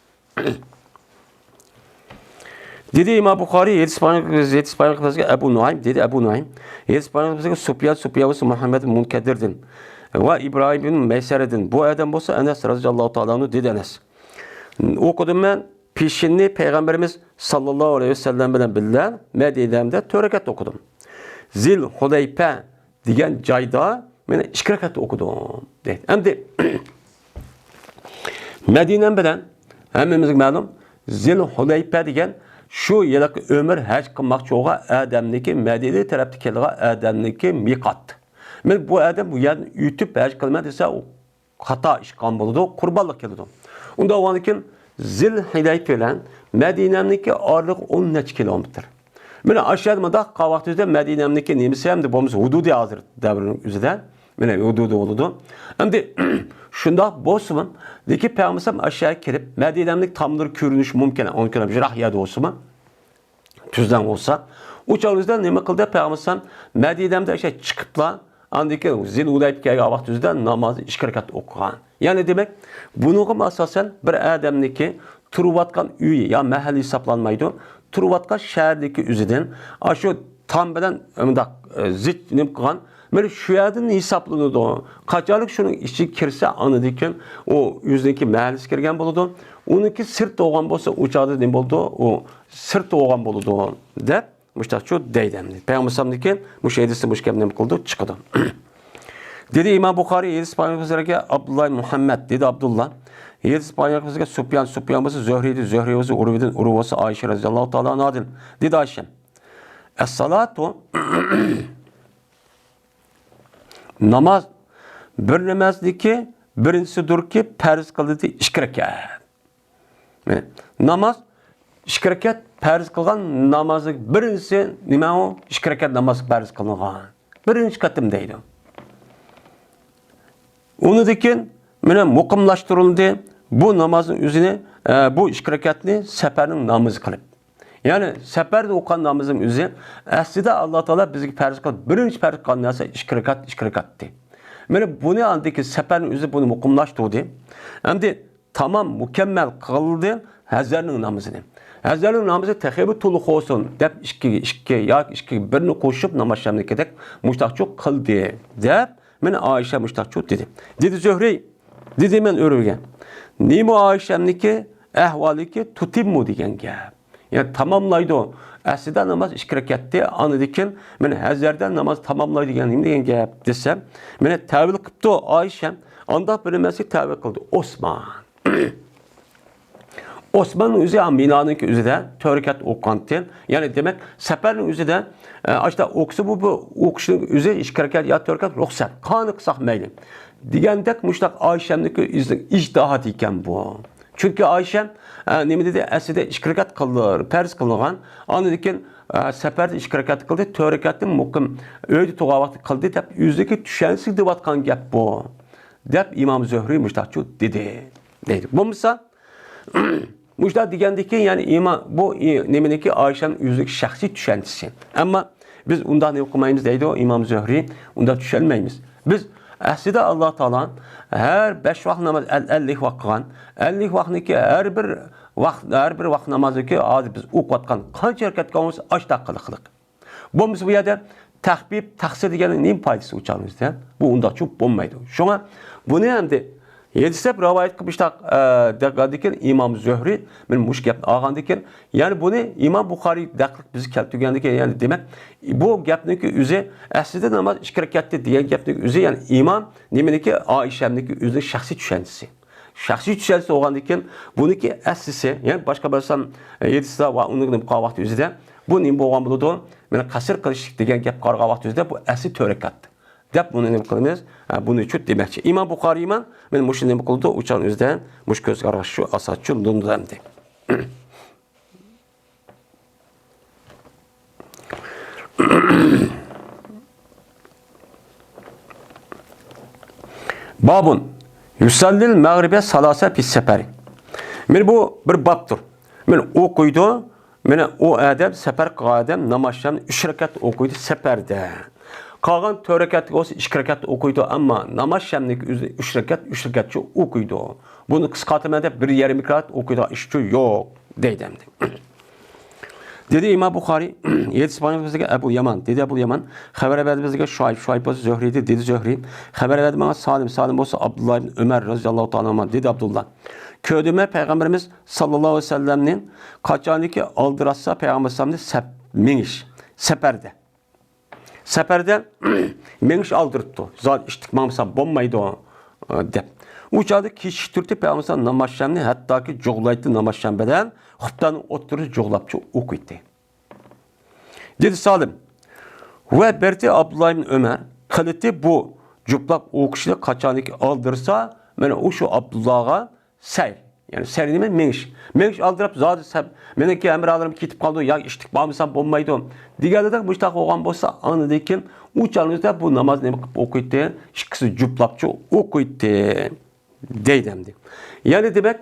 دېدى ئىمام بۇخارىي، ھەدىس بايان، ھەدىس بايان قىلغان ئەبۇ نۇئايم، دېدى ئەبۇ نۇئايم، ھەدىس بايان قىلغان سۇپيان، سۇپيان بولسا مۇھەممەد مۇنكەدىردىن ۋە ئىبراھىم بىن مەيسەردىن، بۇ ئادەم بولسا ئەنەس رەزىياللاھۇ تائالا ئەنھۇ، دېدى ئەنەس. ئوقۇدۇم مەن پېشىننى پەيغەمبىرىمىز ساللاللاھۇ ئەلەيھى ۋەسەللەم بىلەن بىللە مەدىنەمدە تۆت رەكەت ئوقۇدۇم. زىل ھۇلەيپە دېگەن جايدا مەن ئىككى رەكەت ئوقۇدۇم، دەيدۇ. ئەمدى مەدىنەم بىلەن ھەممىمىزگە مەلۇم، زىل ھۇلەيپە دېگەن شۇ ھېلىقى ئۆمۈر ھەج قىلماقچى بولغان ئادەمنىڭكى، مەدىنە تەرەپتىن كېلىدىغان ئادەمنىڭكى مىقات. مەن بۇ ئادەم بۇ يەردىن ئۆتۈپ ھەج قىلىمەن دېسە، ئۇ خاتا ئىش قىلغان بولىدۇ، قۇربانلىق كېلىدۇ. ئۇنداق بولغاندىكىن زىل ھۇلەيپە بىلەن مەدىنەمنىڭكى ئارىلىقى ئون نەچچە كىلومېتىر. مانا ئاشۇ يەردە مۇنداق قالغان ۋاقتىمىزدا مەدىنەمنىڭكى نېمىسى ئەمدى بولمىسا ھۇدۇدى ھازىر دەۋرنىڭ ئۆزىدە. مانا ھۇدۇدى بولىدۇ. ئەمدى شۇنداق بولسىمۇ، لېكىن پەيغەمبەر ئەلەيھىسسالام ئاشۇ يەرگە كىرىپ، مەدىنەمنىڭ تاملىرى كۆرۈنۈشى مۇمكىن، ئون كىلومېتىر يىراق يەردە بولسىمۇ، تۈزلەڭ بولسا. ئۇ چاغدا نېمە قىلدى پەيغەمبەر ئەلەيھىسسالام؟ مەدىنەمدە ئاشۇ يەرگە چىقىپلا، ئاندىن كېيىن زىل ھۇلەيپە كەلگەن ۋاقتىمىزدا نامازنى ئىككى رەكەت ئوقۇغان. يەنى دېمەك، بۇنىڭغىمۇ ئاساسەن بىر ئادەمنىڭكى تۇرۇۋاتقان ئۆيى يا مەھەللە ھېسابلانمايدۇ. تۇرۇۋاتقان شەھەردىكى ئۆزىدىن ئاشۇ تام بىلەن مۇنداق، ئە، زىچ نېمە قىلغان، مانا شۇ يەردىن ھېسابلىنىدۇ. قاچانلىك شۇنىڭ ئىچىگە كىرسە، ئاندىن كېيىن ئۇ ئۆزىنىڭكى مەھەللىسىگە كىرگەن بولىدۇ. ئۇنىڭكى سىرت بولغان بولسا، ئۇ چاغدا نېمە بولىدۇ؟ ئۇ سىرت بولغان بولىدۇ، دەپ مۇشتاقچۇ دەيدۇ ئەمدى. پەيغەمبەر ئەلەيھىسسالامدىكى مۇشۇ ھەدىستە مۇشۇ گەپ نېمە قىلىدۇ؟ چىقىدۇ. دېدى ئىمام بۇخارىي، ھەدىس پەيغەمبەرگە ئابدۇللا مۇھەممەد، دېدى ئابدۇللا. ھەدىس پەيغەمبەرگە سۇپيان، سۇپيان بولسا زۆھرىدىن، زۆھرى بولسا ئۇروۋىدىن، ئۇروۋا بولسا ئائىشە رەزىياللاھۇ تائالا ئانھادىن. دېدى ئائىشە، ئەسسالاتۇ، ناماز، بىر نامازنىڭكى بىرىنچىسىدۇركى، پەرز قىلىندى ئىككى رەكەت. مانا، ناماز ئىككى رەكەت پەرز قىلغان نامازنىڭ بىرىنچىسى نېمە ئۇ؟ ئىككى رەكەت ناماز پەرز قىلىنغان. بىرىنچى قېتىم دەيدۇ. ئۇنىڭدىن كېيىن مانا مۇقىملاشتۇرۇلدى. بۇ نامازنىڭ ئۆزىنى، ئە، بۇ ئىككى رەكەتنى سەپەرنىڭ نامىزى قىلىپ. يەنى سەپەردە ئوقۇغان نامىزىم ئۆزى، ئەسلىدە ئاللا تائالا بىزگە پەرز قىلىپ، بىرىنچى پەرز قىلغان نەرسە ئىككى رەكەت، ئىككى رەكەتتى. مېنى بۇنى ئاندىن كېيىن سەپەرنىڭ ئۆزى بۇنى مۇقىملاشتۇردى. ئەمدى تامام، مۇكەممەل قىلدى ھەزەرنىڭ نامىزىنى. ھەزەرنىڭ نامىزى تېخىمۇ تولۇق بولسۇن دەپ، ئىككىگە ئىككى ياكى ئىككىگە بىرنى قوشۇپ، ناماز شەمنىڭكىدەك مۇشتاقچۇ قىلدى دەپ، مېنى ئائىشە مۇشتاقچۇ دېدى. دېدى زۆھرى، دېدى مەن ئۆرۈگە، نېمە ئائىشەمنىكى ئەھۋالىكى تۇتىممۇ دېگەن گەپ. يەنى تاماملايدۇ. ئەسلىدە ناماز ئىككى رەكەتتى، ئاندىن كېيىن مېنى ھەزەردە ناماز تاماملايدۇ دېگەن نېمە دېگەن گەپ دېسەم، مېنى تەۋىل قىپتۇ ئائىشەم. ئانداق بىر نېمىسى تەۋىل قىلدى. ئوسمان. ئوسماننىڭ ئۆزى ھەم مىنانىڭكى ئۆزىدە تۆت رەكەت ئوقۇغانتى. يەنى دېمەك، سەپەرنىڭ ئۆزىدە، ئە، ئاشتا ئوقۇسا بۇ، بۇ ئوقۇشنىڭ ئۆزى ئىككى رەكەت يا تۆت رەكەت رۇخسەت. قانى قىلساق مەيلى. دېگەندەك مۇشتاق ئائىشەمنىڭكى ئۆزىنىڭ ئىجتىھاتى ئىكەن بۇ. چۈنكى ئائىشەم، ئە، نېمە دېدى؟ ئەسلىدە ئىككى رەكەت قىلىنار، پەرز قىلىنغان. ئاندىن كېيىن، ئە، سەپەردە ئىككى رەكەت قىلدى، تۆت رەكەتنى مۇقىم ئۆيدە تۇرغان ۋاقتى قىلدى دەپ ئۆزىنىڭكى چۈشەنچىسىگە دەۋاتقان گەپ بۇ. دەپ ئىمام زۆھرى مۇشتاقچۇ دېدى. دەيدۇ. بولمىسا، مۇشۇنداق دېگەندىكى، يەنى ئىما-، بۇ ئى-، نېمىنىكى ئائىشەنىڭ ئۆزىنىڭ شەخسىي چۈشەنچىسى. ئەمما بىز ئۇنداق نېمە قىلمايمىز دەيدۇ ئىمام زۆھرى، ئۇنداق چۈشەنمەيمىز. بىز ئەسلىدە ئاللا تائالا ھەر بەش ۋاق ناماز ئەل-، ئەللىك ۋاق قىلغان، ئەللىك ۋاقنىكى ھەر بىر ۋاق، ھەر بىر ۋاق نامازدىكى ھازىر بىز ئوقۇۋاتقان قانچە رەكەت قىلغان بولسا ئاشتاق قىلىقلىق. بولمىسا بۇ يەردە تەخپىپ، تەخسىر دېگەننىڭ نېمە پايدىسى ئۇ چاغنىڭ ئۆزىدە؟ بۇ ئۇنداقچۇ بولمايدۇ. شۇڭا بۇنى ئەمدى ھەدىسلەپ رىۋايەت قىلىپ مۇشتاق، ئە، دەپ قالدىكىن ئىمام زۆھرى، مەن مۇشۇ گەپنى ئالغاندىكىن، يەنى بۇنى ئىمام بۇخارىي دەقىق بىزگە كەلتۈرگەندىكىن، يەنى دېمەك، بۇ گەپنىڭكى ئۆزى ئەسلىدە ناماز ئىككى رەكەتتە دېگەن گەپنىڭ ئۆزى، يەنى ئىمام نېمىنىكى؟ ئائىشەمنىڭكى ئۆزىنىڭ شەخسىي چۈشەنچىسى. شەخسىي چۈشەنچىسى بولغاندىكىن، بۇنىڭكى ئەسلىسى، يەنى باشقا بىر سان، ئە، ھەدىسلەر ۋە ئۇنىڭغا نېمە قىلغان ۋاقتى ئۆزىدە، بۇ نېمە بولغان بولىدۇ؟ مانا قەسىر قىلىشلىق دېگەن گەپ قارىغان ۋاقتى ئۆزىدە بۇ ئەسلى تۆت رەكەت دەپ بۇنى نېمە قىلىمىز؟ ئە، بۇنى چۈت دېمەكچى. ئىمام بۇخارىيمۇ مانا مۇشۇ نېمە قىلىدۇ؟ ئۇ چاغ ئۆزىدە مۇشۇ كۆزگە قارىغان شۇ ئاساس چۈت دۇندۇ ئەمدى. بابۇن يۇسەللىل مەغرىبە سالاسە پىس سەپەرى. مانا بۇ بىر بابتۇر. مانا ئوقۇيدۇ، مانا ئۇ ئادەم، سەپەر قىلغان ئادەم ناماز شەمنى ئۈچ رەكەت ئوقۇيدۇ سەپەردە. قالغان تۆت رەكەتلىك بولسا ئىككى رەكەت ئوقۇيدۇ، ئەمما ناماز شەمنىڭكى ئۆزى ئۈچ رەكەت، ئۈچ رەكەتچە ئوقۇيدۇ. بۇنى قىسقارتىمەن دەپ بىر يېرىم رەكەت ئوقۇيدىغان ئىشچۇ يوق، دەيدۇ ئەمدى. دېدى ئىمام بۇخارىي، ھەدىس بىزگە ئەبۇ يامان، دېدى ئەبۇ يامان، خەۋەر بەردى بىزگە شۇئەيب، شۇئەيب بولسا زۆھرىيدى، دېدى زۆھرىي، خەۋەر بەردى ماڭا سالىم، سالىم بولسا ئابدۇللا ئىبن ئۆمەر رەزىياللاھۇ تائالا ئەنھۇما، دېدى ئابدۇللا. كۆردۈممەن پەيغەمبىرىمىز ساللاللاھۇ ئەلەيھى ۋەسەللەمنى قاچانكى ئالدىراتسا پەيغەمبەر ئەلەيھىسسالامنى سەپ-، مېڭىش، سەپەردە. سەپەردە مېڭىش ئالدىرىپتۇ. زادى ئىتتىك ماڭمىسا بولمايدۇ، دەپ. ئۇ چاغدا كېچىكتۈردى پەيغەمبەر ناماز شەمنى، ھەتتاكى جۇغلايتتى ناماز شەم بىلەن خۇپتاننىڭ ئوتتۇرىسى جۇغلاپچۇ ئوقۇيتتى. دېدى سالىم. ۋە بەردى ئابدۇللا ئىبن ئۆمەر قىلىتى بۇ جۇپلاپ ئوقۇشنى قاچانكى ئالدىرسا، مانا ئۇ شۇ ئابدۇللاغا سەي. يەنى سەي نېمە؟ مېڭىش. مېڭىش ئالدىراپ زادى سەپ، مېنىڭكى ھەمراھلىرىم كېتىپ قالدى، يا ئىشتىك بارمىسام بولمايدۇ دېگەندەك مۇشتاق بولغان بولسا، ئاندىن كېيىن ئۇ چاغنىڭىزدا بۇ نامازنى نېمە قىلىپ ئوقۇيتتى؟ ئىككىسى جۇپلاپچۇ ئوقۇيتتى. دەيدۇ ئەمدى. يەنى دېمەك،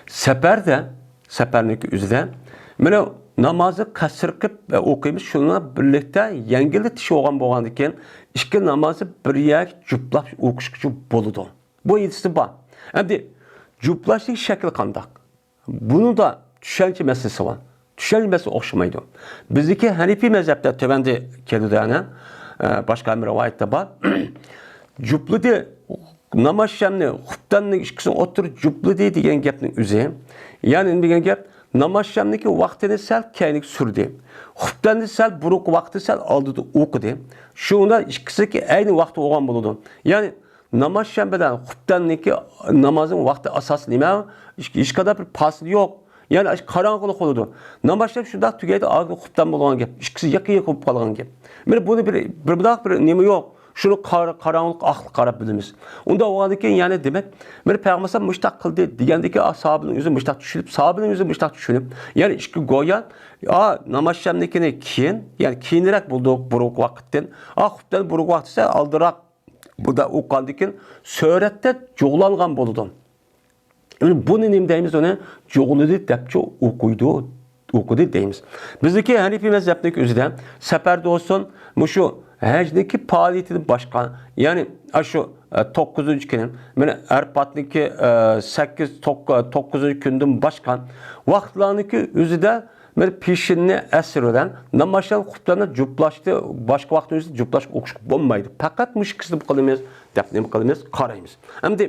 سەپەردە، سەپەرنىڭكى ئۆزىدە، مانا نامازنى قەسىر قىلىپ ئوقۇيمىز، شۇنىڭ بىلەن بىرلىكتە يەڭگىللىتىش بولغان بولغاندىن كېيىن، ئىككى نامازنى بىر يەرگە جۇپلاپ ئوقۇشقىچە بولىدۇ. بۇ ئىدىسى بار. ئەمدى جۇپلاشنىڭ شەكلى قانداق؟ بۇنىڭدا چۈشەنچە مەسىلىسى بار. چۈشەنچە مەسىلىسى ئوخشىمايدۇ. بىزدىكى ھەنىفىي مەزھەپتە تۆۋەندە كېلىدۇ، يەنە، ئە، باشقا بىر رىۋايەتتە بار. جۇپلىدى، ناماز شەمنى، خۇپتاننى ئىككىسىنى ئوتتۇرا جۇپلىدى دېگەن گەپنىڭ ئۆزى. يەنى نېمە دېگەن گەپ؟ ناماز شەمنىڭكى ۋاقتىنى سەل كەينىگە سۈردى. خۇپتاننى سەل بۇرۇنقى ۋاقتى سەل ئالدىدا ئوقۇدى. شۇندا ئىككىسىنىڭكى ئەينى ۋاقتى بولغان بولىدۇ. يەنى ناماز شەم بىلەن خۇپتاننىڭكى نامازنىڭ ۋاقتى ئاساسىي نېمە؟ ھېچ، ھېچقانداق بىر پاسىل يوق. يەنى ئاشۇ قاراڭغۇلۇق بولىدۇ. ناماز شەم شۇنداق تۈگەيدۇ، ئاخىرى خۇپتان بولغان گەپ. ئىككىسى يېقىن يېقىن بولۇپ قالغان گەپ. مانا بۇنى بىر، بىر مۇنداق بىر نېمە يوق. شۇنى قارا-، قاراڭغۇلۇق ئاقلىق قاراپ بىلىمىز. ئۇنداق بولغاندىن كېيىن يەنى دېمەك، مانا پەيغەمبەر مۇشتاق قىلدى دېگەندىكى، ئا، ساھابىنىڭ ئۆزى مۇشتاق چۈشىنىپ، ساھابىنىڭ ئۆزى مۇشتاق چۈشىنىپ، يەنى ئىككى گويا، ئا، ناماز شەمنىكىنى كېيىن، يەنى كېيىنرەك بولدۇق، بۇرۇنقى ۋاقىتتىن. ئا، خۇپتان بۇرۇنقى ۋاقىت دېسە ئالدىراق بۇدا ئوقۇغاندىن كېيىن سۈرەتتە جۇغلانغان بولىدۇ. بۇنى نېمە دەيمىز؟ ئۇنى جۇغلىدى دەپچۇ ئوقۇيدۇ، ئوقۇدى دەيمىز. بىزدىكى ھەنىپىي مەزھەپنىڭكى ئۆزىدە سەپەردە بولسۇن، مۇشۇ ھەجنىڭكى پائالىيىتىدىن باشقا، يەنى ئاشۇ، ئە، توققۇزىنچى كۈنى، مانا ئەرپاتنىڭكى، ئە، سەككىز، توققۇز، توققۇزىنچى كۈندىن باشقا ۋاقىتلارنىڭكى ئۆزىدە مانا پېشىننى، ئەسىر بىلەن نامازشام، خۇپتەننى جۇپلاشتى، باشقا ۋاقىتنىڭ ئۆزىدە جۇپلاشقا ئوقۇشقا بولمايدۇ. پەقەت مۇشۇ ئىككىسىنى نېمە قىلىمىز دەپ نېمە قىلىمىز، قارايمىز. ئەمدى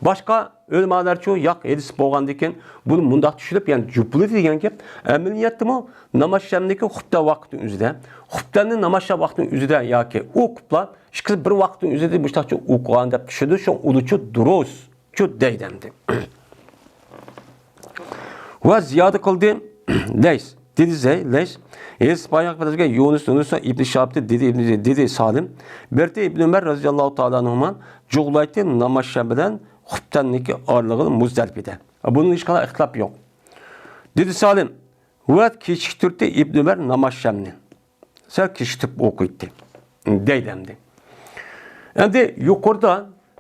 باشقا ئۆلىمالارچۇ ياق، ھەدىس بولغاندىكىن بۇنى مۇنداق چۈشىنىپ، يەنى جۇپلىدى دېگەن گەپ، ئەمەلىيەتتىمۇ نامازشامنىڭكى خۇپتەن ۋاقتىنىڭ ئۆزىدە، خۇپتەننى نامازشام ۋاقتىنىڭ ئۆزىدە ياكى ئوقۇپلا، ئىككىسى بىر ۋاقىتنىڭ ئۆزىدە مۇشۇنداقچە ئوقۇغان دەپ چۈشىنىدۇ، شۇ ئۇدۇچۇ دۇرۇس. شۇ دەيدۇ ئەمدى. ۋە زىيادە قىلدى لەيس. دېدى زەي، لەيس. ھەدىس بايان قىلىنغان يۇنۇس، يۇنۇس ئىبن شىھابتى، دېدى ئىبن، دېدى سالىم. بىرتى ئىبن ئۆمەر رەزىياللاھۇ تائالا ئەنھۇما جۇغلايتتى نامازشام بىلەن خۇپتەننىڭكى ئارىلىقىنى مۇزدەلىپىدە. بۇنىڭ ھېچقانداق ئىختىلاپ يوق. دېدى سالىم. ۋە كېچىكتۈرتتى ئىبن ئۆمەر نامازشامنى. سەل كېچىكتۈرۈپ ئوقۇيتتى. دەيدۇ ئەمدى. ئەمدى يۇقىرىدا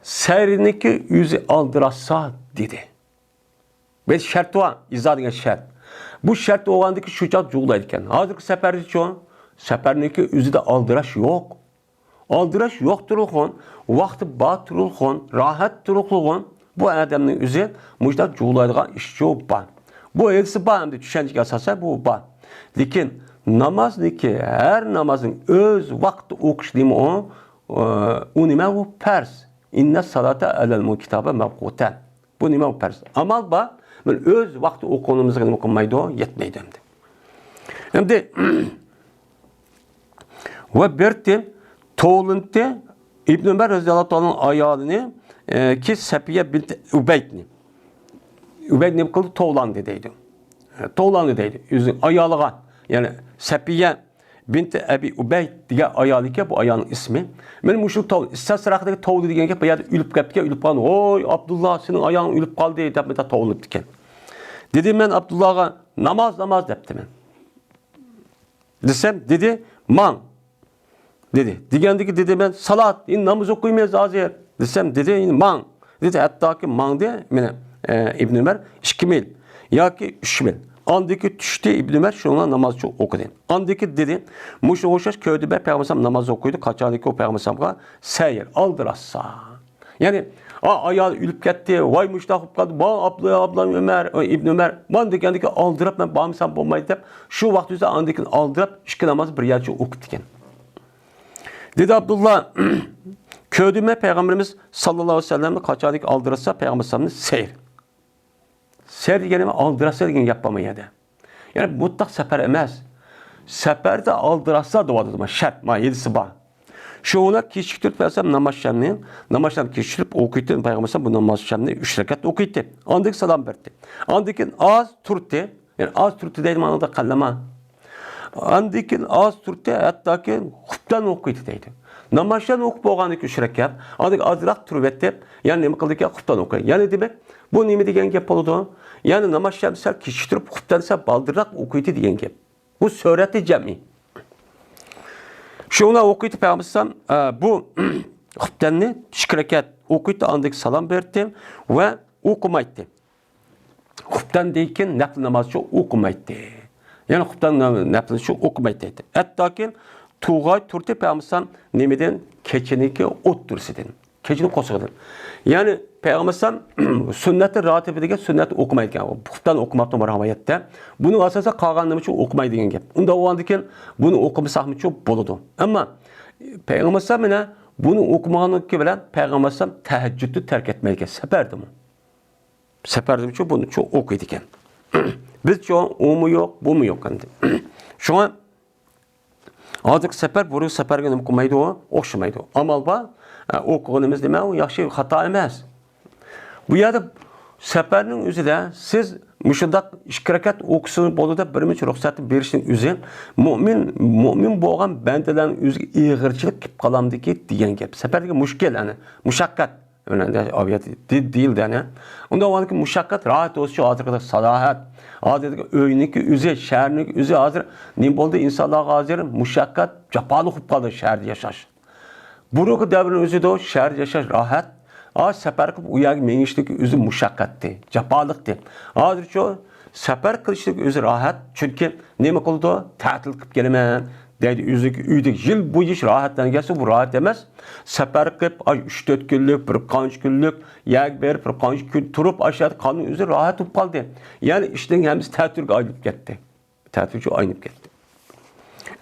سەھەرنىڭكى ئۆزى ئالدىراشسا دېدى. بىر شەرت بار، ئىزا دېگەن شەرت. بۇ شەرت بولغاندىكى شۇ چاغ جۇغلايدىكەن. ھازىرقى سەپەردىچۇ؟ سەپەرنىڭكى ئۆزىدە ئالدىراش يوق. ئالدىراش يوق تۇرۇلغان، ۋاقتى بار تۇرۇلغان، راھەت تۇرۇلغان. بۇ ئادەمنىڭ ئۆزى مۇشۇنداق جۇغلايدىغان ئىشچۇ بار. بۇ ھەدىسى بار ئەمدى، چۈشەنچىگە ئاساسەن بۇ بار. لېكىن نامازنىڭكى، ھەر نامازنىڭ ئۆز ۋاقتىدا ئوقۇش نېمە ئۇ؟ ئۇ نېمە ئۇ؟ پەرز. ئىننە سالاتا ئەلەل مۇ كىتابە مەۋقۇتە. بۇ نېمە ئۇ پەرز؟ ئامال بار. مانا ئۆز ۋاقتى ئوقۇغىنىمىزغا نېمە قىلمايدۇ؟ يەتمەيدۇ ئەمدى. ئەمدى ۋە بىرتى توۋلىنىتتى ئىبن ئۆمەر رەزىياللاھۇ تائالانىڭ ئايالىنى، ئە، كى سەپىيە بىنت ئۇبەيدنى. ئۇبەيد نېمە قىلدى؟ توۋلاندى دەيدۇ. ئە، توۋلاندى دەيدۇ. ئۆزىنىڭ ئايالىغا، يەنى سەپىيە بىنت ئەبى ئۇبەيد دېگەن ئايال ئىكەن، بۇ ئايالنىڭ ئىسمى. مانا مۇشۇ توۋ، ئىستىسراقتىكى توۋدى دېگەن گەپ، بۇ يەردە ئۆلۈپ كەپتىكەن، ئۆلۈپ قالغان، ۋوي، ئابدۇللا، سېنىڭ ئايالىڭ ئۆلۈپ قالدى، دەپ مۇنداق توۋلىنىپتىكەن. دېدىم مەن ئابدۇللاغا، ناماز، ناماز، دەپتىمەن. دېسەم، دېدى، ماڭ، دېدى. دېگەندىكى دېدى، مەن سالات، ئەمدى ناماز ئوقۇيمىز ھازىر، دېسەم، دېدى، ئەمدى ماڭ، دېدى. ھەتتاكى ماڭدى، مانا، ئە، ئىبن ئۆمەر ئىككى مىل ياكى ئۈچ مىل. ئاندىكى چۈشتى ئىبن ئۆمەر، شۇنىڭغا ناماز ئوقۇدى. ئاندىكى دېدى، مۇشۇنىڭغا ئوخشاش كۆردۈم مەن پەيغەمبەر ناماز ئوقۇيدۇ، قاچانكى ئۇ پەيغەمبەر سەير، ئالدىراشسا. يەنى، ئا، ئايال ئۆلۈپ كەتتى، ۋاي، مۇشۇنداق بولۇپ قالدى، ما، ئابلا، ئابلا ئۆمەر، ئىبن ئۆمەر، مانا دېگەندىكى ئالدىراپ مەن بارمىسام بولمايدۇ دەپ، شۇ ۋاقىت ئۆزى ئاندىن كېيىن ئالدىراپ، ئىككى ناماز بىر يەرچە ئوقۇپتىكەن. دېدى ئابدۇللا، كۆردۈم مەن پەيغەمبىرىمىز ساللاللاھۇ ئەلەيھى ۋەسەللەمنى قاچانكى ئالدىراتسا پەيغەمبەر ئەلەيھىسسالامنى سەير. سەير دېگەن نېمە؟ ئالدىراتسا دېگەن گەپ بار ما يەردە. يەنى مۇتلەق سەپەر ئەمەس. سەپەردە ئالدىراتسا دەۋاتىدۇ، ما شەرت، ما ھەدىسى بار. شۇ بىلەن كېچىكتۈرۈپ بەرسەم ناماز شەمنى، ناماز شەم كېچىكتۈرۈپ ئوقۇيتتى، پەيغەمبەر بۇ ناماز شەمنى ئۈچ رەكەت ئوقۇيتتى. ئاندىن سالام بەردى. ئاندىن كېيىن ئاز تۇردى. يەنى ئاز تۇردى دەيدۇ مانا قەلەم. ئاندىن كېيىن ئاز تۇردى، ھەتتاكى خۇپتان ئوقۇيتتى دەيدۇ. ناماز شەم ئوقۇپ بولغاندىن كېيىن ئۈچ رەكەت، ئاندىن ئازراق تۇرۇۋەتتى، يەنە نېمە قىلدىكەن؟ خۇپتان ئوقۇيدۇ. يەنى دېمەك، بۇ نېمە دېگەن گەپ بولىدۇ؟ يەنى ناماز شەم سەل كېچىكتۈرۈپ، خۇپتان سەل بالدۇرراق ئوقۇيتتى دېگەن گەپ. بۇ سۈرەتى جەمئىي. شۇڭا ئوقۇيتتى پەيغەمبەر ئە، بۇ خۇپتاننى ئىككى رەكەت ئوقۇيتتى، ئاندىن سالام بەردى ۋە ئوقۇمايتتى. خۇپتاندىن كېيىن نەپلى نامازچۇ ئوقۇمايتتى. يەنى خۇپتان نەپلىنى شۇ ئوقۇمايتتى. ھەتتاكى تۇرغاي تۇردى پەيغەمبەر نېمىدىن؟ كېچىنىڭكى ئوتتۇرىسىدىن. كېچىنىڭ قورسىقىدىن. يەنى پەيغەمبەر سۈننەتى راتىبە دېگەن سۈننەتنى ئوقۇمايدىكەن. خۇپتان ئوقۇماپتۇ بۇ رىۋايەتتە. بۇنىڭ ئاساسىدا قالغانلىرىچۇ ئوقۇمايدۇ دېگەن گەپ. ئۇنداق بولغاندىكىن بۇنى ئوقۇمىساقمۇچۇ بولىدۇ. ئەمما پەيغەمبەر مانا بۇنى ئوقۇمىغانلىقى بىلەن پەيغەمبەر تەھەججۇدنى تەرك ئەتمەيدىكەن سەپەردىمۇ. سەپەردىمۇچۇ بۇنىچۇ ئوقۇيدىكەن. بىزچۇ ئۇمۇ يوق، بۇمۇ يوق ئەمدى. شۇڭا ھازىرقى سەپەر بۇرۇنقى سەپەرگە نېمە قىلمايدۇ، ئوخشىمايدۇ. ئامال بار، ئە، ئوقۇغىنىمىز نېمە، ئۇ ياخشى، خاتا ئەمەس. بۇ يەردە سەپەرنىڭ ئۆزىدە سىز مۇشۇنداق ئىككى رەكەت ئوقۇسىڭىز بولىدۇ دەپ بىر مۇنچە رۇخسەتنى بېرىشنىڭ ئۆزى مۆمىن، مۆمىن بولغان بەندىلەرنىڭ ئۆزىگە ئېغىرچىلىق كېلىپ قالامدىكى دېگەن گەپ. سەپەردىكى مۇشكىل، يەنى مۇشەققەت. ئەنە، ئاۋىيات دېيىلدى، ئەنە. ئۇنداق بولغاندىكىن مۇشەققەت راھەت بولسىچۇ، ھازىرقىدەك ساياھەت، ھازىرقى ئۆينىڭكى ئۆزى، شەھەرنىڭكى ئۆزى ھازىر نېمە بولدى؟ ئىنسانلارغا ھازىر مۇشەققەت، جاپالىق بولۇپ قالدى شەھەردە ياشاش. بۇرۇنقى دەۋرنىڭ ئۆزىدە شەھەردە ياشاش راھەت، ھازىر سەپەر قىلىپ ئۇ يەرگە مېڭىشلىك ئۆزى مۇشەققەتتى، جاپالىقتى. ھازىرچۇ سەپەر قىلىشلىك ئۆزى راھەت، چۈنكى نېمە قىلىدۇ؟ تەتىل قىلىپ كېلىمەن دەيدۇ، ئۆزىنىڭكى ئۆيىدە يىل بويى راھەتلەنگەنسە، بۇ راھەت ئەمەس. سەپەر قىلىپ، ئاي، ئۈچ تۆت كۈنلۈك، بىر قانچە كۈنلۈك يەرگە بېرىپ، بىر قانچە كۈن تۇرۇپ، ئاشۇ يەردە قانۇن ئۆزى راھەت بولۇپ قالدى. يەنى ئىشنىڭ ھەممىسى تەتۈرگە ئايلىنىپ كەتتى. تەتۈرگە ئايلىنىپ كەتتى.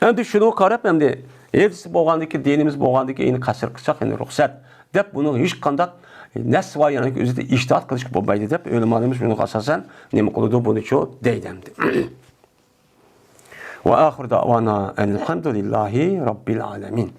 ئەمدى شۇنىڭغا قاراپ، ئەمدى ھەدىس بولغاندىكى، دىنىمىز بولغاندىكى، يەنى قەسىر قىلساق، يەنى رۇخسەت دەپ، بۇنىڭ ھېچقانداق نەس ۋە يەنى ئۆزىدە ئىجتىھات قىلىشقا بولمايدۇ دەپ، ئۆلىمالىرىمىز بۇنىڭغا ئاساسەن نېمە قىلىدۇ؟ بۇنىچۇ دەيدۇ ئەمدى. ۋە ئاخىرۇ دەئۋانا ئەنىلھەمدۇلىللاھى رەببىل ئالەمىن.